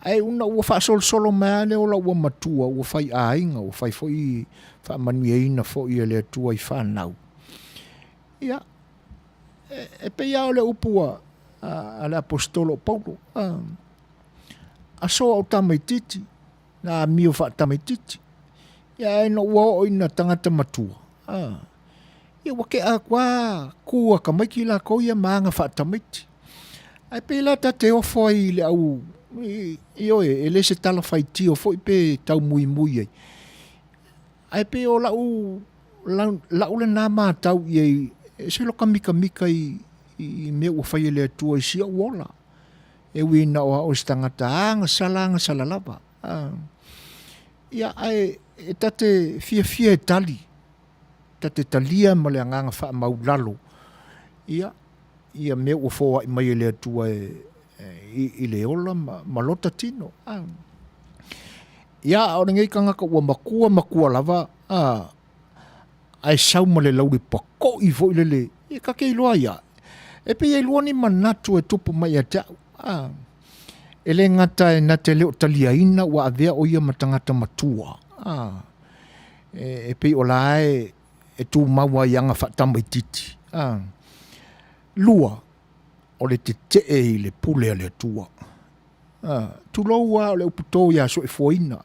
Ae una ua faasolosolo mai lava le ola ua matua, ua fai aiga, ua fai foi faamanuiaina foi e le Atua i fanau. Ia, e pei lava o le upu a, a le Aposetolo o Paulo, aso a o tamaitiiti, na amio faatamaitiiti. Ia ae ina ua oo ina tagata matua, a, ia ua tea atu lava tu a tamaiti latou ia ma aga faatamaiti. Ae pei la ta te ofo ai i le au, ioe, e le se tala faitio foi pe taumuimui ai. Ae pei o lau, lau lena matau i ai, e ese loka mikamika i, i mea ua fai e le Atua i si ou ola. E ui ina o au o se tagata agasala agasala lava. Ia, ae e ta te fiafia e tali, ta te talia ma le agaga faamaulalo, ia, ia mea ua foai mai e le Atua e, i, i le ola ma, ma lota tino. Ia, a o lenei tagata ua matua matua lava, a, ae sau ma le lauli pakoʻi foi lele, e ta te iloa ia. E pei e lua ni manatu e tupu mai ia te au. A, e le gata e na te le o taliaina ua avea o ia ma tagata matua. A, e, e pei o la e, e tumau ai aga faatamaititi. A, lua, o le tetee i le pule a le Atua. Tulou lava o le upu to ia soifuaina,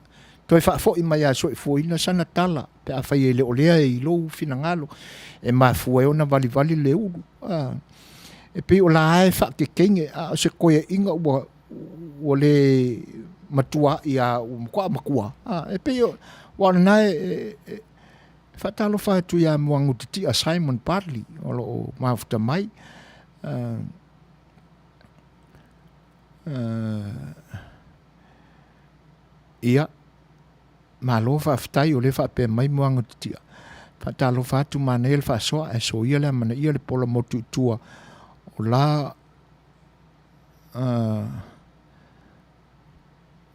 toe faafoi mai ia soifuaina sana tala pe afai e le o lea i lou finagalo e mafua ai ona valivali le ulu. E pei o la e faakekege, a o se koeaiga ua ua le matua'i a ua matua'a matua. E pei o aua o lena e faatalofa atu ia Muagutitia Simon Bartley o lo o mafuta mai. Ia, malo faafetai o lea faapea mai Moana Titia. Faatalofa atu manaia le faasoa ae soia le amanaia le pola motu i tua o la uh,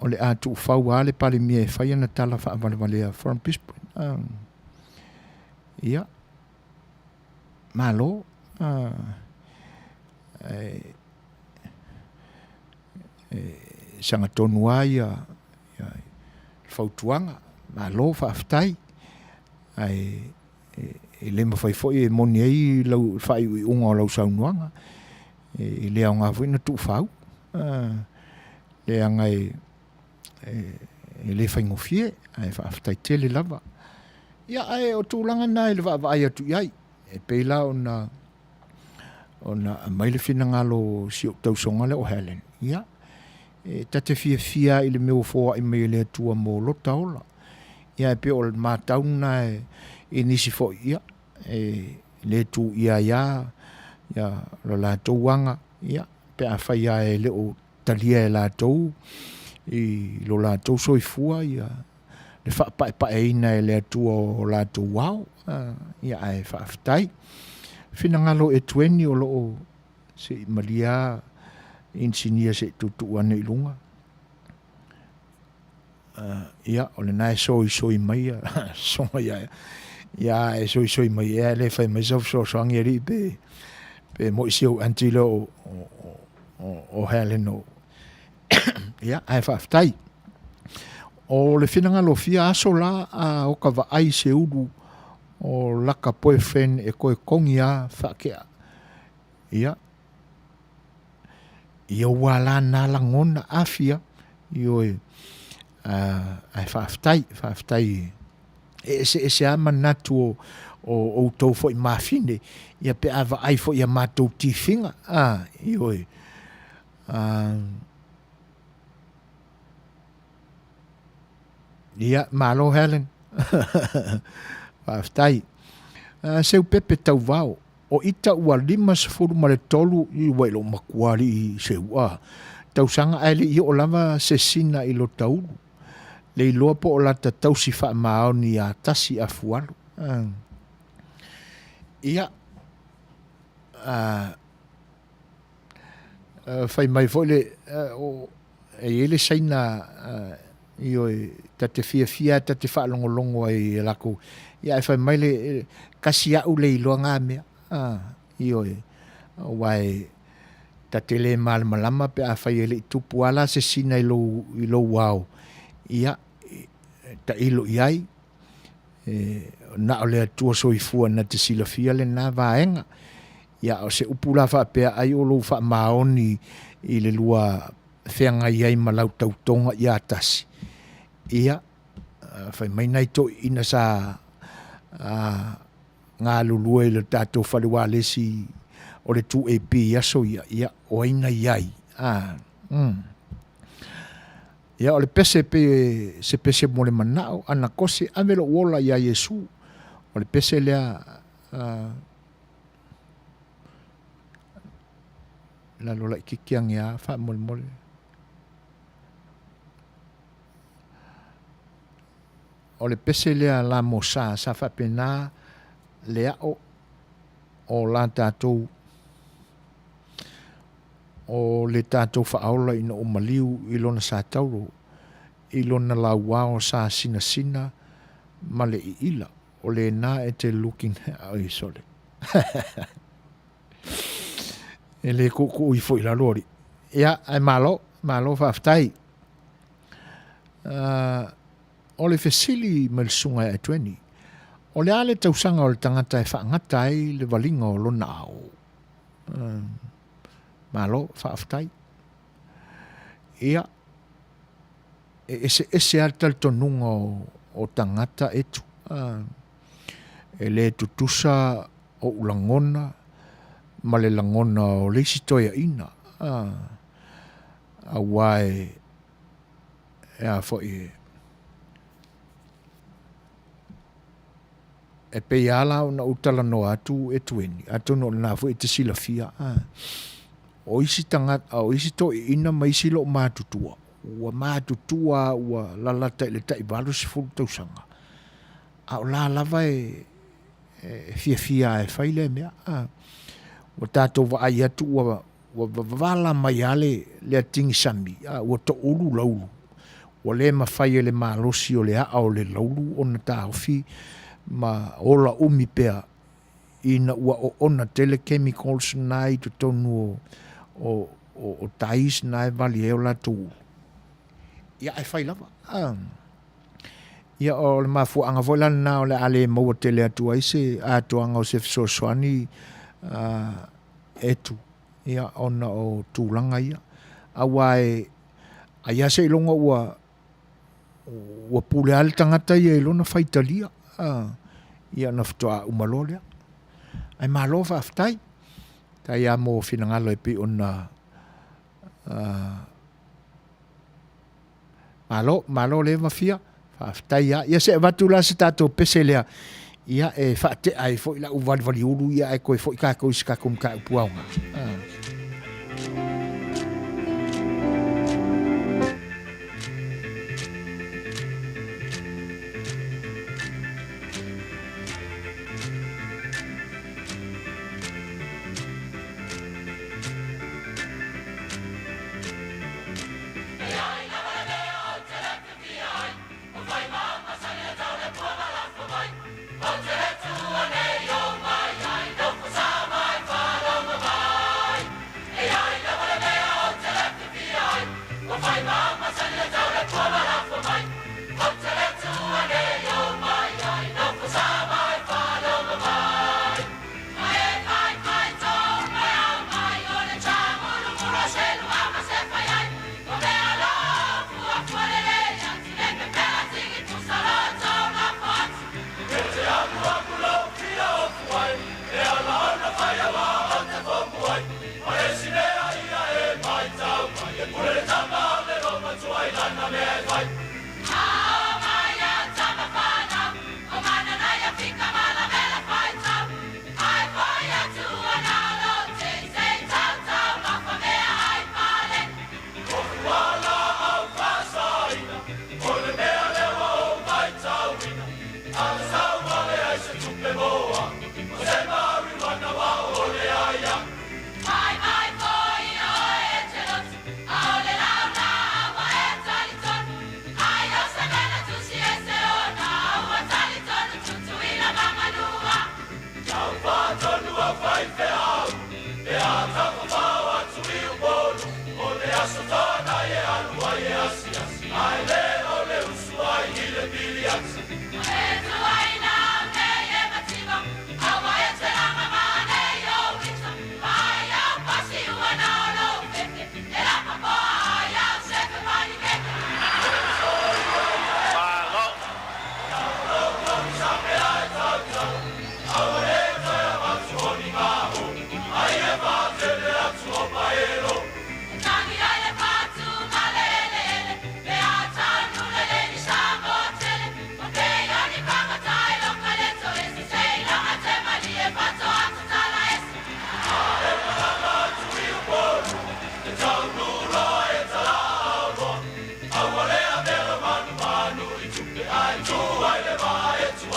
o le a tuufau a le Palemia e fai ana tala faavalevalea from Brisbane. Ia, malo. E sagatonu lava ia le fautuaga, malo faafetai, ae e le mafai foi e moni ai lau faaiuiuga o lau saunoaga, e le aoga foi ona tuufau, leaga e le faigofie, ae faafetai tele lava. Ia, ae o tulaga na i le vaavaai atu i ai, e pei la ona ona aumai le finagalo o si ou tausoga lea o Helen, ia, e ta te fiafia i le mea ua foai mai e le Atua mo lota ola. Ia, e pei o le matau lena e, i nisi foi, ia, e le tuuia ai lava ia, lo latou aga, ia, pe afai lava e le o talia e latou i lo latou soifua, ia, le faapaepaeina e le Atua o latou ao. Ia ae faafetai. Finagalo Etueni o lo o se i malia inisinia se i tuutuu ane i luga. Ia, o lena e soisoi mai ia soga ia ia. Ia e soisoi mai ea e le fai mai sau fesoasoani alii pe pe moi si ou aunty lea o o o o Helen o Ia, ae faafetai. O le finagalo fia aso la a o ka vaai se ulu o laka boyfriend e koe kongi a faakea. Ia, ia ua la nā lagona afia, ioe, ae faafetai, faafetai e eseese lava manatu o o outou foi mafine, ia pe a vaai foi i a matou tifiga, a, ioe. Ia, malo Helen. Faafetai. Seu pepe tauvao. O ita ua 53 i ua i lou matua alii seu a. Tausaga ae le i oo lava se sina i lo taulu. Le iloa po o lata tausi faamaoni ia tasi afualo. Ia, Fai mai foi le, e i ai le Saina, ioe, ta te fiafia ta te faalogologo ai i lakou, ia ae fai mai le, kasi a'u le iloa ngā mea, ioe, aua e ta te le malamalama pe afai e le i tupu lava la se sina i lou, i lou ao, ia, tailo i ai, e, na o le Atua soifua na te silafia lena vaega. Ia, o se upu la faapea ai o lou faamaoni i le lua feagai ai ma lau tautoga ia tasi. Ia, fai mai nai toeaiina sa a, galulue i le tatou fale ualesi o le 2AP i aso ia, ia, o ai na i ai? A, mm. Ia, o le pese pei se pese mo le manao, ana kose, ave lou ola iā Iesu. O le pese lea, lalo laitiiti ane lava faamolemole. O le pese lea la Mosa sa faapena le ao o la tatou o le tatou faaola ina ua maliu i lona satauro i lona lauao sa sinasina ma le iila o lena e te looking oi sole e le kuukuu ifo i lalo alii ia ae malo malo faafetai O le fesili mai le Susuga ia Etueni, O le a le tausaga o le tagata e faagata ai le valiga o lona ao? Malo, faafetai. Ia, e eseese lava le talitonuga o tagata Etu. E le tutusa ou lagona ma le lagona o le isi toeaina, aua e e a foi e pei lava la ona ou talanoa atu e Tueni, atonu o lena foi e te silafia, a, o isi tagata, o isi toeaiina ma isi loomatutua, ua matutua ua lalata i le tai 80 tausaga, a o la lava e, e fiafia lava e fai lea mea. A, ua tatou vaai atu ua Ua vavala mai lava le, le atigisami, a ua toulu laulu. Ua le mafai e le malosi o le aa o le laulu ona taofi ma ola umi pea ina ua oona tele chemicals na i totonu o, o, o, o dyes na e vali ai o latou ulu. Ia, ae fai lava. A. Ia, o le mafuaaga foi la lena o le a le maua tele atu ai se atoaga o se fesoasoani Etu, ia, ona o tulaga ia. Aua e, ai lava seiloga ua, ua pule lava le tagata ia i lona faitalia, a, ia ona faatoa uma loa lea. Ae malo faafetai. Faafetai lava mo finagalo e pei ona, a, Malo, malo le Mafia. Faafetai lava. Ia se avatu la se tatou pese lea, ia e faatea ai foi lau valivaliulu ia ae toe foi tatou i se tatou mataupu aoga. Ah.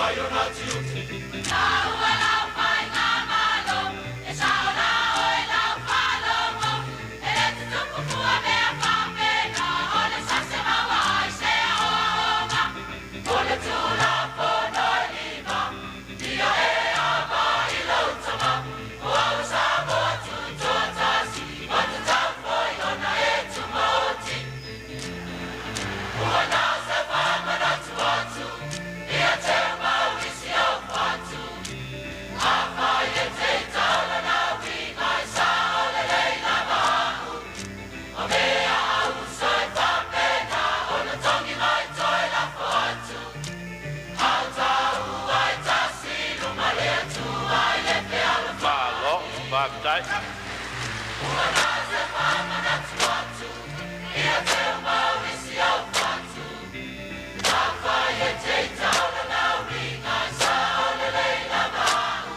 Taua lau faigamalo, e sao la oe lau faalogo, e le tutupu fua mea faapena, o le sase maua ai se aoaoga. O le Tulafono e lima, ia e ava i lou tama, o au Samoa tutoatasi, ua tatau foi ona e tumaoti. Ua na o se faamanatu atu, ia teumau i si ou fatu. Afai e te i taola uiga e sao lelei lava au. O mea a uso e faapena ona togi mai toe lafo atu. Autaua e tasi i luma le Atua i le fealofani. Malo, faafetai. Ua na o se faamanatu atu, ia teumau i si ou fatu. Afai e te i taola uiga e sao lelei lava au.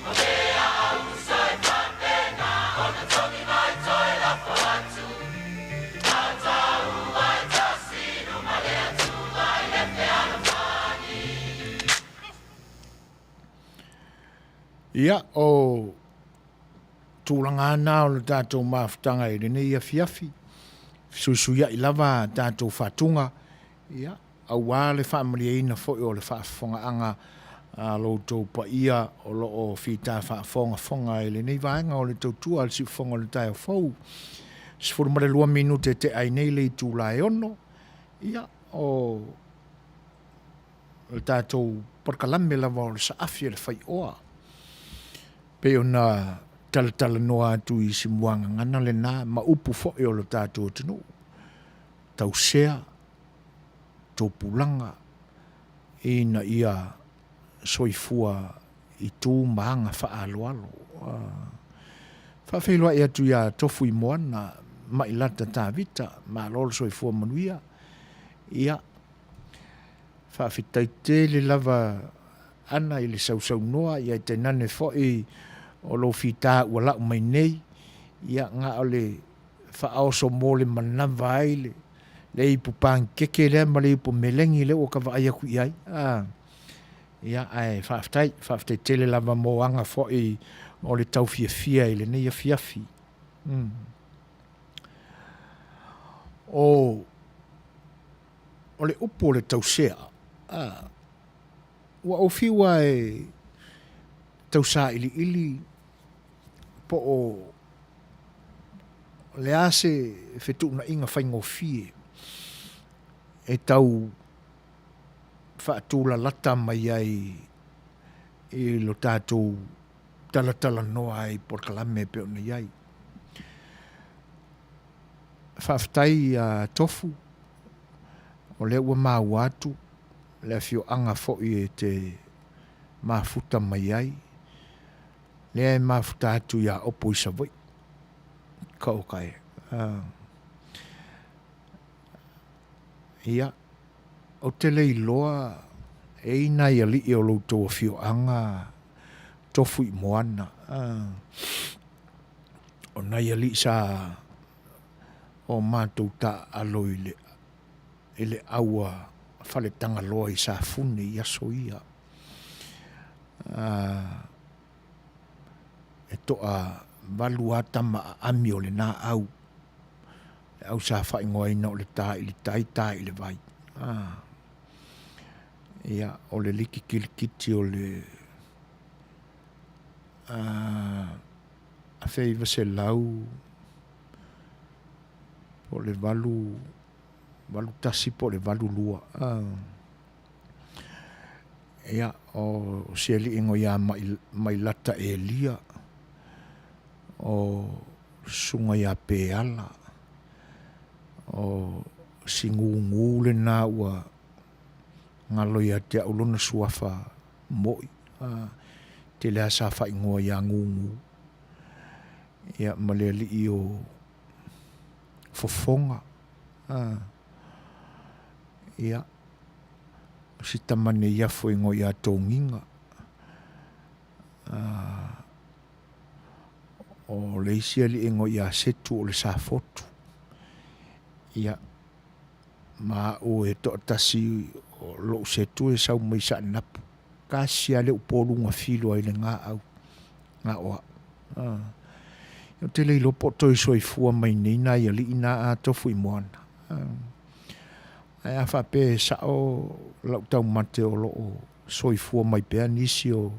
O mea a uso e faapena ona togi mai toe lafo atu. Autaua e tasi i luma le Atua i le fealofani. Ia, o tulaga lava na o le tatou mafutaga i lenei afiafi, fesuisuiai lava a tatou faatuga, ia, aua le faamalieina foi o le faafofogaaga a lo outou paia o lo o fita faafogafoga i lenei vaega o le tautua a le siufofoga o le taeao fou. 12 minute e tea ai nei le itula e 6, ia, o le tatou polokalame lava o le saafi a le faioa. Pei ona talatalanoa atu i si muagagana lena ma upu foi o le tatou atunuu, tausea tupulaga ina ia soifua i tu ma aga faaaloalo. Faafeiloai atu ia Tofuimoana Mailata Tavita, malo le soifua manuia. Ia, faafetai tele lava Ana i le sausaunoa, ia tainane foi o lou fita ua lau mai nei, ia na o le faaoso mo le manava ai le, le ipu panikeke lea ma le ipu melegi lea ua ta vaai atu i ai. A, ia, ae faafetai, faafetai tele lava mo aga foi o le taufiafia i lenei afiafi. Mm. O, o le upu o le tausea, a, ua ou fiu lava e tausailiili po o le a se fetuunaiga faigofie e tau faatulalata mai ai i lo tatou talatalanoa ai i polokalame e pei ona i ai. Faafetai ia Tofu, o lea ua maua atu le afioaga foi e te mafuta mai ai, lea e mafuta atu ia Opo i Savaii. Ka oka e. Ia, ou te le iloa e i nai alii o lo outou afioaga tofu i moana. O nai alii sa o matou taaalo i le i le aua Faletagaloa i Safune i aso ia. E toavalu lava tama aami o lena au, le au sa faaigoaina o le ta i le tai, ta i le vai. Ia, o le liki kilikiti o le 1900 po o le 81 po o le 82. Ia, o si alii igoa ia Mailata Elia, o susuga ia Peala, o si Gugu lena ua galo ia te au lona suafa moi, tele lava sa faaigoa ia Gugu, ia ma le alii o Fofoga, ia, o si tama nei afo igoa ia Togiga, o le isi alii igoa ia Setu o le Safotu, ia, ma au e toatasi Lou setu e sau mai Saanapu, tasi lava le upolu na filo ai i lena au, na o au. Ou te le iloa po o toe soifua mai nei nai alii na a tofu i moana. Ae a faapea e sao lau taumate o lo o soifua mai pea nisi o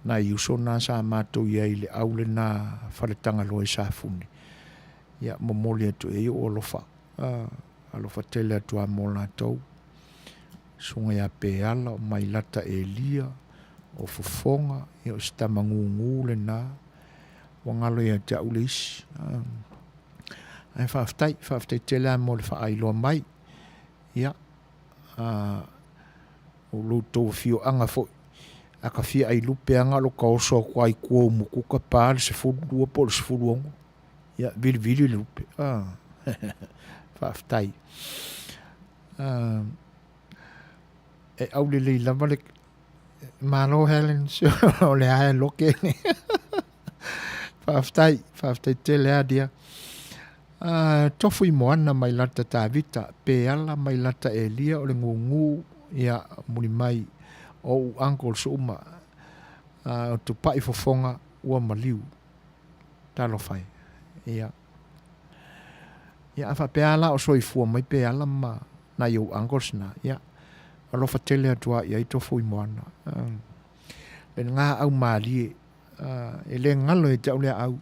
nai uso na sa matou i ai i le au lena Faletagaloa i Safune, ia momoli atu i ai ou alofa. Alofa tele atu lava mo latou. Susuga ia Peala o Mailata Elia, o Fofoga, ia o si tama gugu lena, ua galo ia te au le isi. Ae faafetai, faafetai tele lava mo le faailoa mai. Ia, o lo outou afioaga foi, a ka fia ailupe lava na o lou taoso atu lava i tua o Umukuka pa le 12 po o le 16. Ia, vilivili le lupe. Faafetai. E aulelei lava le Malo Helen, o le ae loke. Faafetai, faafetai tele lava dear. Tofu i Moana mai lata Tavita, Peala mai lata Elia o le gugu, ia, muli mai o ou uncles uma. O Tupai Fofoga ua maliu. Talofa e. Ia. Ia, a faapea lava la o soifua mai Peala ma nai ou uncles na, ia, alofa tele atu lava i ai Tofu i Moana. Le gaau malie, e le galo ia te au lea au.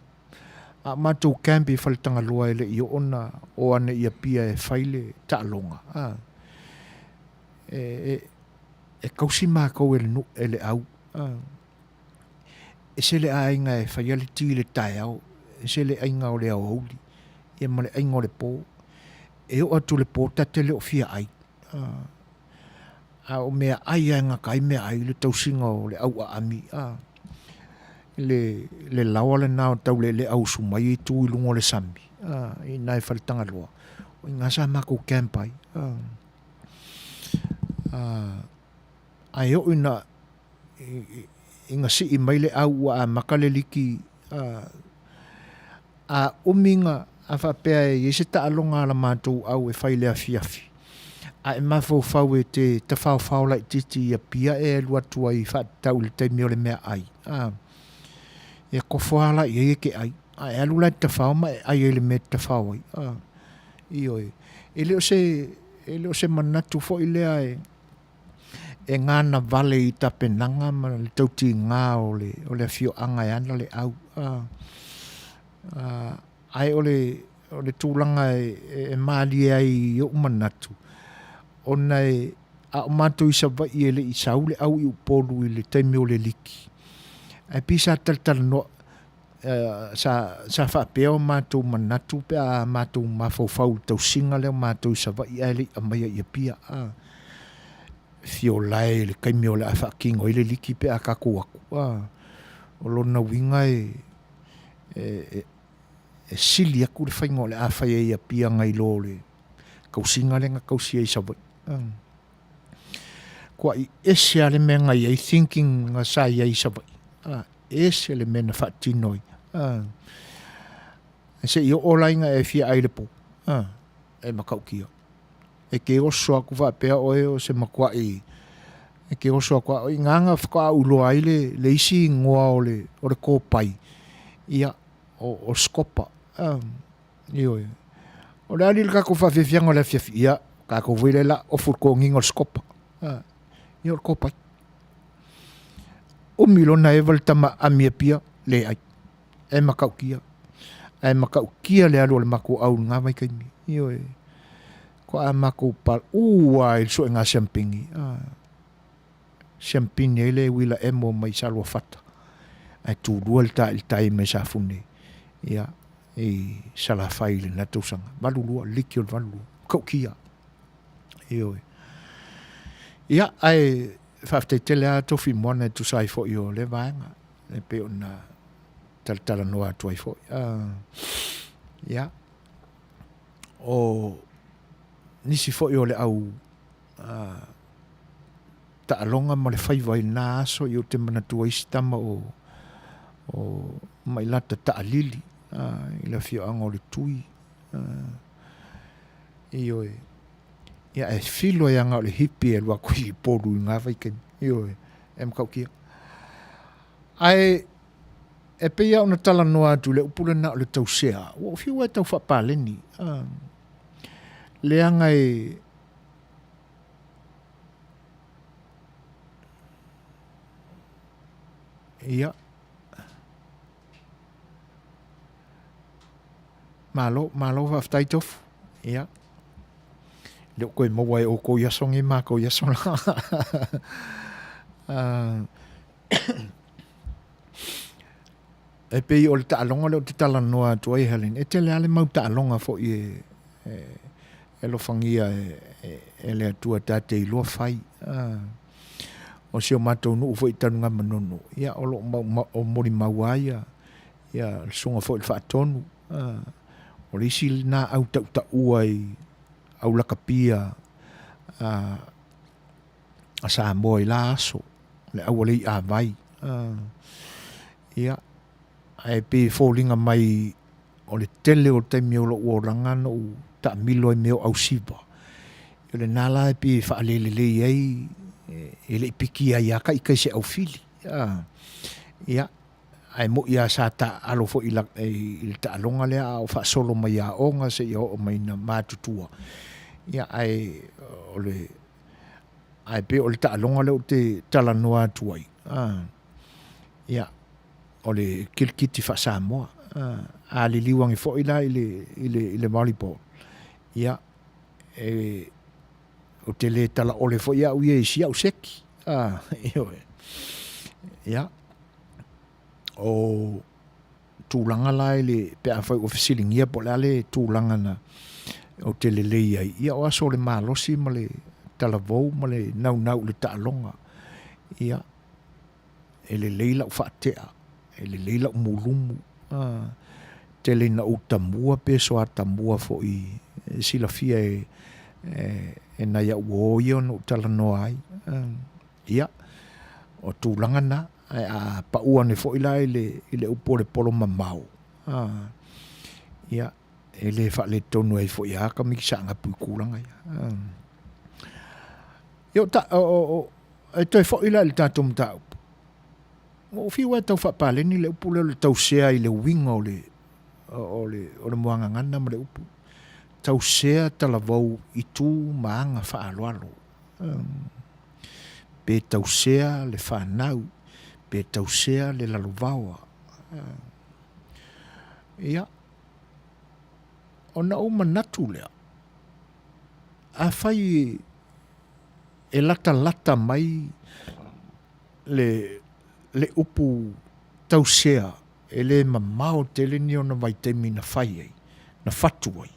A o matou camp i Faletagaloa e le i oo na o ane i Apia e fai le taaloga, e tausi matou e le nuu, e le au. Ese le aiga e faia le ti i le taeao, ese le aiga o le aoauli, ia ma le aiga o le po. E oo atu i le po ta te le o fia ai. A o meaai lava e gata ai meaai le tausiga o le au aami. Le laoa lena o Taulealea usu mai e tu i luga o le sami i ina i Faletagaloa, o i ina sa matou camp ai. Ae oo ina ina sii mai le au ua amata le liki a umi na a faapea e i ai se taaloga a la matou au e fai i le afiafi, a e mafaufau e te tafaofao laitiiti i Apia e alu atu ai faatatau i le taimi o le meaai, a, e kofo lava la i ai e te ai, a e alu la e tafao ma e ai ai i le mea e tafao ai, a. Ioe. E le o se, e le o se manatu foi lea e e gana vale i tapenaga ma le tautiga o le, o le afioaga e ana le au. A, a, ae o le, o le tulaga e, e malie ai i ou manatu, ona e, a o matou i Savaii e le i sau le au i Upolu i le taimi o le liki, ae pei sa talatalanoa, sa, sa faapea o matou manatu pe a matou mafaufau i le tausiga lea o matou i Savaii ae le i aumaia i Apia. A, fiolae i le taimi o le a faatino ai le liki pe a tatou atu. A, o lona uiga e, e, e, e sili atu le faiga o le a fai ai i Apia nai lo le tausiga lea na tausi ai i Savaii. A. Kuai ese lava le mea na i ai thinking na sa i ai i Savaii. A, ese le mea na faatino ai. A, se i oo la ina e fia ai le po, a, e matautia. E ke oso aku faapea oe o se matuai, e ke oso aku, i ngā ngā whakaau loa ai le, le isi ingoa o le, o le kōpai, ia, o, o skopa. A, ioe. O le ali le kākou whaafiafianga o le afiafi, ia, kākou foi le la, ofu le kōnginga o le skopa. A, ia o le kōpai. Umi lona eva le tama ami Apia, leai. E matautia. Ae matautia le alu o le matou au i lena vaitaimi. Ioe. Ko a matou pal, u a i le suega siampini. A. Siampini ai le uila emo mai Saluafata. Ae tulua le ta i le tai mai Safune. Ia, i Salafai i lena tausaga. 82, liki o le 82. Matautia. Ioe. Ia, ae faafetai tele lava Tofi Moana e tusa ai foi o lea vaega e pei ona talatalanoa atu ai foi. Ia, o nisi foi o le au taaloga ma le faiva i lena aso, ia ou te manatua ai si tama o, o Mailata Taalili i le afioaga o Letui. Ioe. Ia, e filo ai aga o le hipi e alu atu i Upolu i na vaitaimi. Ioe, e matautia. Ae e pei lava ona talanoa atu i le upu lena o le tausea, ua ou fiu lava e tau faapaleni, leaga e Ia. Malo, malo faafetai Tofu. Ia. Le o koe maua e oukou i aso nei makou i aso la. E pei o le taaloga lea ou te talanoa atu ai Helen, e tele lava le mau taaloga foi e, e, e alofagia e, e, e le Atua ta te iloa fai. O si o matou nuu foi i Tanugamanono, ia o lo o o molimau lava ia, ia le susuga foi i le Faatonu. O le isi lena au tautaua i au lakapia a, a Samoa i la aso, le au alei avai. Ia, ae pei e foliga mai o le tele o taimi o lou olaga na ou taamilo ai i mea o ausiva. O lena la e pei e faalelelei ai, e le i pikia ai lava ka ita i se aufili. Ia, ae moi lava sa taaalo foi i le taaloga lea a o faasolo mai i aoga seia oo mai ina matutua. Ia, ae o le ae pei o le taaloga lea ou te talanoa atu ai, ia, o le kirikiti faa-Samoa. A liliu ane foi la i le, i le, i le volleyball, ia, e, ou te le talaole foi au ia i si au seki. Ioe. Ia, o tulaga la i le, pe afai ua fesiligia po o le a le tulaga na ou te lelei ai, ia o aso o le malosi ma le talavou ma le naunau i le taaloga. Ia, e lelei lau faatea, e lelei lau mulumu, a, tele ina ou tamua pe soatamua foi e silafia e, e, e nai au uo ia ona ou talanoa ai. Ia, o tulaga na, ae a pau ane foi la i le, i le upu o le polo mamao, a, ia, e le faaletonu ai foi a ka miki saagapu i tulaga ia. Ia, o ta, o, o, o, e toe foi la i le tatou mataupu. Ua ou fiu lava e tau faapaleni le upu lea o le tausea i le uiga o le, o le, o le muagagana ma le upu. Tausea talavou i tu ma aga faaaloalo. Pe tausea le fanau, pe tausea le lalovaoa. Ia, ona ou manatu lea, afai e latalata mai le, le upu tausea e le mamao tele ni ona vaitaimi na fai ai, na fatu ai.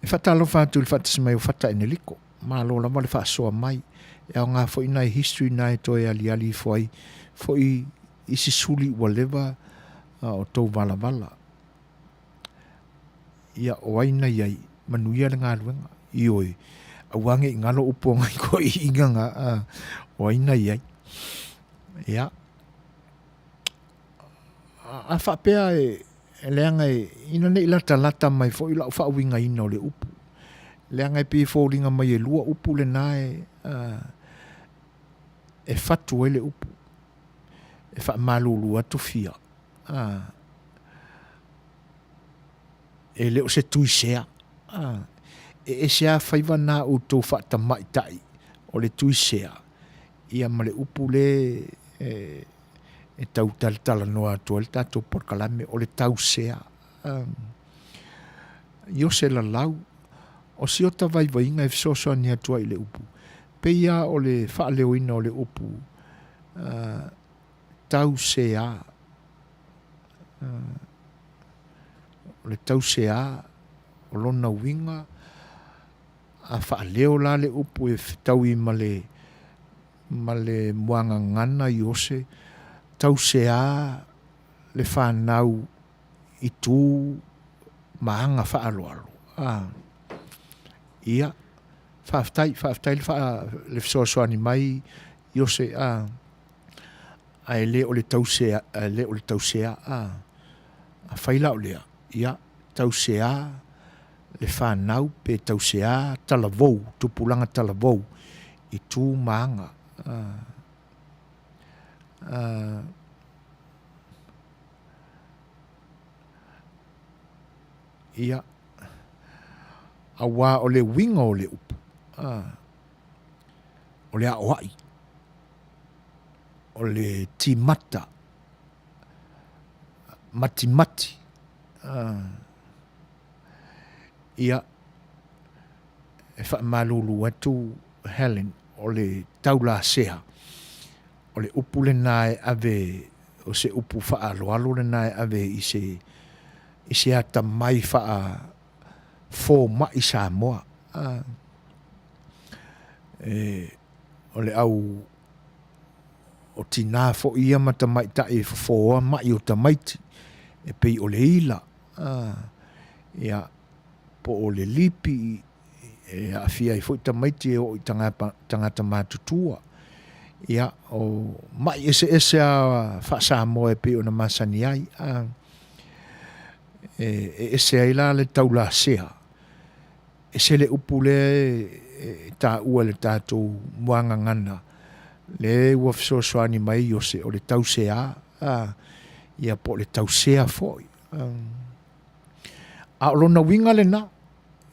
E faatalofa atu i le faatasi mai o Fata Eneliko. Malo lava le faasoa mai. E aoga foi nai history na e toe aliali ifo ai foi isi suli ua leva o tou valavala. Ia, o ai na i ai, manuia le galuega. Ioe, aua ne i galo upu o nai toeaiina na, o ai na i ai. Ia, a faapea e, leaga e, ina ne i latalata mai foi lau faauigaina o le upu, leaga e pei e foliga mai e lua upu lena e, e fatu ai le upu, e faamalulu atu fia, e le o se tuisea. E ese lava faiva na a outou faatamaitai o le tuisea, ia ma le upu le e, e tau talatalanoa atu ai le tatou polokalame, o le tausea. Iose Lalau, o si ota vaivaiga e fesoasoani atu ai i le upu, pei lava o le faaleoina o le upu tausea. O le tausea, o lona uiga, a faaleo la le upu e fetaui ma le ma le muagagana Iose, tausea le fanau i tu ma aga faaaloalo. A, ia, faafetai, faafetai le, faa, le fesoasoani mai Iose, a, ae le o le tausea, ae le o le tausea, a, afai la o lea, ia, tausea. le fanau pe tauseā talavou, tupulaga talavou i tu ma aga. Ia, auā o le uiga o le upu, o le aoai, o le timata, matimati, ia, e faamalulu atu Helen, o le taulasea, o le upu lena e ave, o se upu faaaloalo lena e ave i se, i se atamai faa fomai Samoa. E, o le au o tinā foi ia ma tamaitai e fofoa ma'i o tamaiti, e pei o le ila, ia, po o le lipi, e aafia ai foi tamaiti e oo i tagata matutua. Ia, o ma'i eseese lava faa-Samoa e pei ona masani ai. E ese ai la le taulasea, ese le upu lea e taua e le tatou muagagana, le ua fesoasoani mai Iose, o le tauseā, ia po o le tausea foi. A o lona uiga lena,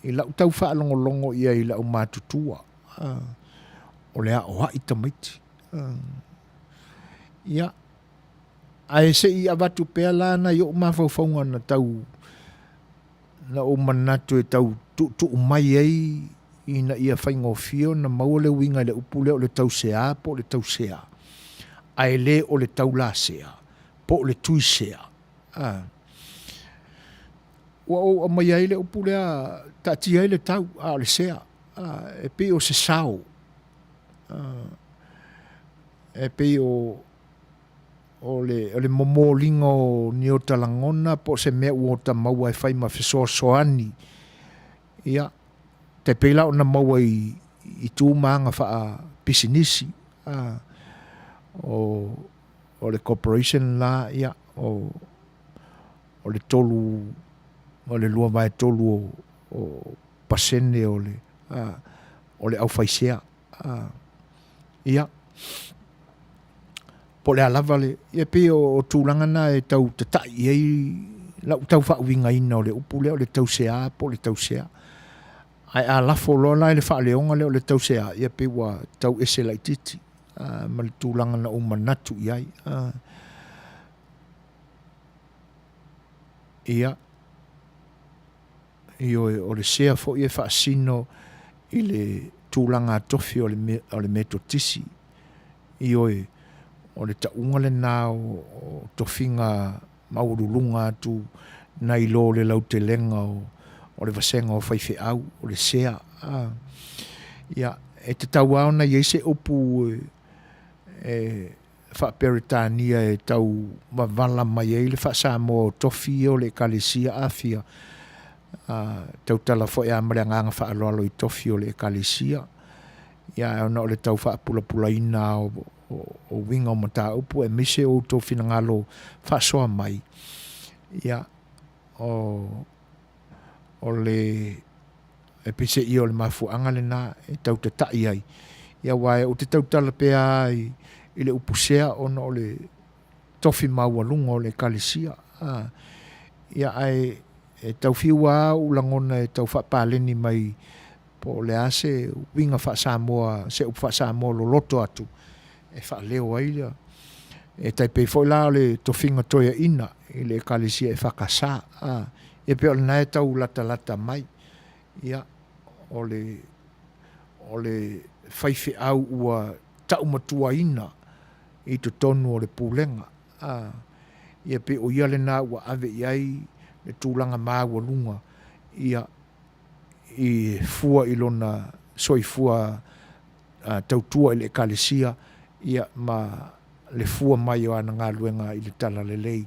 i lau tau faalogologo i ai i le aumatutua, o le aoai tamaiti. Ia, ae se i avatu pea la nai ou mafaufauga na tau na ou manatu e tau tuutuu mai ai ina ia faigofie ona maua le uiga i le upu lea o le tauseā po o le tausea, ae le o le taulasea po o le tuisea. A. Ua ou aumaia ai le upu lea, taatia ai le tau, a o le sea, a, e pei o se sao, a, e pei o, o le, o le momoliga o ni ota lagona po o se mea ua ota maua e fai ma fesoasoani, ia, tai pei la ona maua i, i tu ma aga faapisinisi, a, o, o le corporation la, ia, o, o le tolu, o le 2/3 o, o pasene o le, a, o le aufaisea. A, ia, po o le a lava le, ia pei o, o tulaga na e tau tata'i i ai lau tau faauigaina o le upu lea o le tauseā po o le tausea. Ae a lafo loa la i le faaleoga lea o le tauseā, ia pei ua tau ese laitiiti ma le tulaga na ou manatu i ai. Ia, ioe, o le sea foi e faasino i le tulaga tofi o le, o le Metotisi. Ioe, o le tauga lena o, o tofiga maualuluga atu nai lo le lautelega o, o le vasega o faifeau, o le sea. A, ia, e tatau lava ona i ai se upu e, e faa-Peretania e tau wavala mai ai le faa-Samoa o tofi ia o le Ekalesia Afia, a, tautala foi lava ma le agaga faaaloalo i tofi o le Ekalesia. Ia, ae ona o le tau faapulapulaina o, o, o uiga o mataupu aemaise o outou finagalo faasoa mai, ia, o, o le e peiseai o le mafuaaga lena e tau tata'i ai, ia aua ou te tautala pea lava i, i le upu sea ona o le tofi maualuga o le Ekalesia. A, ia ae e tau fiu lava ou lagona e tau faapaleni mai po o le a se uiga faa-Samoa, se upu faa-Samoa loloto atu e faaleo ai le, e tai pei foi la o le tofiga toeaina i le Ekalesia EFKS. A, ia pei o lena e tau latalata mai. Ia, o le, o le faifeau ua taumatuaina i totonu o le pulega. A, ia pei o ia lena ua ave i ai le tulaga maualuga, ia, i fua i lona soifua tautua i le Ekalesia, ia, ma le fua mai o ana galuega i le talalelei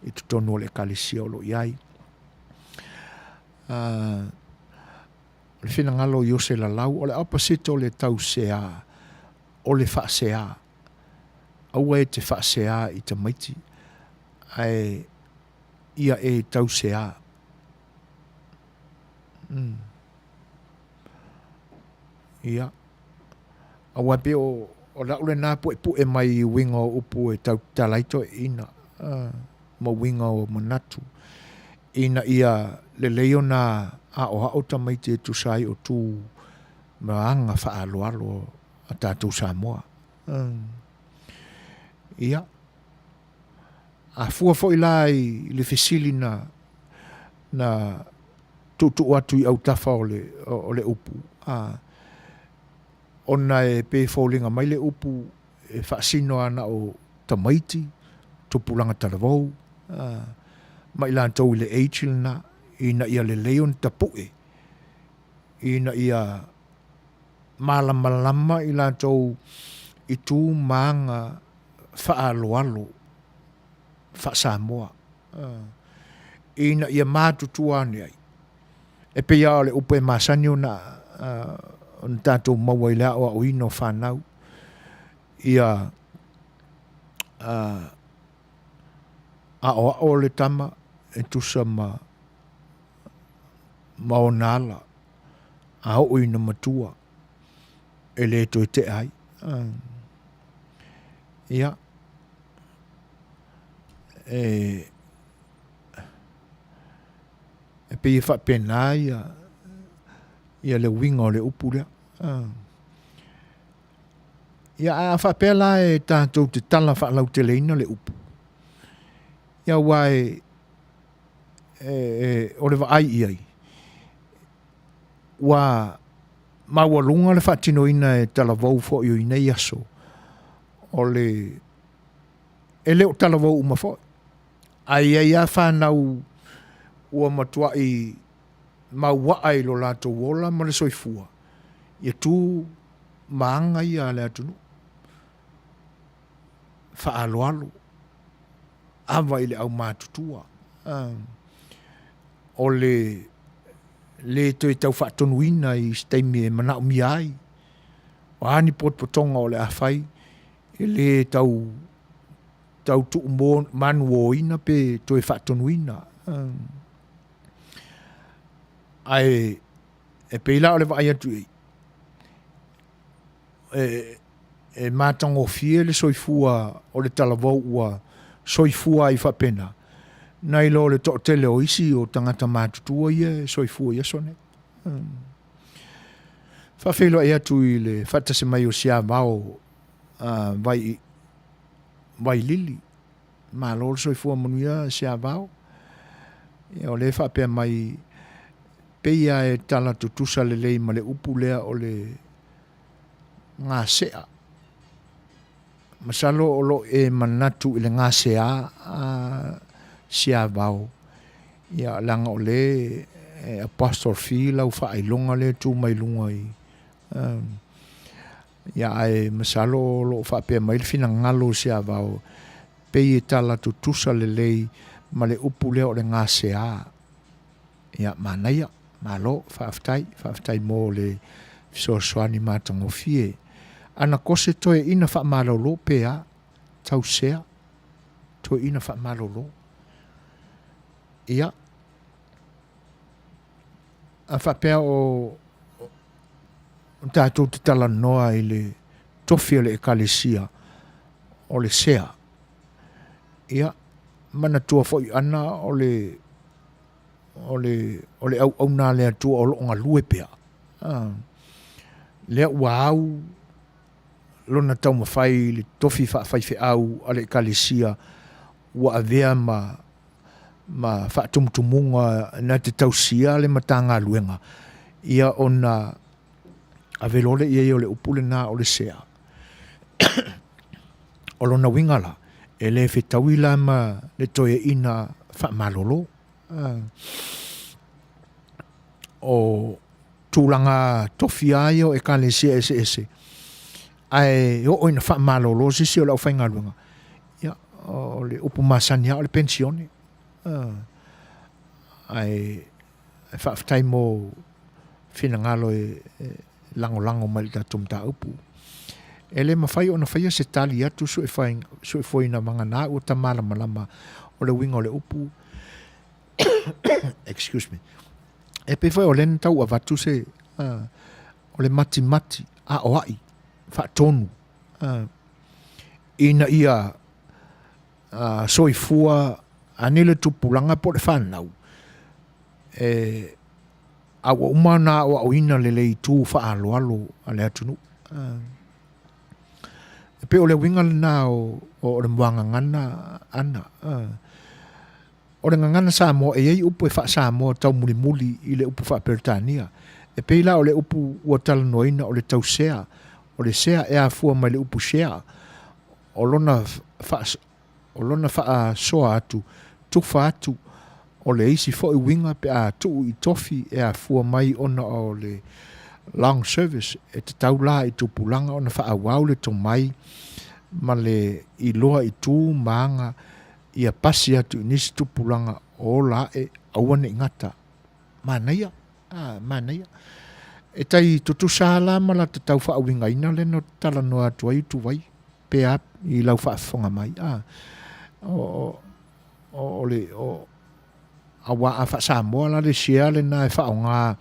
i totonu o le Ekalesia o lo o i ai. O le finagalo o Iose Lalau, o le opposite o le tauseā, o le faaseā. Aua e te faaseā i tamaiti, ae ia e tauseā. Mm. Ia. Aua pei o, o lau lena puepue mai i uiga o upu e tau tatala ai toeaiina, ma uiga o manatu, ina ia lelei ona aoao tamaiti e tusa ai o tu ma aga faaaloalo a tatou Samoa. Ia, a fua foi la i le fesili na, na tuutuu atu i autafa o le, o le upu, a, ona e pei e foliga mai le upu e faasino lava na o tamaiti, tupulaga talavou, a, ma i latou i le age lena, ina ia lelei ona tapue, ina ia malamalama i latou i tu ma aga faaaloalo faa-Samoa, ina ia matutua ane ai. E pei lava o le upu e masani ona ona tatou maua i le aoaoina o fanau, ia aoao le tama e tusa ma ma ona ala, a oo ina matua e le toe tea ai. Ia, e, e pei e faapena ia, ia le uiga o le upu lea. Ia, ae a faapea la e tatou te tala faalauteleina le upu, ia aua e, e, e, o le vaai i ai, ua maualuga le faatinoina e talavou foi o inei aso, o le, e le o talavou uma foi, ae i ai lava fanau ua matuai mauaa i lo latou ola ma le soifua, ia tu ma aga ia a le atunuu, faaaloalo, ava i le aumatutua, o le lē toe tau faatonuina i se taimi e manaomia ai. O a ni potopotoga o le a fai, e lē tau tau tuu manuōina pe toe faatonuina. Ae e pei la o le vaai atu i ai, e, e matagofie le soifua o le talavou ua soifua ai faapena, nai lo le toatele o isi o tagata matutua ia e soifua i aso nei. Hmm. Faafeiloai atu i le faatasi mai o Siavao uh, vai, Vailili. Malo le soifua manuia Siavao. Ia, o lea e faapea mai, pei lava e tala tutusa lelei ma le upu lea o le gasea. Masalo o lo o e manatu i le gasea a Siavao, ia leaga o lea e apostrophe lau faailoga lea e tu mai luga i Ia ae masalo o lo o faapea mai le finagalo o Siavao, pei e tala tutusa lelei ma le upu lea o le gasea. Ia, manaia, malo, faafetai, faafetai mo le fesoasoani matagofie. Ana kose toeaina faamalolo pe a? Tausea, toeaina faamalolo. Ia, a faapea o tatou te talanoa i le tofi o le Ekalesia o le sea, ia, manatua foi ana o le o le, o le auauna a le Atua o lo o galue pea. A, lea ua au lona taumafai i le tofi faafaifeau a le Ekalesia ua avea ma ma faatumutumuga na te tausia le Matagaluega, ia ona ave loa lea i ai o le upu lena o le sea. O lona uiga la, e le fetaui la ma le toeaina faamalolo. O tulaga tofi lava ia o Ekalesia eseese, ae oo ina faamalolo se isi o le aufaigaluega, ia, o le upu masani lava o le penisione. Ae faafetai mo finagalo e lagolago mai i le tatou mataupu. E le mafai ona faia se tali atu suefoina vagana ua ta malamalama o le uiga o le upu excuse me. E pei foi o lea na tau avatu se o le matimati aoai faatonu ina ia soifua ane le tupulaga po o le fanau e a ua uma ona aoaoina lelei i tu faaaloalo a le atunuu. E pei o le uiga lena o, o le muagagana ana. O le gagana Samoa e i ai upu e faa-Samoa taumulimuli i le upu faa-Peretania. E pei la o le upu ua talanoaina o le tausea, o le sea e afua mai le upu share, o lona o lona faasoa atu, tufa atu, o le isi foi uiga pe a tuu i tofi e afua mai ona o le long service e tatau la i tupulaga ona faaauau le tomai ma le iloa i tu ma aga ia pasi atu i nisi tupulaga o ola ae aua ne i gata. Manaia, a, manaia. E tai tutusa lava la ma lata tau faauigaina lea na talanoa atu ai Utuvai pe a i lau faafofoga mai, a, o, o, o le, o, aua a faa-Samoa la le share lena e faaaoga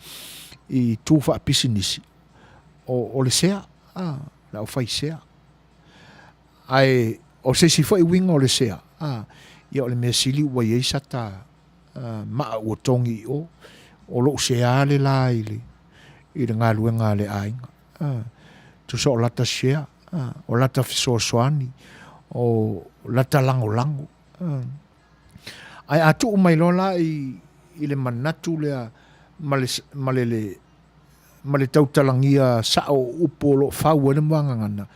i tu faapisinisi, o, o le sea, a, le aufai sea. Ae o se isi foi uiga o le sea, a, ia o le mea sili ua i ai sata maa ua togi i o, o lou sea le la i le, i le galuega a le aiga. A, tusa o lata share, a, o lata fesoasoani, o lata lagolago. A. Ae a tuu mai loa la i, i le manatu lea ma le, ma le, le ma le tautalagia sao o upu o lo o fau ai le muagagana,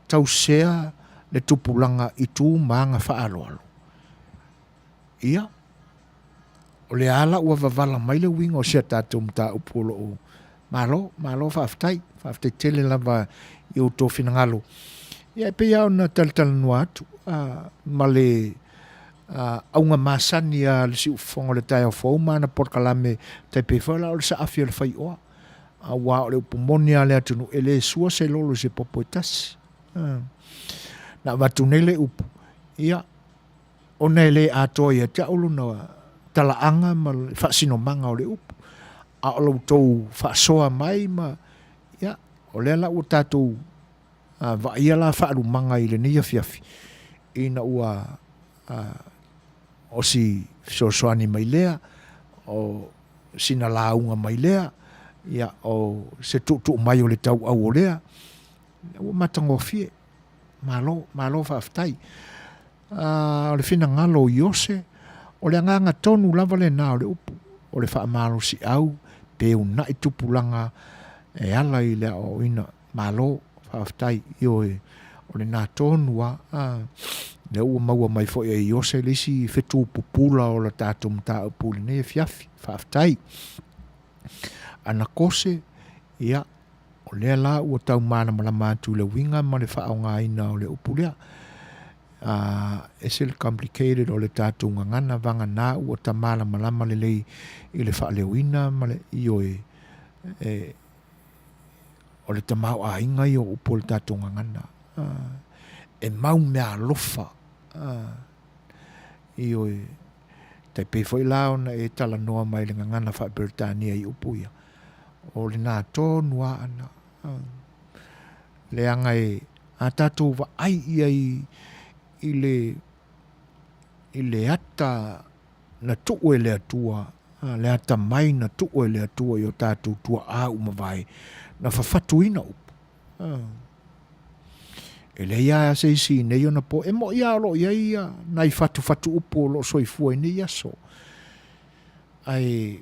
tausea le tupulaga i tu ma aga faaaloalo. Ia, o lea la ua vavala mai le uiga o si a tatou mataupu o lo o Malo, malo faafetai, faafetai tele lava i outou finagalo. Ia e pei lava ona talatalanoa atu ma le auga masani a le siufofoga o le taeao fou ma ana polokalame tai pei foi la o le saafi o le faioa. Aua o le upu moni a le atunuu, e le sua se lolo i se popo e tasi. Na avatu nei le upu, ia, ona e le atoa ia te au lona talaaga ma le faasinomaga o le upu, a o lo outou faasoa mai ma, ia, o lea la ua tatou vaaia la faalumaga i lenei afiafi, ina ua o si fesoasoani mai lea, o sina lauga mai lea, ia, o se tuutuu mai o le tauau o lea, ua matagofie. Malo, malo faafetai. O le finagalo o Iose, o le agaga tonu lava lena o le upu, o le faamalosiau pe uunai tupulaga e ala i le aoaoina. Malo, faafetai, ioe, o lena tonu lava. A, lea ua maua mai foi e Iose le isi fetu pupula o le tatou mataupu i lenei afiafi. Faafetai. Anakose, ia, O lea la ua tau malamalama atu i le uiga ma le faaaogaina o le upu lea. A ese le complicated o le tatou gagana vagana ua ta malamalama lelei i le faaleoina ma le ioe e, o le tamaoaiga ia o upu o le tatou gagana. A, e mau meaalofa. A, ioe, tai pei foi la ona e talanoa mai i le gagana faa-Peretania i upu ia. O lena tonu a ana. Leaga e a tatou vaai ia i, i le, i le ata na tuu e le Atua, le ata mai na tuu e le Atua i o tatou tuaa ua mavae, na fafatuina upu. E leai lava se isi i nei ona po, e moi lava o lo o i ai nai fatufatu upu o lo o soifua i nei aso. Ae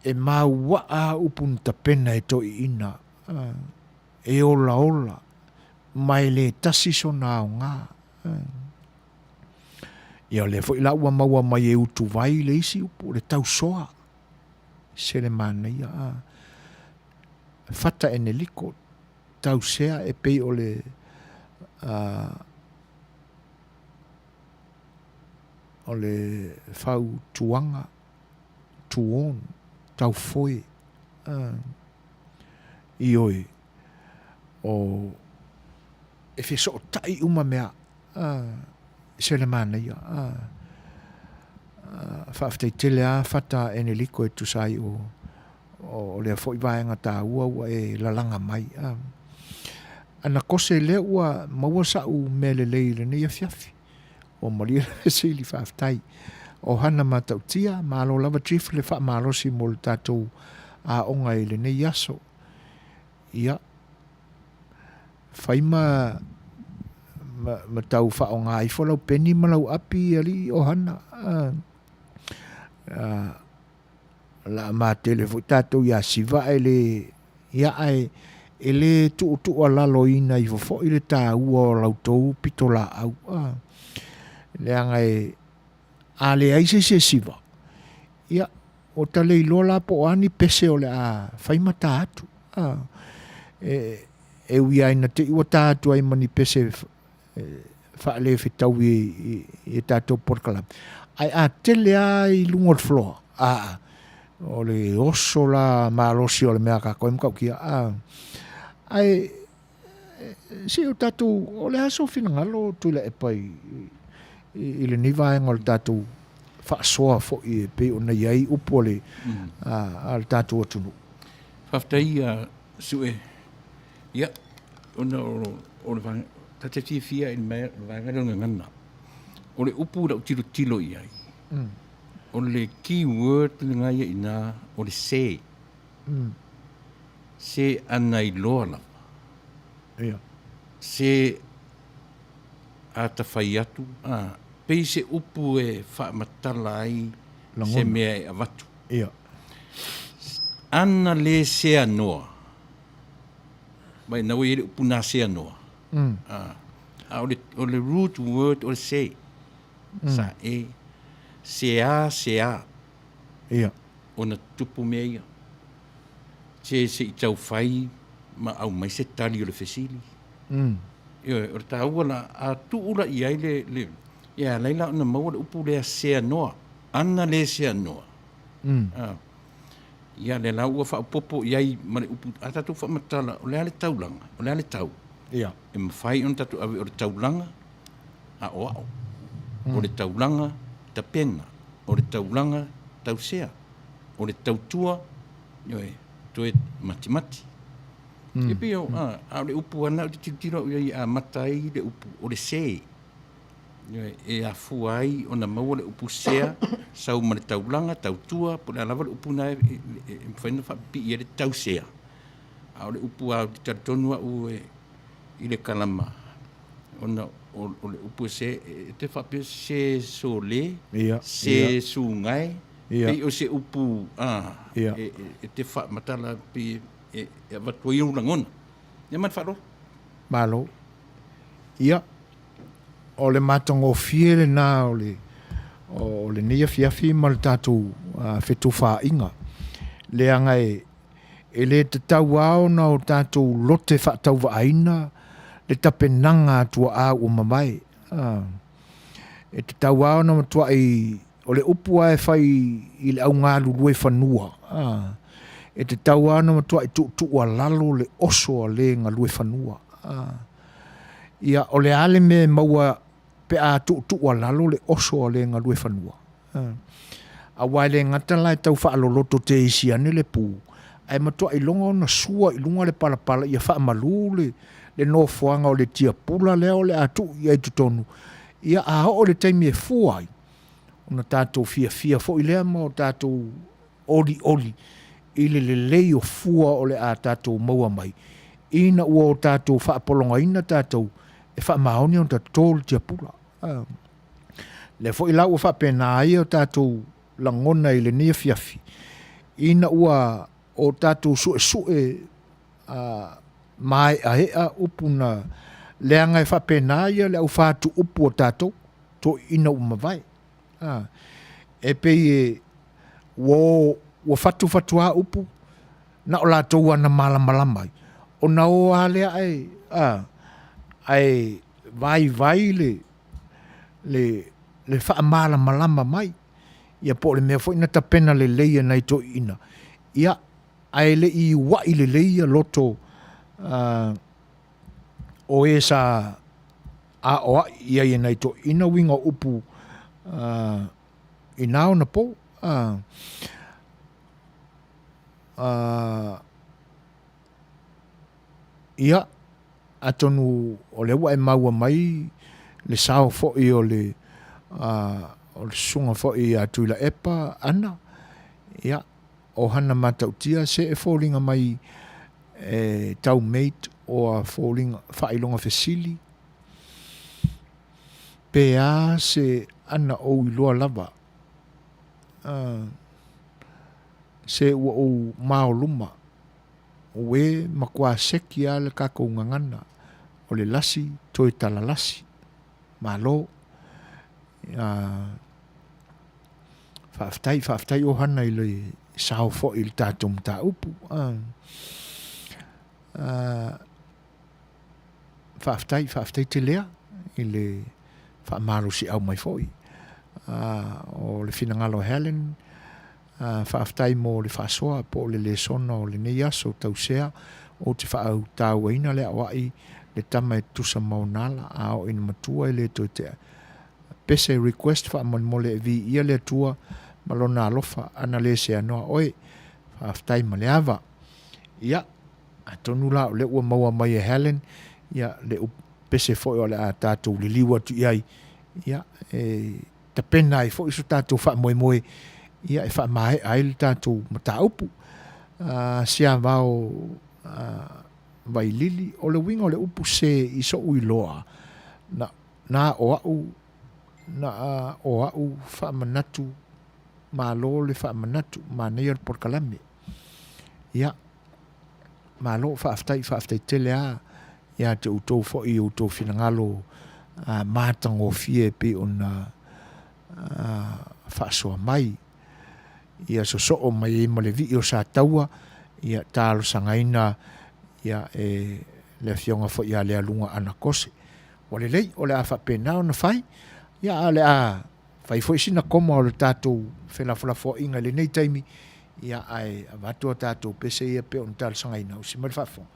e mauaa upu na tapena e toeaiina, e olaola ma e le tasi sona aoga. Ia o lea foi la ua maua mai e Utuvai le isi upu, o le tausoa. Se le manaia, a. Fata Eneliko, tausea e pei o le o le fautuaga to warn, taufoe, ioe, o e fesootai uma mea, se le manaia. Faafetai tele lava Fata Eneliko e tusa ai o. o lea foi vaega taua ua e lalaga mai. Ana kose lea ua maua sa'u mea lelei i lenei afiafi. Ua malie le fesili, faafetai. O Hana Matautia, malo lava Chief le faamalosi mo le tatou aoga i lenei aso. Ia, fai ma, ma, ma tau faaaoga ifo lau peni ma lau api alii o Hana. O le a matele foi tatou ia Siva ae le, ia ae e le tuutuualaloina ifo foi le taua o la outou pitolaau. A, leaga e, a leai se isi e siva, ia, ua ta le iloa la po o a ni pese o le a fai ma ta atu. A, e, e ui lava ina te i ua ta atu ai ma ni pese faalefetaui i e tatou polokalame, ae a tele lava i luga o le floor, a, o le oso la malosi o le mea a tatou e matautia, a, ae se o tatou, o le a sou finagalo Tuilaepa i, i, i lenei vaega o le tatou faasoa foi e pei ona i ai upu a le, a, a le tatou atunuu? Faafetai Sue. Ia, ona o le vaega, ta te fiafia i le vaega lea o le gagana. O le upu i lau tilotilo i ai, o le key word lena ia i ina, o le se. Se ana iloa lava. Ia. Se a ta fai atu, a, pei se upu e faamatala ai Lagona. se mea e avatu. Ia. Ana le seanoa, mai na ua i ai le upu na seanoa. A, a o le, o le root word o le se. Sa e, sea, sea. Ia. Ona tupu mea ia. Se se i tau fai ma aumai se tali o le fesili. Ioe, o le taua la, a tuu la i ai le, le, ia alai la ona maua le upu lea seanoa, ana le seanoa. A, ia lea la ua faaopoopo i ai ma le upu, a tatou faamatala, o le a le taulaga, o le a le tau. Ia. E mafai ona tatou ave o le taulaga aoao, o le taulaga tapena, o le taulaga tausea, o le tautua, ioe, toe matimati. E pei o, a, a o le upu lava lena ou te tilotilo au i ai e amata ai le upu, o le se. Ioe, e afua ai ona maua le upu sea, sau ma le taulaga, tautua, po o le a lava le upu lena e, e, e mafai ona faapipii ai le tausea. A o le upu lava ou te talitonu au e, i le kalama, ona o, o le upu e se, e te faapea se sole, Ia, se ia. sugae, Ia. pei o se upu a, Ia. e, e, e te faamatala pei e, e avatu ai ou lagona. Ia ma le faaaloalo. Malo. Ia, o le matagofie lena o le, o lenei afiafi ma le tatou uh, fetufaaiga. Leaga e, e le tatau lava ona o tatou lote faatauvaaina le tapenaga a tuaa ua mavae. Uh, e tatau lava ona matuai o le upu lava e fai i le au galulue fanua, a, e tatau lava ona matuai tuutuualalo le oso a le galue fanua. A, ia, o le a le mea e maua pe a tuutuualalo le oso a le galue fanua? A, aua e le gata la e tau faaloloto teisi ane le pu, ae matuai iloga ona sua i luga le palapala ia faamalu le, le nofoaga o le tiapula lea o le a tuu i ai i totonu, ia a oo i le taimi e fua ai, ona tatou fiafia foi lea ma o tatou olioli i le lelei o fua o le a tatou maua mai, ina ua o tatou faapologaina tatou e faamaoni ona toto le tiapula. A. Lea foi la ua faapena ai o tatou lagona i lenei afiafi, ina ua o tatou suesue a maeaea upu na leaga e faapena ia le aufatuupu o tatou toeaiina ua mavae. A, e pei e ua ua fatufatuā upu na o latou lava na malamalama ai, ona o lava lea ae, a, ae vaivai le, le, le faamalamalama mai, ia po o le mea foi na tapena lelei e nai toeaiina, ia, ae le i ua'i lelei ia loto o e sa aoa'i i ai e nai toeaiina uiga o upu i na ona po. Ia, atonu o lea ua e maua mai le sao foi o le o le susuga foi ia Tuilaepa Ana, ia, o hana matautia se e foliga mai e tau mate oa foliga faailoga fesili, pe a se ana ou iloa lava se ua ou maoluma ue matua seki lava le tatou gagana o le lasi toe talalasi. Malo. Faafetai, faafetai Ohana i le sao foi i le tatou mataupu. Faafetai, faafetai tele lava i le faamalosiau mai foi. O le finagalo o Helen, faafetai mo le faasoa po o le lesona o lenei aso tausea ou te faatauaina le aoai le tama e tutusa ma ona ala, a oo ina matua e le toe tea. Pese request faamolemole e viia le Atua ma lona alofa ana le seanoa oe. Faafetai ma le ava. Ia, atonu la o lea ua maua mai e Helen ia le pese foi o le a tatou liliu atu i ai, ia, e tapena ai foi so tatou faamoemoe ia e faamaea ai le tatou mataupu. Siavao Vailili, o le uiga o le upu se i soʻu iloa, na, na o au, na o au faamanatu, malo le faamanatu, manaia le polokalame. Ia, malo, faafetai, faafetai tele lava ia te outou foi i outou finagalo matagofie e pei ona faasoa mai. Ia sosoo mai ai ma le vii o Sataua, ia talosagaina ia e le afioga foi ia Lealuga Anakose. Ua lelei, o le a faapena ona fai, ia a o le a fai foi sina koma o le tatou felafolafoaiga i lenei taimi, ia ae avatu a tatou pese ia pei ona talosagaina, usi mai le faafofoga.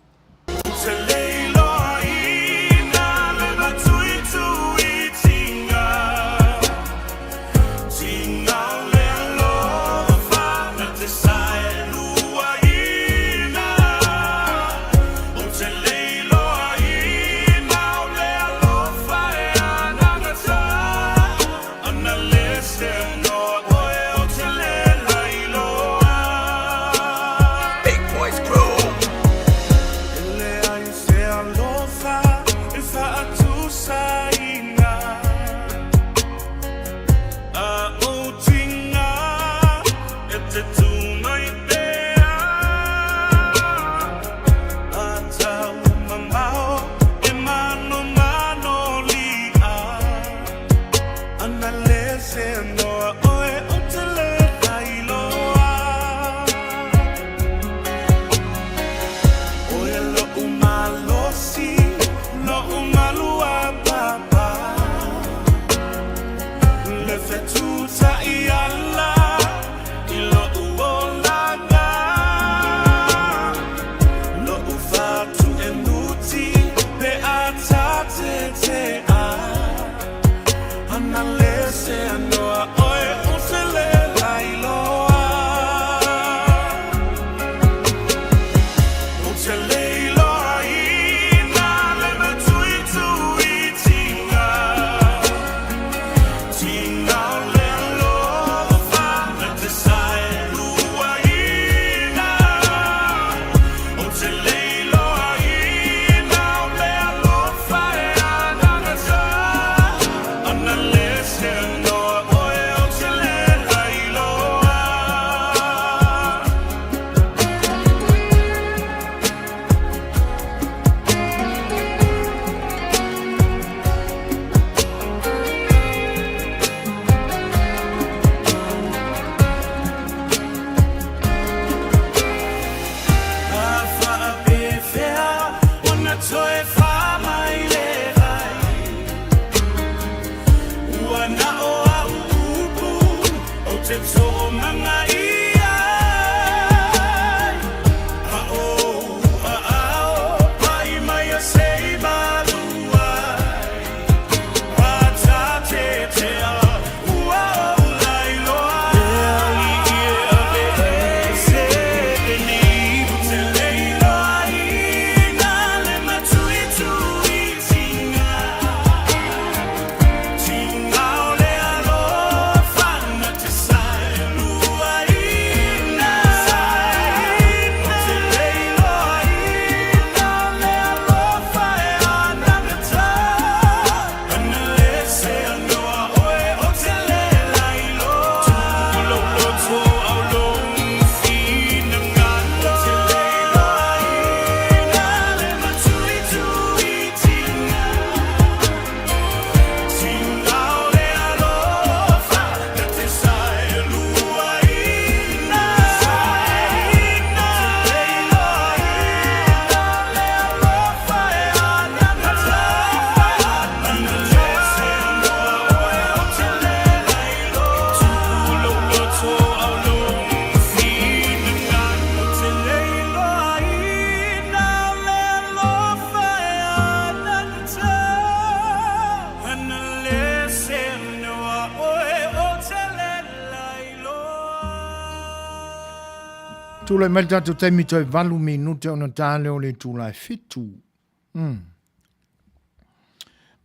Tulai mai le tatou taimi toe 8 minute ona ta lea o le itula e 7.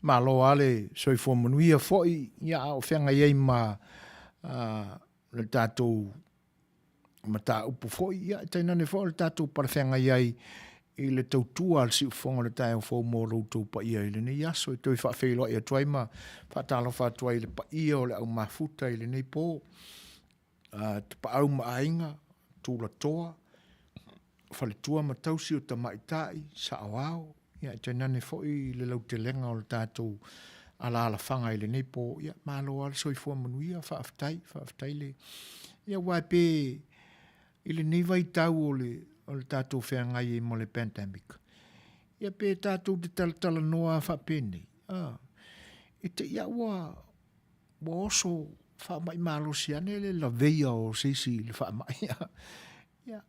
Malo lava le soifua manuia foi, ia a o feagai ai ma le tatou mataupu foi, ia tainane foi o le tatou palefeagai ai i le tautua a le siufofoga o le taeao fou mo lo outou paia i lenei aso. E toe faafeiloai atu ai ma faatalofa atu ai i le paia o le au mafuta i lenei po, Tapaau ma Aiga, Tulatoa, Faletua ma Tausi o Tamaitai, Saoao, ia tainane foi le lautelega o le tatou alaalafaga i lenei po. Ia malo lava le soifua manuia, faafetai, faafetai le... Ia aua e pe i lenei vaitau o le, o le tatou feagai ai ma le pandemic, ia pe tatou te talatalanoa lava faapenei, a, e te i lava ua ua oso faamai malosi ane le laveia o se isi i le faamai. Ia,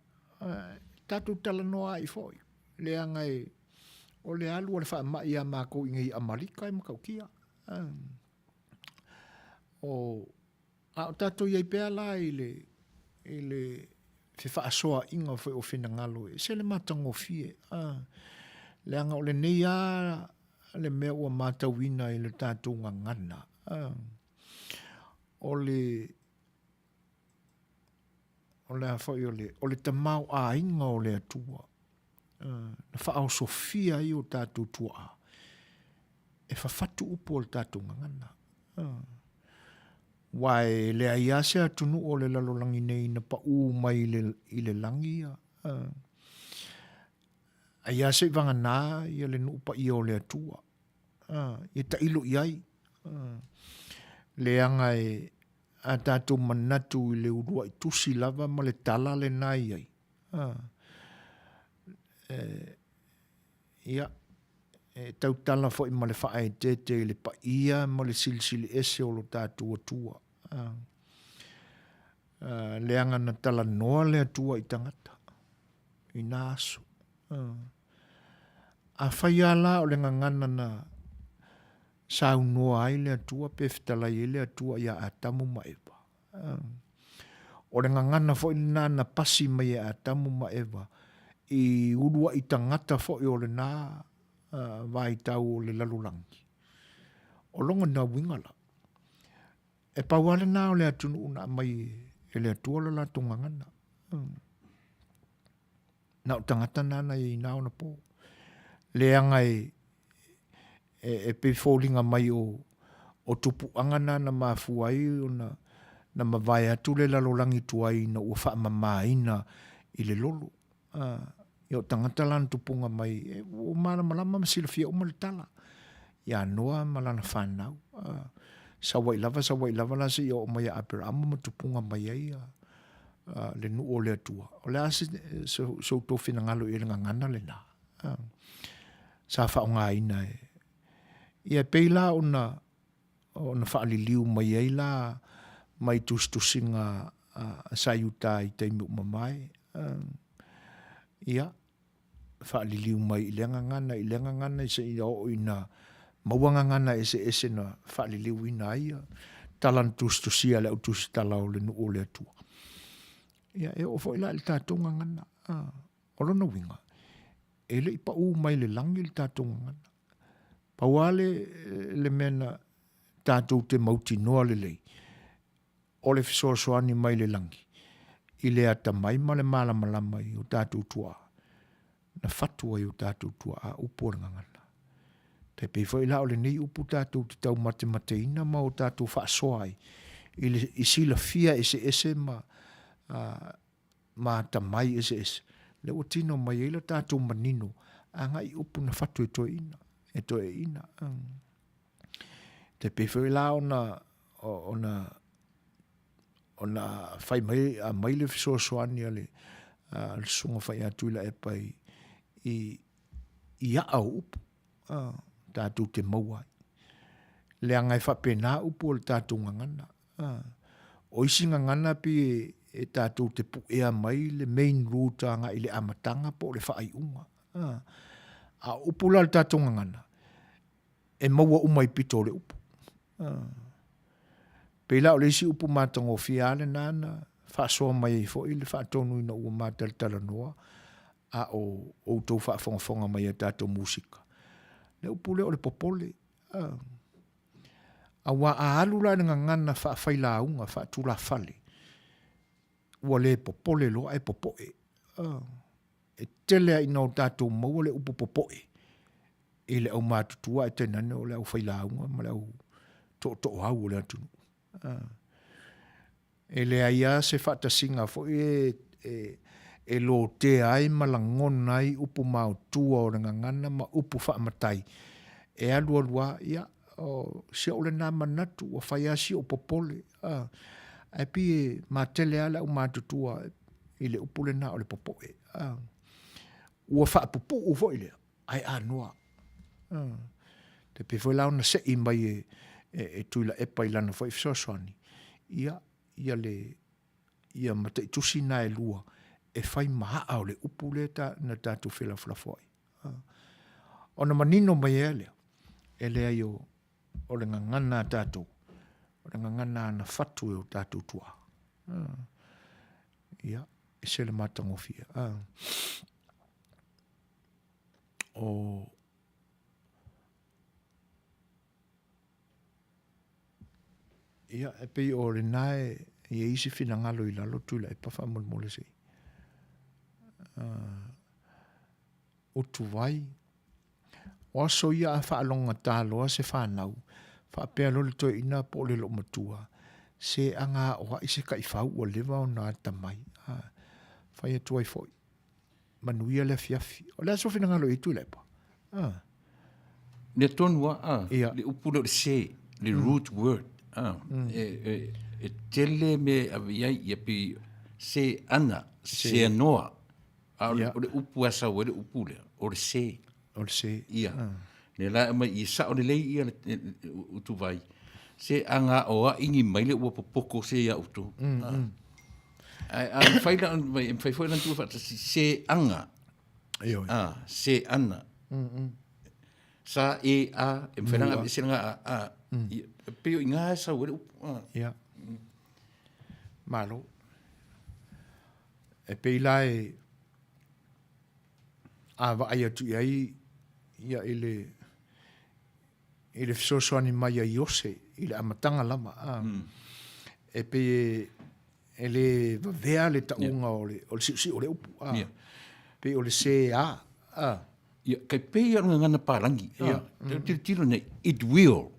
tatou talanoa ai foi, leaga e, o le alu a le faamai ia matou i inei i Amerika e matautia. O, a o tatou i ai pea la i le, i le fefaasoaaiga foi o finagalo, e ese le matagofie. Leaga o lenei lava le mea ua matauina i le tatou gagana, o le, o le a foi o le, o le tamaoaiga o le Atua, na faaosofia ai o tatou tuaa, e fafatu upu o le tatou gagana. Aua e leai lava se atunuu o le lalolagi nei na pau mai i le lagi ia. Ai lava seivagana ia le nuu paia o le Atua, ia tailo i ai. Leaga e a tatou manatu i le uluai tusi lava ma le tala lena e i ai, ia, e tautala foi ma le faaeteete i le paia ma le silisili ese o lo tatou Atua. Leaga na talanoa le Atua i tagata i na aso. Afai lava la o le gagana na saunoa ai le Atua pe fetalai ai le Atua ia Atamu ma Eva, o le gagana foi lena na pasi mai e Atamu ma Eva i uluai tagata foi o lena vaitau o le lalolagi, o lona uiga la, E pau lava lena o le atunuu na aumai e le Atua lo latou gagana. Na o tagata na na i ai na ona po. Leaga e, e, e pei foliga mai o, o tupuaga na na mafua ai ona na mavae atu le lalolagi tuai ina ua faamamaina i le lolo. Ia o tagata la na tupuga mai, e, ua malamalama ma silafia uma le tala ia Noa ma lana fanau. Saua'i lava, saua'i lava la seia oo mai ia Aperama ma tupuga mai ai le nuu o le Atua. O le a se, se, se outou finagalo i le gagana lena? Sa faaaogaina e. Ia e pei la ona ona faaliliu mai ai la mai tusitusiga a Saiuta i taimi ua mavae. Ia, faaliliu mai i lea gagana, i lea gagana seia oo ina maua gagana eseese na faaliliuina ai tala na tusitusia e le au tusitala o le nuu o le Atua. Ia, e oo foi la i le tatou gagana. O lona uiga, e le i pau mai le lagi le tatou gagana. Pau lava le, le mea na tatou te mautinoa lelei, o le fesoasoani mai le lagi i le atamai ma le malamalama i o tatou tuaa, na fatu ai o tatou tuaa upu o le gagana. Tai pei foi la o lenei upu tatou te taumatemateina ma o tatou faasoa ai i le i silafia eseese ma ma atamai eseese, lea ua tino mai ai le tatou manino agai i upu na fatu e toeaiina, e toeaiina. Tai pei foi la ona ona ona fai mai aumai le fesoasoani a le a le Susuga Fai a Tuilaepa i i i aa o upu tatou te maua ai. Leaga e faapena upu o le tatou gagana. O isi gagana pei e tatou te puea mai le main route agai i le amataga po o le faaiuga. A o upu la o le tatou gagana, e maua uma i pito o le upu. Pei la o le isi upu matagofie lava lena na. faasoa mai ai foi le faatonuina ua ma talatalanoa a o outou faafogafoga mai i a tatou musika. Le upu lea o le popole, a. Aua a alu la i le gagana faafailauga, faatulafale, ua le popole loa ae popoe. A. E tele lava ina o tatou maua le upu popoe i le aumatutua ae tainane o le aufailauga ma le au tootooau o le atunuu. E leai lava se faatasiga foi e, e, e lotea ai ma lagona ai upu maotua o le gagana ma upu faamatai e alualu lava, ia, o si ou lena manatu ua fai lava si ou popole, a, ae pei e matele lava le aumatutua i le upu lena o le popoe, a. Ua faapupuu foi lea, ae anoa. E pei foi la ona sei mai e, e, e Tuilaepa i lana foi fesoasoani, ia, ia le, ia mataitusi na e lua e fai ma aa o le upu lea ta, na tatou felafolafoai. Ona manino mai ai lea, e leai o, o le gagana a tatou, o le gagana a na fatu e o tatou tuaa. Ia, e se le matagofie. O Ia, e pei o lena e i ai isi finagalo i lalo Tuilaepa faamolemole se i. Utuvai. O aso ia a faalogogata loa se fanau, faapea loa le toeaina po o le loomatua, se aga aoai se taifau ua leva ona atamai. Fai atu ai foi. Manuia le afiafi. O le a sou finagalo i ai Tuilaepa? Ah. Mea tonu lava, ah, yeah. le upu lea o le se, le mm. root word. Ah, mm. e, e, e tele me ave i ai, ia pei se ana, se, se anoa. A o le, yeah. o le upu a sau ai le upu lea, o le se. O le se. Ia. Ah. Le la mai i sao lelei ia le utuvai. Se anga o a ingi mai le ua popoko se ia utu. Mm, ah. Ae a mafai la e mafai foi ona tuu faatasi se aga. Ioe. A, se ana. Sa e a, e mafai la ona aveese le a a. E pei o i ina e sau ai le upu. Ia. Malo. E pei la e a vaai atu i ai ia i le i le fesoasoani mai a Iose i le amataga lava, a, e pei e, e le vavea le tauga o le, o le siosio o le upu, a, yeah. pei o le se a, a. Ia, kai pei o le gagana palagi, a, yeah. mm. tilotilo nei, it will,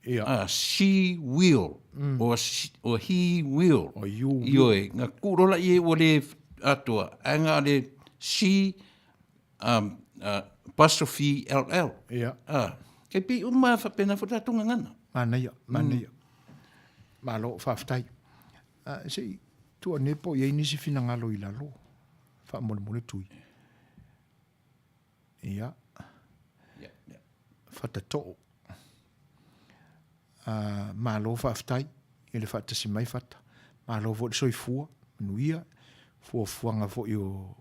yeah. a, she will, mm. or, she, or he will, or you will. Ioe, nga kurola i e ua le atoa, ae nga le she, um, apostrophe LL. Ia. Ah, kei pei uma faapena foi tatou gagana. Manaia, manaia. Malo, faafetai. Ah, se i tuu ane po o i ai nisi finagalo i lalo, faamolemole Tui. Ia. Ia, ia. Fatatoo. Uh, malo faafetai i le faatasi mai Fata. Malo foi le soifua, manuia, fuafuaga foi o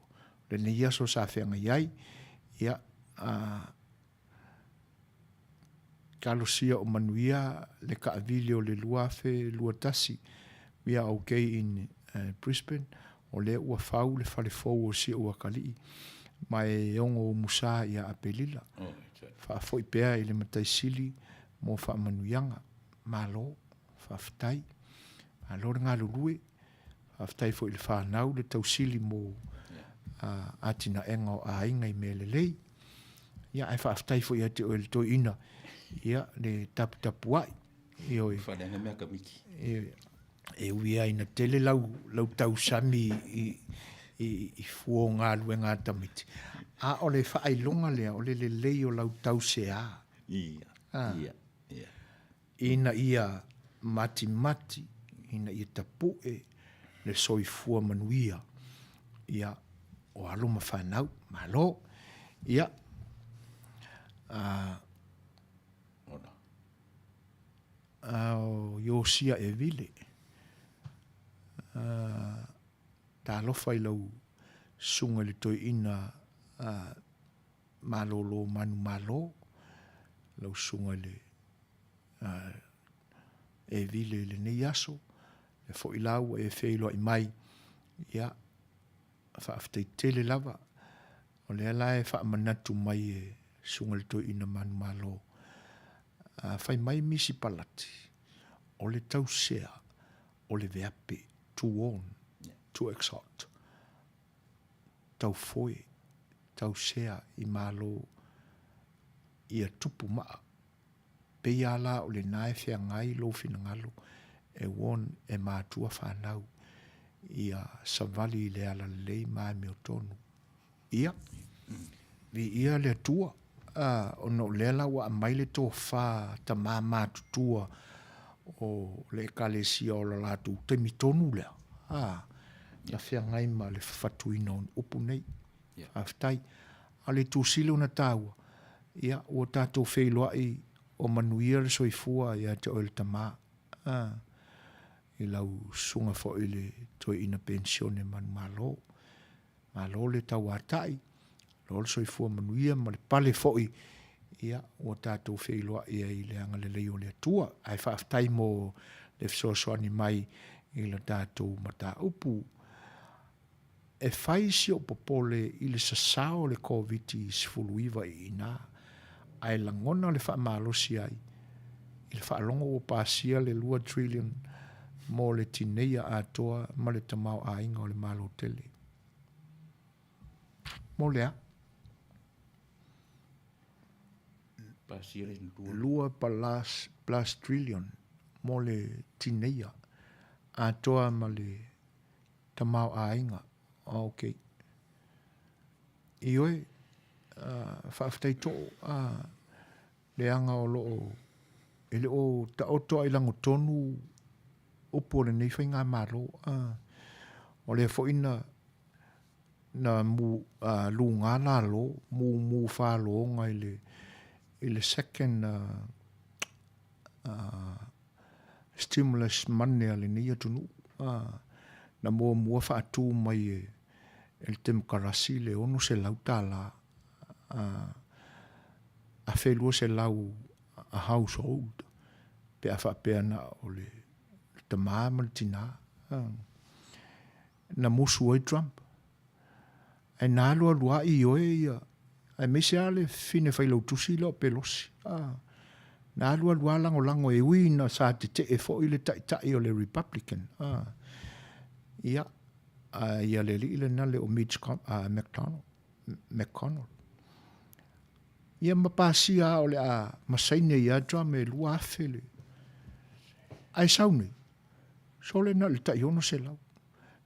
lenei aso sa feagai ai. Ia, uh, talosia o manuia le taavili o le 2021. We are okay in uh, Brisbane. O lea ua fau le fale fou o si ou atalii ma e ono umusa ia Apelila. Oh, Faafoi pea i le Matai Sili mo faamanuiaga. Malo, faafetai. Malo le galulue. Faafetai foi i le fanau le tausili mo atinaega o aiga i mea lelei. Ia, ae faafetai foi ia te oe le toeaina, ia, le taputapuai. Ioe. Faleaga mea kamiki. Ioe. E ui lava ina tele lau, lau tausami i, i, i fua o galuega a tamaiti, a o le faailoga lea o le lelei o lau tauseā. Ia, ah. ia, ia. Ina ia matimati, ina ia tapu'e le soifua manuia, ia, o alo ma fanau, malo. Ia, a, a o Iosia e vile, a, talofa i lau susuga i le toeaina, a, malōlō manumalo, lau susuga i le, a, e vile i lenei aso, Lea foi la ua e feiloai mai, ia, faafetai tele lava. O lea la e faamanatu mai e Susuga i le Toeaina Manumalo, a fai mai misi palati, o le tausea o le veape, to warn, to exhort, taufoe, tausea i Malo ia tupu maa. Pei a la o lena e feagai lou finagalo e warn e matua fanau ia savali i le ala lelei ma amiotonu. Ia, viia le Atua, a, ona o lea la ua aumai le tofa tama matutua o le Ekalesia o le latou taimi tonu lea, a, na feagai ma le fafatuina o upu nei. Faafetai. A o le itu sili ona taua, ia, ua tatou feiloai o manuia le soifua ia te oe le tama, a, i lau susuga foi i le toeaina penisione manumalo. Malo le tauatai, loa le soifua manuia ma le pale foi, ia, ua tatou feiloai ai i le agalelei o le Atua. Ae faafetai mo le fesoasoani mai i le tatou mataupu. E fai si ou popole i le sasao o le Koviti-19 i ina, ae lagona le faamalosi ai i le faalogo ua pasia le $2 trillion mo le tineia atoa ma le tamaoaiga o le Malo tele. Mo le a? Pasia le lua. Lua plus, plus trillion mo le tineia atoa ma le tamaoaiga. Ok. Ioe, faafetai too, leaga o lo o, e le o taoto a i lagotonu upu o lenei faigamalo. O lea foi na, na mu, luga lalo, mumu faloga i le, i le second stimulus money a lenei atunuu, na muamua faatu mai e le Temokarasi le $600, $1,200 a household pe a faapea na o le tama ma le tina. Na musu ai Trump. Ae na alualu lava ioe ia, aemaise lava le fafine failautusi lea o Pelosi. Na alualu lava lagolago e ui ina sa tetee foi le taitai o le Republican. Ia, a ia le alii lena le o Mitch McDonald, McConnell. Ia ma pasia lava o le a ma saini ai lava Trump e 2,000 le. Ae sau nei, sole na o le tai 600.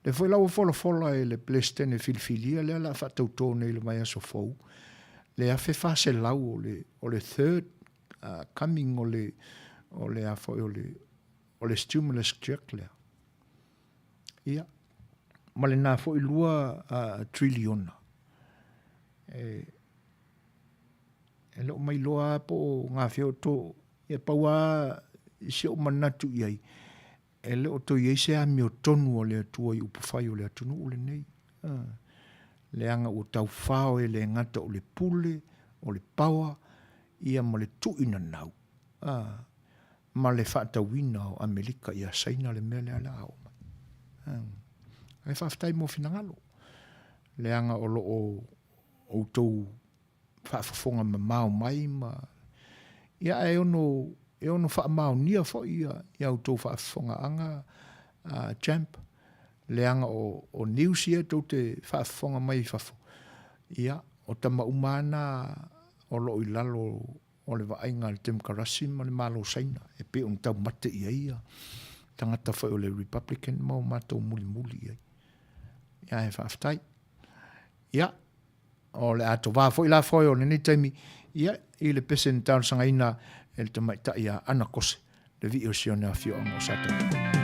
Lea foi la ua folafola e le Peresetene filifilia lea o le a faatautō nei i le vaiaso fou, le 1400 o le, o le third coming o le, o le a foi o le, o le stimulus check lea. Ia, ma lena foi 2 triliona. E, e le o mailoa lava po o gafea o tō, ia pau lava si ou manatu i ai, E le o toe i ai se amiotonu a le Atua i upufai o le atunuu lenei, leaga ua taufao e le gata o le pule, o le paoa, ia ma le tuuinanau, ma le faatauina o Amerika ia Saina le mea lea o le a oo mai. Ae faafetai mo finagalo, leaga o lo o outou faafofoga mamao mai ma ia ae ono e ono faamaonia foi ia ia outou faafofogaaga a champ leaga o o news ia tou te faafofoga mai i fafo ia o tama uma lava na o lo o i lalo o le vaaiga a le Temokarasi ma le Malo Saina e pei ona taumate i ai ia tagata foi o le Republican ma o matou mulimuli i ai. Ia ae faafetai. Ia O le a tovā foi la foe o lenei taimi, ia, i le pese na talosagaina e le tamaitai a Ana Kose, le vii o si ona afioaga o Sataua.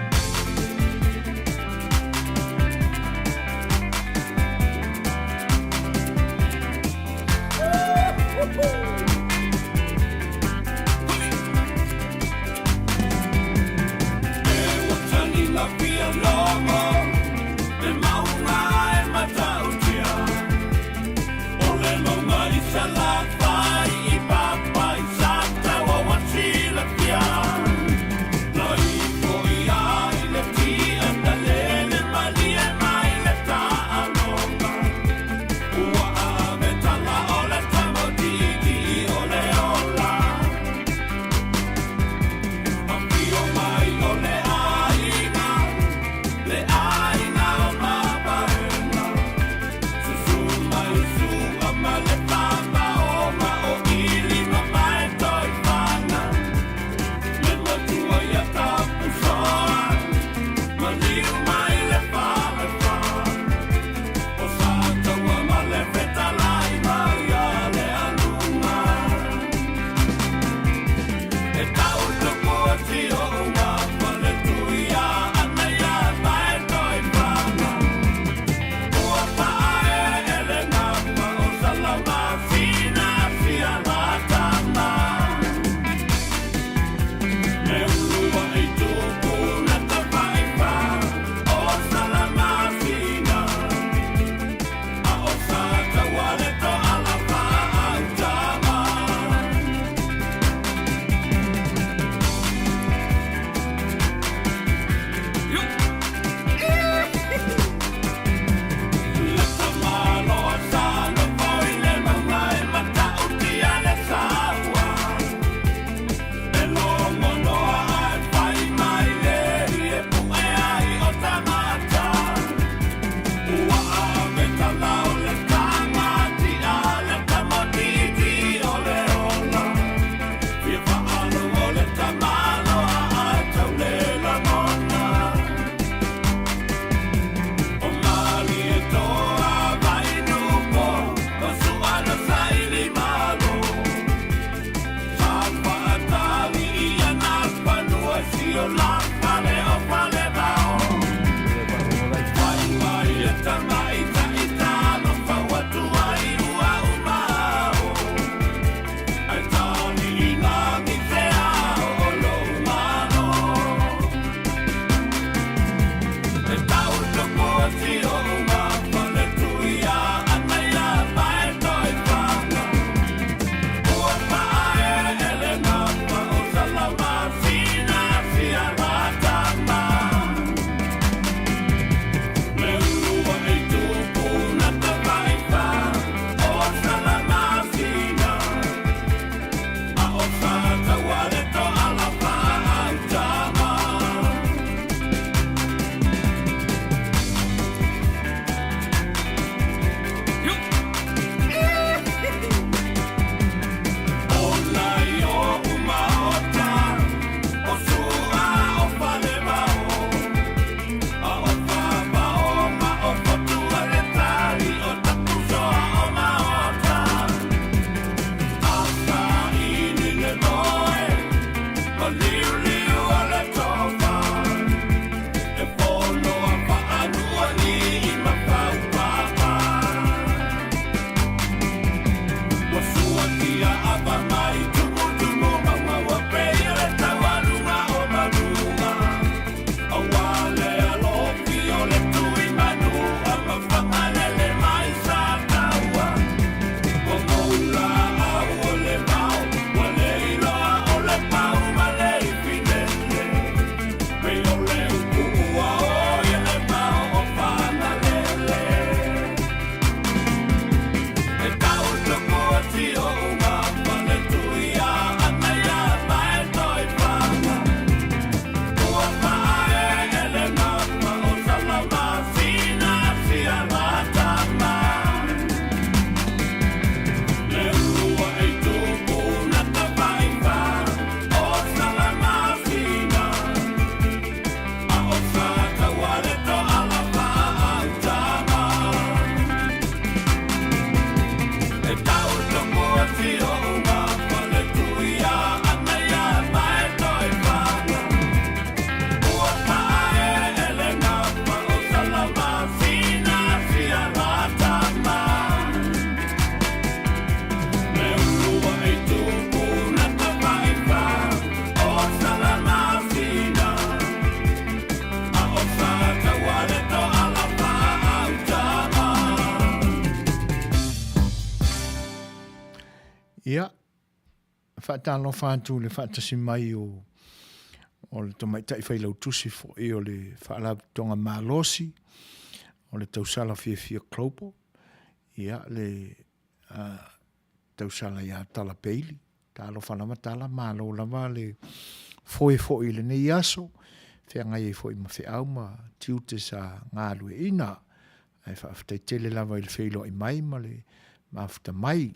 Ia, faatalofa atu i le faatasi mai o o le tamaitai failautusi foi o le Faalapotopotoga Malosi o le Tausala Fiafia Global, ia le tausala ia Tala Bailey. Talofa lava Tala, malo lava le foe foi i lenei aso, feagai ai foi ma feau ma tiute sa galueaiina. Ae faafetai tele lava i le feiloai mai ma le mafuta mai.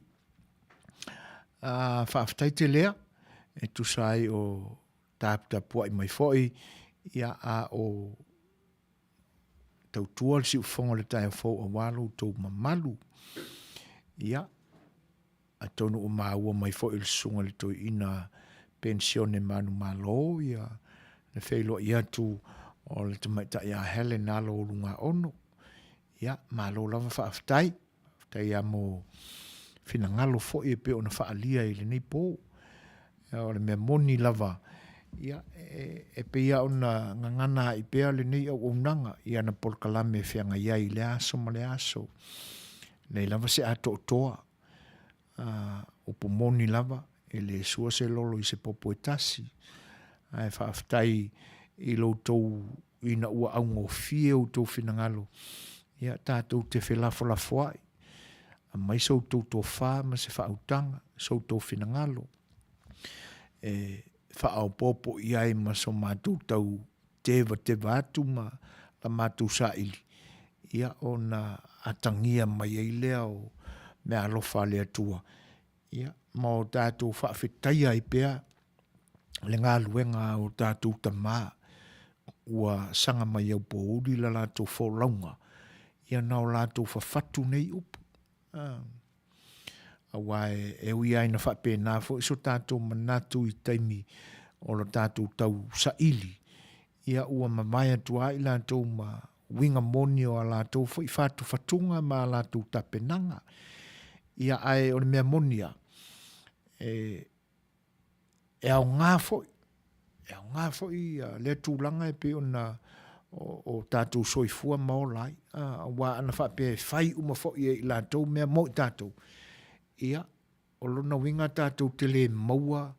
Faafetai tele a e tusa ai o taputapuai mai foi ia a o tautua le siufofoga o le taeao fou aua lo outou mamalu. Ia, atonu ua maua mai foi le susuga i le toeaina penisione manumalo ia le feiloai atu o le tamaitai ia Helen Alo o Lugaono. Ia, malo lava faafetai. Faafetai lava mo finagalo foi e pei ona faaalia i lenei po. O le mea moni lava, ia, e, e pei lava ona gagana ai pea lenei auaunaga i ana polokalame e feagai ai i le aso ma le aso. Leai lava se atoatoa, upu moni lava, e le sua se lolo i se popo e tasi. Ae faafetai i lo outou ina ua augofie outou finagalo, ia tatou te felafolafoai, aumai so outou tofa ma se faautaga, so outou finagalo, e faaopoopo i ai ma so matou tau tevateva atu ma la matou saili, ia ona atagia mai ai lea o meaalofa a le Atua, ia, ma o tatou faafetaia ai pea le galuega a o tatou tama ua saga mai aupouli la latou folauga, ia na o latou fafatu nei upu. Aua e ui lava ina faapena foi so tatou manatu i taimi o lo tatou tausaili, ia ua mavae atu lava i latou ma uiga moni o a latou foi fatufatuga ma a latou tapenaga. Ia ae o le mea moni lava, e, e aoga foi, e aoga foi lea tulaga e pei ona o, o tatou soifua ma ola ai. Aua ana faapea e fai uma foi e i latou mea mo i tatou, ia, o lona uiga tatou te le maua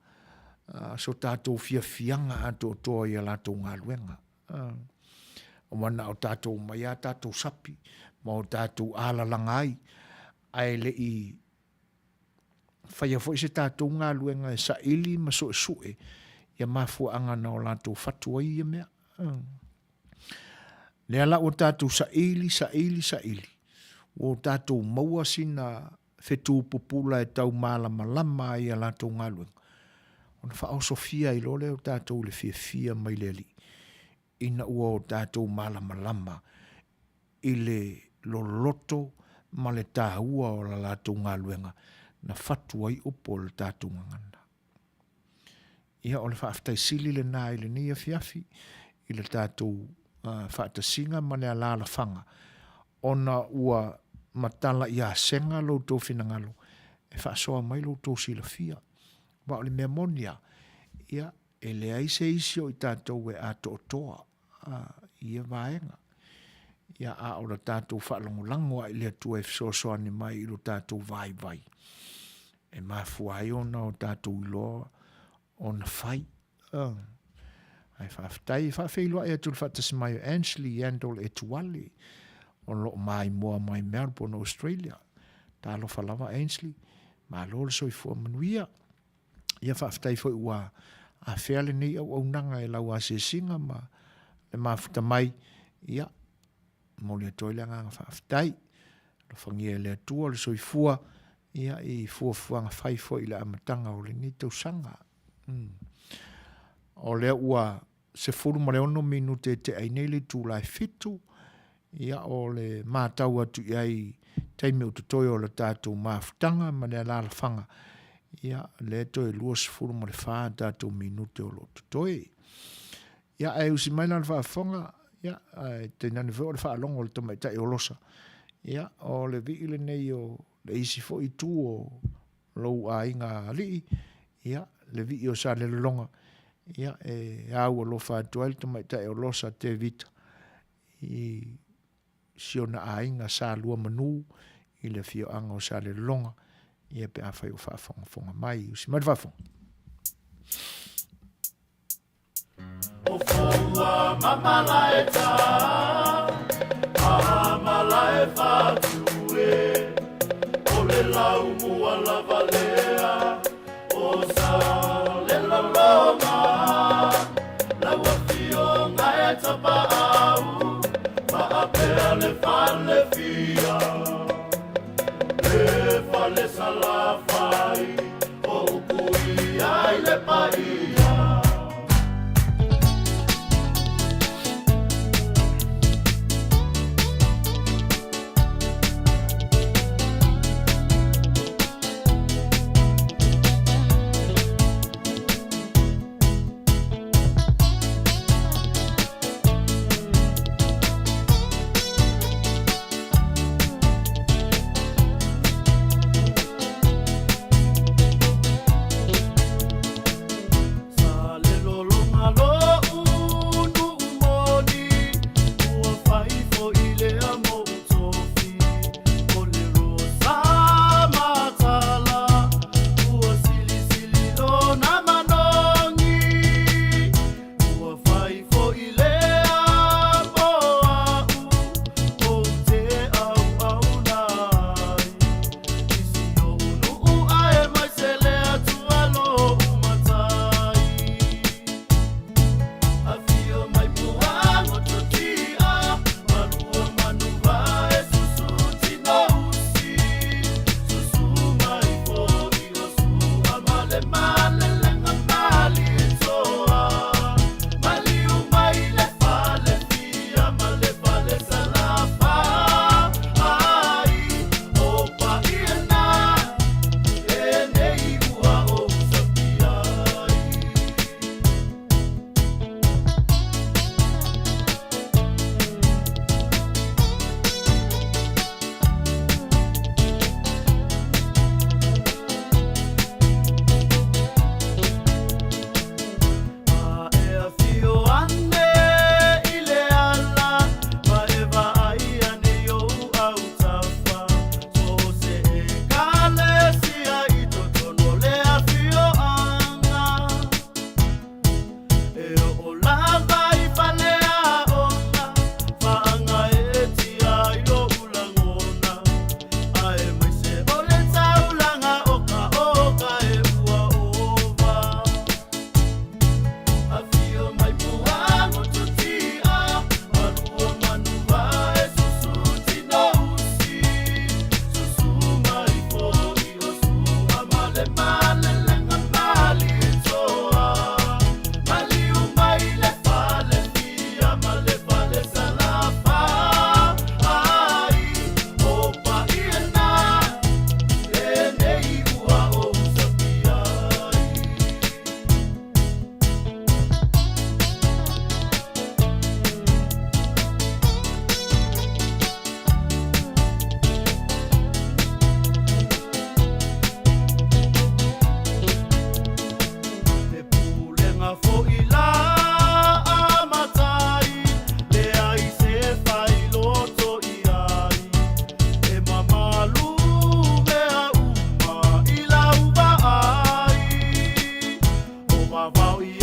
so tatou fiafiaga atoatoa i a latou galuega. Aua na o tatou omai lava tatou sapi ma o tatou alalaga ai, ae le i faia foi se tatou galuega e saili ma suesue ia mafuaaga na o latou fatu ai ia mea. Lea la ua tatou saili, saili, saili, ua o tatou maua sina fetu pupula e tau malamalama ai a latou galuega, ona faaosofia ai loa lea o tatou i le fiafia mai le Alii, ina ua o tatou malamalama i le loloto ma le taua o la latou galuega na fatu ai upu o le tatou gagana. Ia, o le faafetai sili lena i lenei afiafi i le tatou faatasiga ma le alaalafaga, ona ua matala ia sega lo outou finagalo e faasoa mai lo outou silafia. Aua o le mea moni lava, ia, e leai se isi o i tatou e atoatoa i ia vaega. Ia, a o le tatou faalagolago lava i le Atua e fesoasoani mai i lo tatou vaivai, e mafua ai ona o tatou iloa ona fai. Ae faafetai, e faafeiloai atu i le faatasi mai o Ansley Yandel Etuale, o lo o maimoa mai Melbourne, Australia. Talofa lava Ansley, malo le soifua manuia. Ia faafetai foi ua afea lenei auaunaga e lau asiasiga ma le mafuta mai. Ia, momoli atu ai le agaga faafetai. Alofagia e le Atua le soifua ia i fuafuaga fai foi i le amataga o lenei tausaga. O lea ua 16 minute e tea ai nei le itula e 7, ia o le matau atu i ai i taimi o totoe o le tatou mafutaga ma le alaalafaga, ia lea toe 24 tatou minute o lo o totoe. Ia ae usi mai la le faafofoga, ia ae tainane foi o le faalogo o le tamaitai o Losa, ia o le vii lenei o le isi foi itu o lou aiga alii, ia, le vii o Salelologa, ia, e au alofa atu ai le tamaitai o Losa Tevita i si ona aiga Sa Luamanu i le afioaga o Salelologa, ia pe afai o faafogafoga mai. Usi mai le faafofoga. O foua ma malaeta, a malae fatue, o le lau mua lava lea o Salelologa. Lau afioga e Tapaau, faapea le fale fia, le fale Salafai, o upu i ai le paia.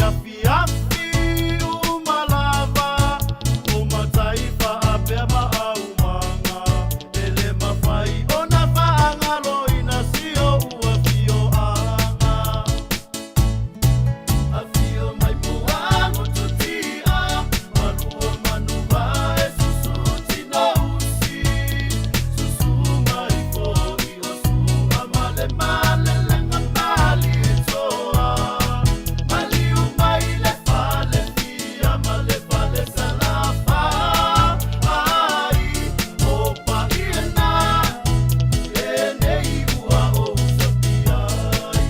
afiafi uma lava o matai faapea ma aumaga e le mafai ona faagaloina si ou afioaga. Afio mai Muagututia, malua manuva e susu Tinousi, susu mai foi o Sua ma le Malelega Malietoa, maliu mai le fale fia ma le fale Salafai, o paia na lenei ua ou sapia ai.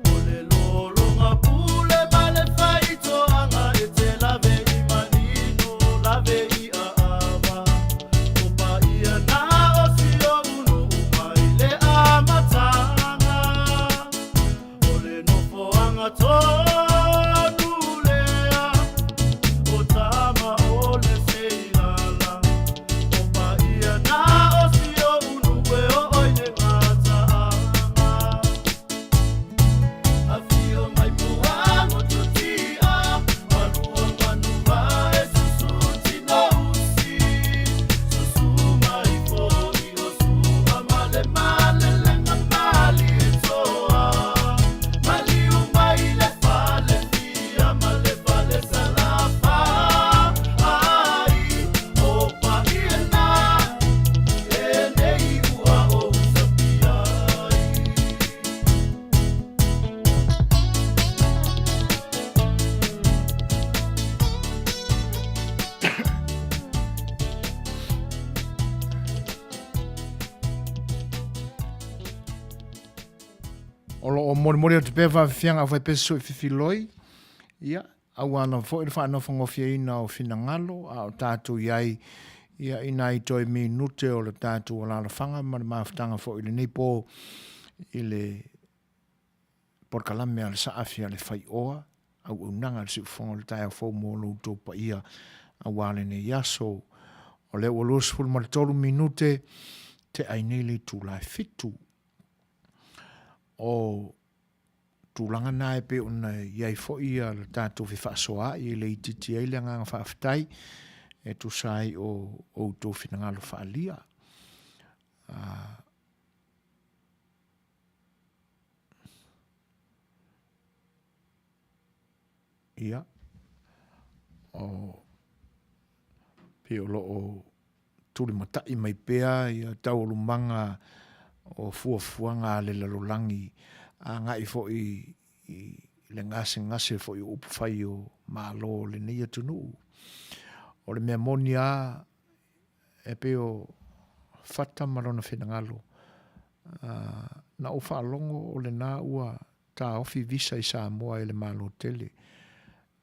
O le lologa pule ma le faitoaga e te lave i manino, lave i aava. O paia na o si ou nuu mai le amataga. O le nofoaga tonu lea o tama o le Seilala. O paia na o si ou nuu e oo i le gataaga. Afio mai Muagututia, malua manuva e susu Tinousi, susu mai foi o Sua ma le Malelega Malietoa, maliu mai le fale fia ma le fale Salafai, o paia na lenei ua ou sapia ai. O lo o molimoli atu pea faafiafiaga aufaipese soififiloi, ia, aua lava foi le faanofogofieina o finagalo a o tatou i ai ia i nai toe minute o le tatou alalafaga ma le mafutaga foi i lenei po i le polokalame a le Saafi a le Faioa, auaunaga a le Siufofoga o le Taeao Fou mo lo outou paia aua lenei aso. O lea ua 23 minute te ai nei le itula e 7. O tulaga na e pei ona i ai foi ia le tatou fefaasoaai e le itiiti ai le agaga faafetai e tusa ai o outou finagalo faaalia. Ia, o pei o lo o tulimatai mai pea ia taualumaga o fuafuaga a le lalolagi agai foi i le gasegase foi o upufai o Malo o lenei atunuu. O le mea moni lava e pei o Fata ma lona finagalo, na ou faalogo o lena ua taofi visa i Samoa e le Malo tele.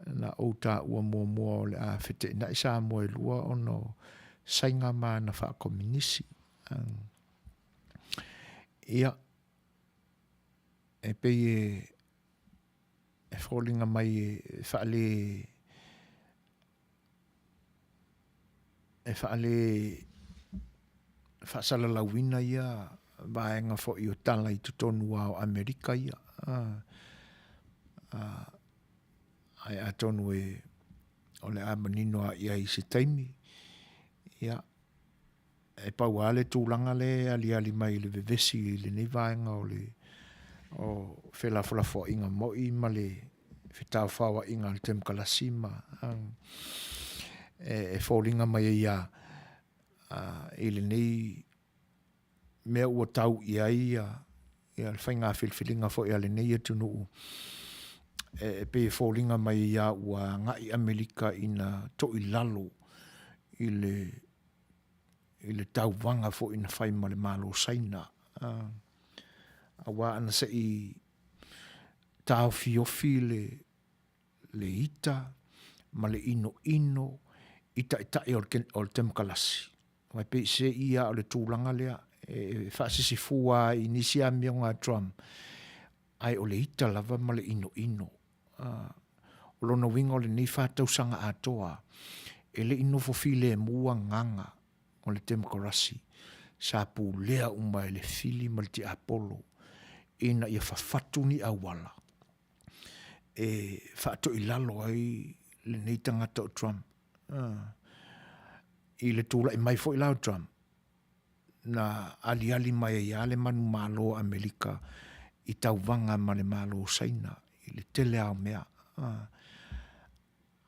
Na ou taua muamua o le a feteenai Samoa e lua ona o Saina ma ana faakominisi. Ia, e pei e foliga mai e faale e faale faasalalauina ia vaega foi o tala i totonu lava o Amerika ia. Ae atonu e o le a manino lava i ai i se taimi, ia, e pau lava le tulaga lea e aliali mai i le vevesi i lenei vaega o le o felafolafoaiga moi ma le fetaofaoaiga a le temokalasi ma e foliga mai ai a i lenei mea ua tau i ai ia le faiga filifiliga foi a lenei atunuu e pei e foliga mai ai a ua agai Amerika ina toilalo i le i le tauvaga foi na fai ma le Malo Saina. Aua ana se i taofiofi le, le ita ma le inoino i taitai o le, o le temokalasi. Aua e pei se i a o le tulaga lea e faasisifua ai i nisi amioga a Trump, ae o le ita lava ma le inoino. O lona uiga o lenei faatausaga atoa, e le i nofo filemu agaga o le temokarasi sa pulea uma e le fili ma le tiapolo ina ia fafatu ni auala e faatoilalo ai lenei tagata o Trump. I le tulai mai foi la o Trump, na aliali mai ai lava le manumalo o Amerika i tauvaga ma le Malo o Saina i le tele lava o mea.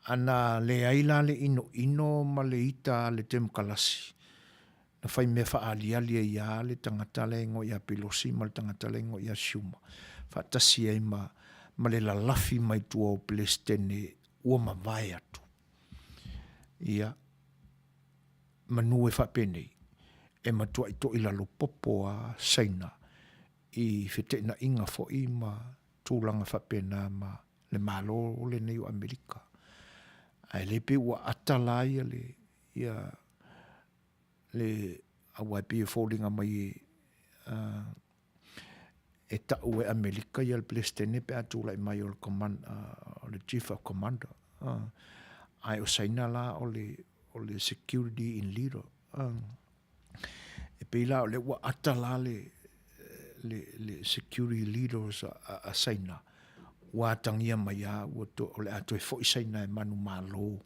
A na leai la le inoino ma le ita a le Temokalasi, na fai mea faaaliali ai lava le tagata lea e igoa ia Pelosi ma le tagata lea e igoa ia Schumer, faatasi ai ma ma le lalafi mai tua o Peresetene ua mavae atu. Ia, manu e faapenei, e matuai toilalo popo lava Saina i feteenaiga foi ma tulaga faapena ma le Malo lenei o Amerika. Ae le pei ua ata la ia le, ia le, aua e pei e foliga mai e, uh, e tau e Amerika ia le Peresetene pe a tulai mai o le, command, uh, o le Chief of Commander. Uh, ae o Saina la o le, o le Security in Leader. Uh, E pei la o lea ua ata la le, le, le security leaders a, a, a Saina, ua atagia mai a, ua to, o le a toe foi Saina e manumalo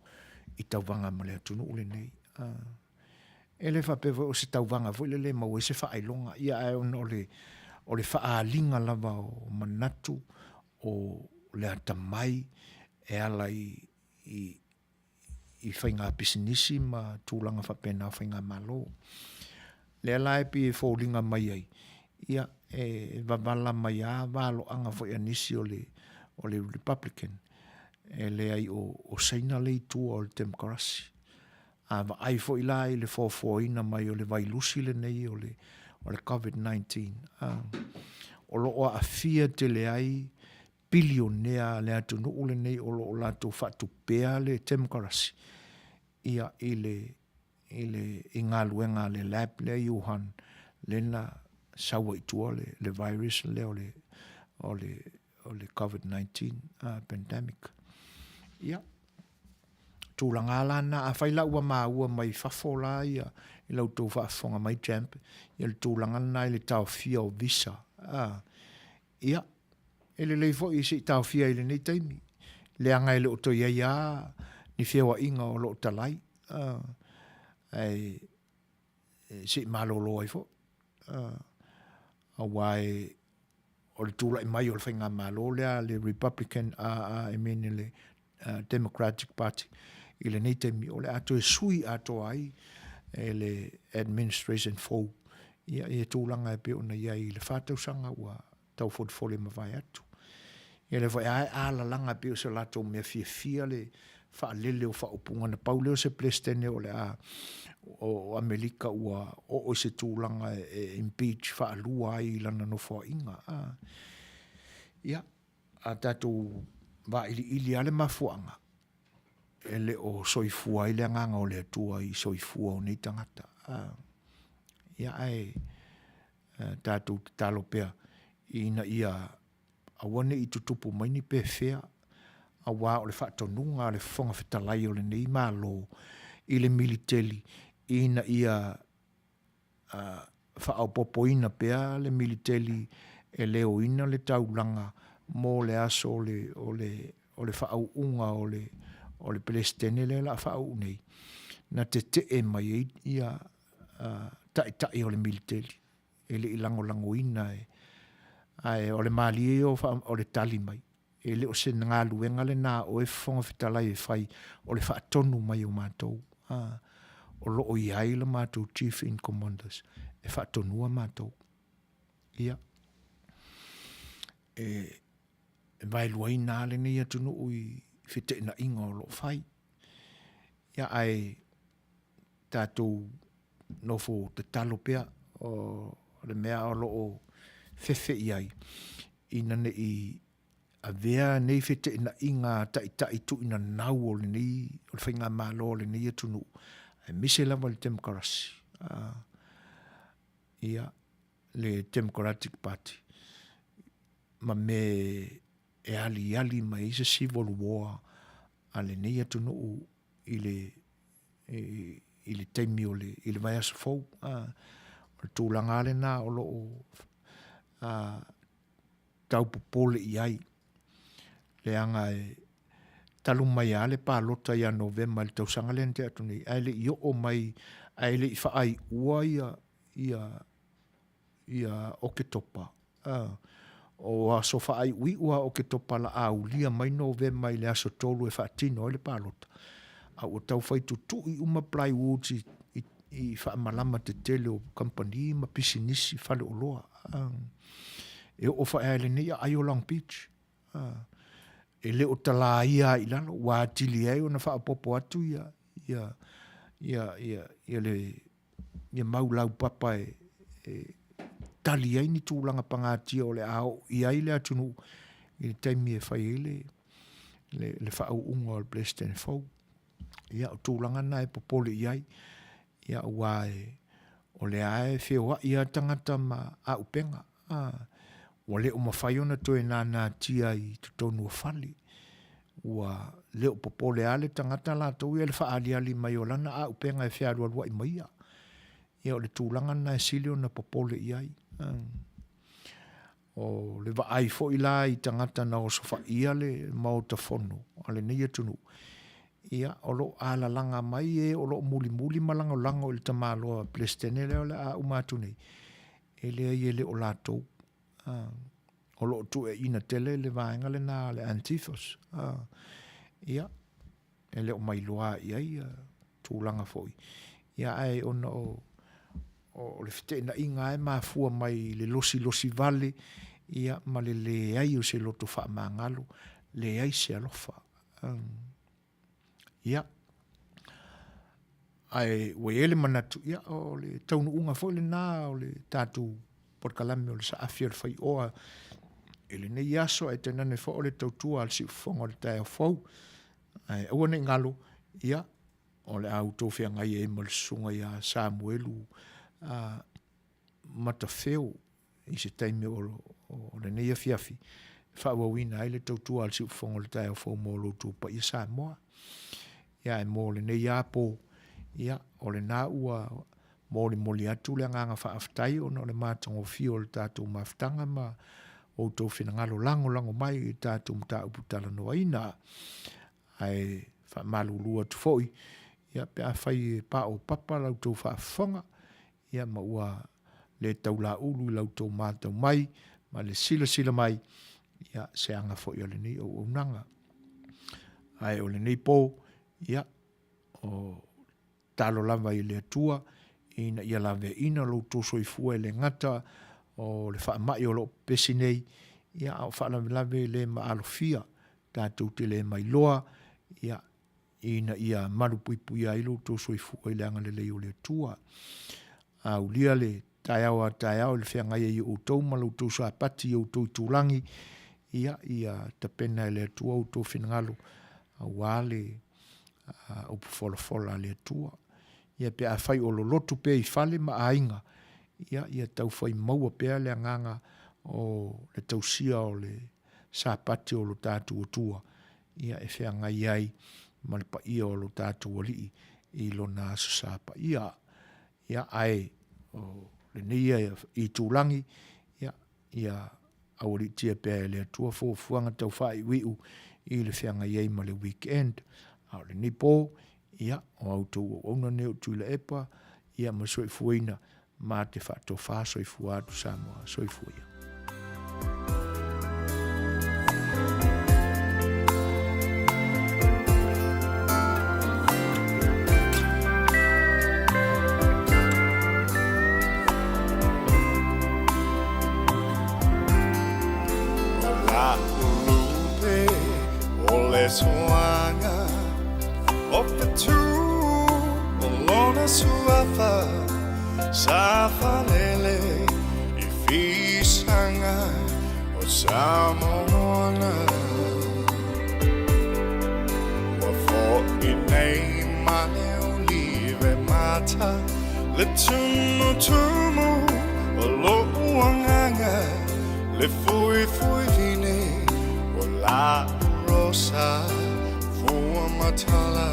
i tauvaga ma le atunuu lenei. Uh, e le faapea foi o se tauvaga foi lele e maua ai se faailoga, ia ae ona o le, o le faaaliga lava o manatu o le atamai e ala i, i, i faiga pisinisi ma tulaga faapena o faigamalo. Lea la e pei e foliga mai ai, ia, e wavala mai a valoaga foi a nisi o le, o le Republican, e leai o, o Saina le i tua o le Temokarasi. A vaai foi la i le foafoaina mai o le vailusi lenei o le, o le COVID-19, o lo o aafia tele ai pilionea a le atunuu lenei o lo o latou faatupea le temokarasi ia i le i le i galuega a le lab lea i Wuhan lea na sau ai i tua le le virus lea o le o le o le COVID 19 pandemic. Ia, tulaga la na, afai la ua maua mai fafo la ia i la outou faafofoga mai champ, ia le tulaga lena i le taofia o visa, Ia, e lelei foi se i taofia i lenei taimi, leaga e le o toe i ai lava ni feoaiga o lo o talai, ae se i malolo ai foi. Aua e, o le tulai mai o le faigamalo lea a le Republican, I mean le Democratic Party i lenei taimi, o le a toe sui atoa ai e le administration fou ia, ia tulaga e pei ona i ai i le fa tausaga ua taufolefole mavae atu. Ia lea foi a e alalaga pei o se latou mea fiafia le faalele o faaupuga na pau lea o se Peresetene o le a o Amerika ua oo i se tulaga e impeach faalua ai i lana nofoaiga. Ia, a tatou vailiili lava le mafuaaga, e le o soifua ai le agaga o le Atua i soifua o nei tagata. Ia ae tatou tatalo pea ina ia aua ne i tutupu mai ni pefea, aua o le faatonuga a le Fofoga Fetalai o lenei Malo i le militeli ina ia faaopoopoina pea le militeli e leoina le taulaga mo le aso o le, o le, o le faauuga o le, o le Peresetene lea o le a faauu nei, na tetee mai ai ia taitai o le militeli e le i lagolagoina e, ae o le malie ia o, o le tali mai. E le o se galuega lena a oe Fofoga Fetalai e fai, o le faatonu mai o matou. A, o lo o i ai le matou Chief in Commanders e faatonua matou. Ia, e, e vaeluaina lava lenei atunuu i feteenaiga o lo o fai. Ia, ae tatou nofo tatalo pea o le mea o lo o fefe i ai, ina ne i avea nei feteenaiga a taitai tuuinanau o lenei, o le faigamalo a lenei atunuu, aemaise lava le Temokarasi, ia, le Democratic Party, ma me. e aliali mai ai se civil war a lenei atunuu i le i le taimi o le i le vaiaso fou. O le tulaga lava lena o lo o tau popole i ai, leaga e talu mai lava le palota ia Novema i le tausaga lea na tea atu nei, ae le i oo mai, ae le i faaiua ia ia ia Oketopa, o aso faaiuiu lava o Oketopa la a ulia mai Novema i le aso 3 e faatino ai le palota, a ua tau fai tutui uma plywoods i, i, i faamalama tetele o kamupani ma pisinisi faleoloa. E oo fae ai lenei aai o Long Beach. E le o talaia ai i lalo, ua atili ai ona faaopoopo atu ia, ia, ia, ia, ia le ia mau laupapa e, e tali ai ni tulaga pagatia o le a oo i ai le atunuu i le taimi e fai ai le, le, le faauuga o le Peresetene fou. Ia, o tulaga na e popole i ai, ia, aua e, o lea e feoai lava tagata ma auupega. A, ua le o mafai ona toe nānātia i totonu o fale. Ua le o popole lava le tagata latou ia i le faaaliali mai o lana auupega e fealualuai ma ia. Ia o le tulaga lena e sili ona popole i ai. O le vaai foi la i tagata na osofaia le Maota Fono a lenei atunuu, ia, o lo o alalaga mai e o lo o mulimuli ma lagolago i le tamaloa Peresetene lea o le a uma atu nei, e leai e le o latou. O lo o tuuaiina tele le vaega lena a le Antifas. Ia, e le o mailoa i ai ia tulaga foi. Ia, ae ona o, o le feteenaiga e mafua mai i le losilosi vale, ia, ma le leai o se loto faamagalo, leai se alofa. Ia, ae ua i ai le manatu, ia, o le taunuuga foi lena o le tatou polokalame o le saafi o le faioa i lenei aso, ae tainane foi o le tautua a le siufofoga o le taeao fou. Ae aua ne i galo, ia, o le a outou feagai ai ma le susuga ia Samuelu Matafeo i se taimi o, o lenei afiafi e faaauauina ai le tautua a le siufofoga o le taeao fou mo lo outou paia Samoa. Ia, ae mo lenei apo, ia, o lena ua molimoli atu le agaga faafetai ona o le matagofie o le tatou mafutaga ma outou finagalo lagolago mai i tatou mataupu talanoaina. Ae faamalulu atu foi, ia, pe afai e paopapa la outou faafofoga, ia, ma ua le taulaulu i la outou matau mai ma le silasila mai, ia, se aga foi o lenei auaunaga. Ae o lenei pō, ia, o talo lava i le Atua ina ia laveaiina lo outou soifua e le gata o le faamai o lo o pepesi nei, ia, a o faalavelave le maalofia tatou te le mailoa, ia, ina ia malupuipuia ai lo outou soifua i le agalelei o le Atua. Aulia le taeao a taeao i le feagai ai o outou ma lo outou sapati i outou itulagi, ia, ia tapena e le Atua outou finagalo aua le upu folafola a le Atua. Ia pe afai o lolotu pea i fale ma aiga, ia, ia taufai maua pea le agaga o le tausia o le Sapati o lo tatou Atua, ia e feagai ai ma le paia o lo tatou Alii i lona Aso Sa paia. Ia, ae o lenei itulagi, ia, ia aualiitia pea e le Atua fuafuaga tau faaiuiu i le feagai ai ma le weekend. A o lenei pō, ia, o a outou auauna nei o Tuilaepa, ia ma soifuaina ma te faatofa soifua atu Samoa. Soifua ia. Sa falele i fisaga o Samoana. Ua fo'i nei ma le olive mata le tumutumu o lo'u agaga le fuifuivine o. La rosa fua matala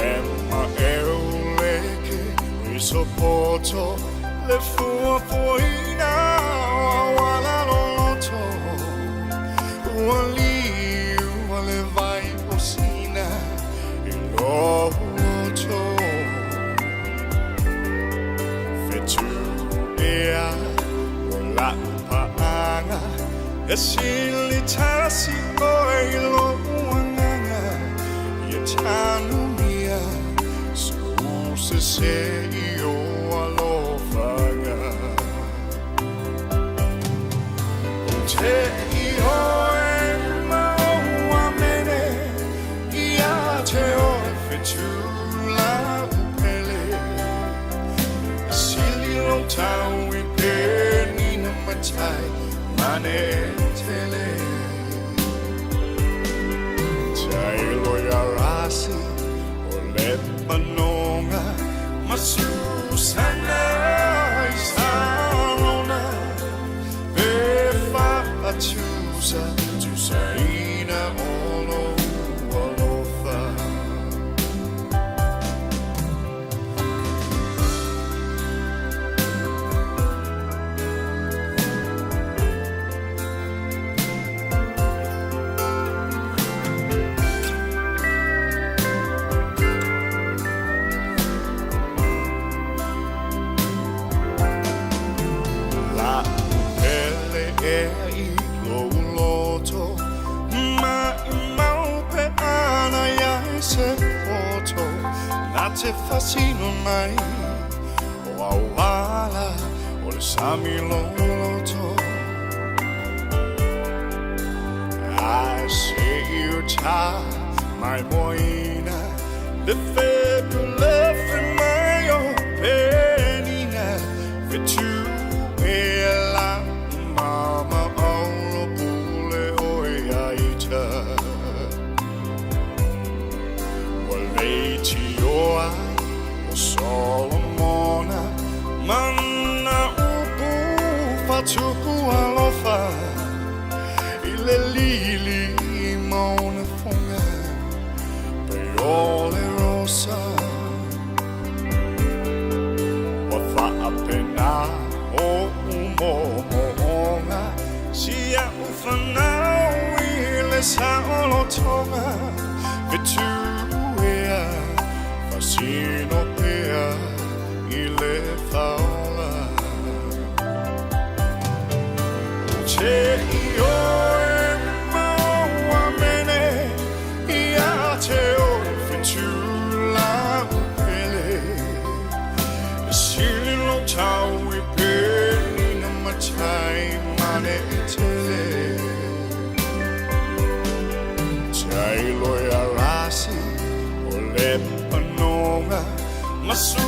E ma e uleke i so poto Le fua fuaina o awala loloto Ua liu a le vai o sina i lou loto Fetu ea o la'u pa'aga E sili tasi oe i lo'u agaga Ia tanumia so'u sesē i o alofaga Ou te i oe ma ou amene Ia te oe fetula upele Sili lo tau i penina matai mane tele Tailo ia rasi o le manonga Masusana i sarona Pe faatusa tusaina o lou alofa La pele ea i lou loto Maʻimau pe ana ia i se poto Na te fasino mai o auala o le sami loloto I see you ta mai moina Le febule mai o penina Fetu e la mama aulo pule o e aita Ua leitioa o Solomona Mana upu fatupu alofa I le lili ma ona foga Pe o le rosa Ua faapena o'u mo'omo'oga Sia'u fanau i le saolotoga Fetuʻu ea fasino pea i le faola Ou te i oe ma ou amene Ia te oe fetula upele E sili lou tau i penina matai mane tele Tailo ia rasi o le panoga Masu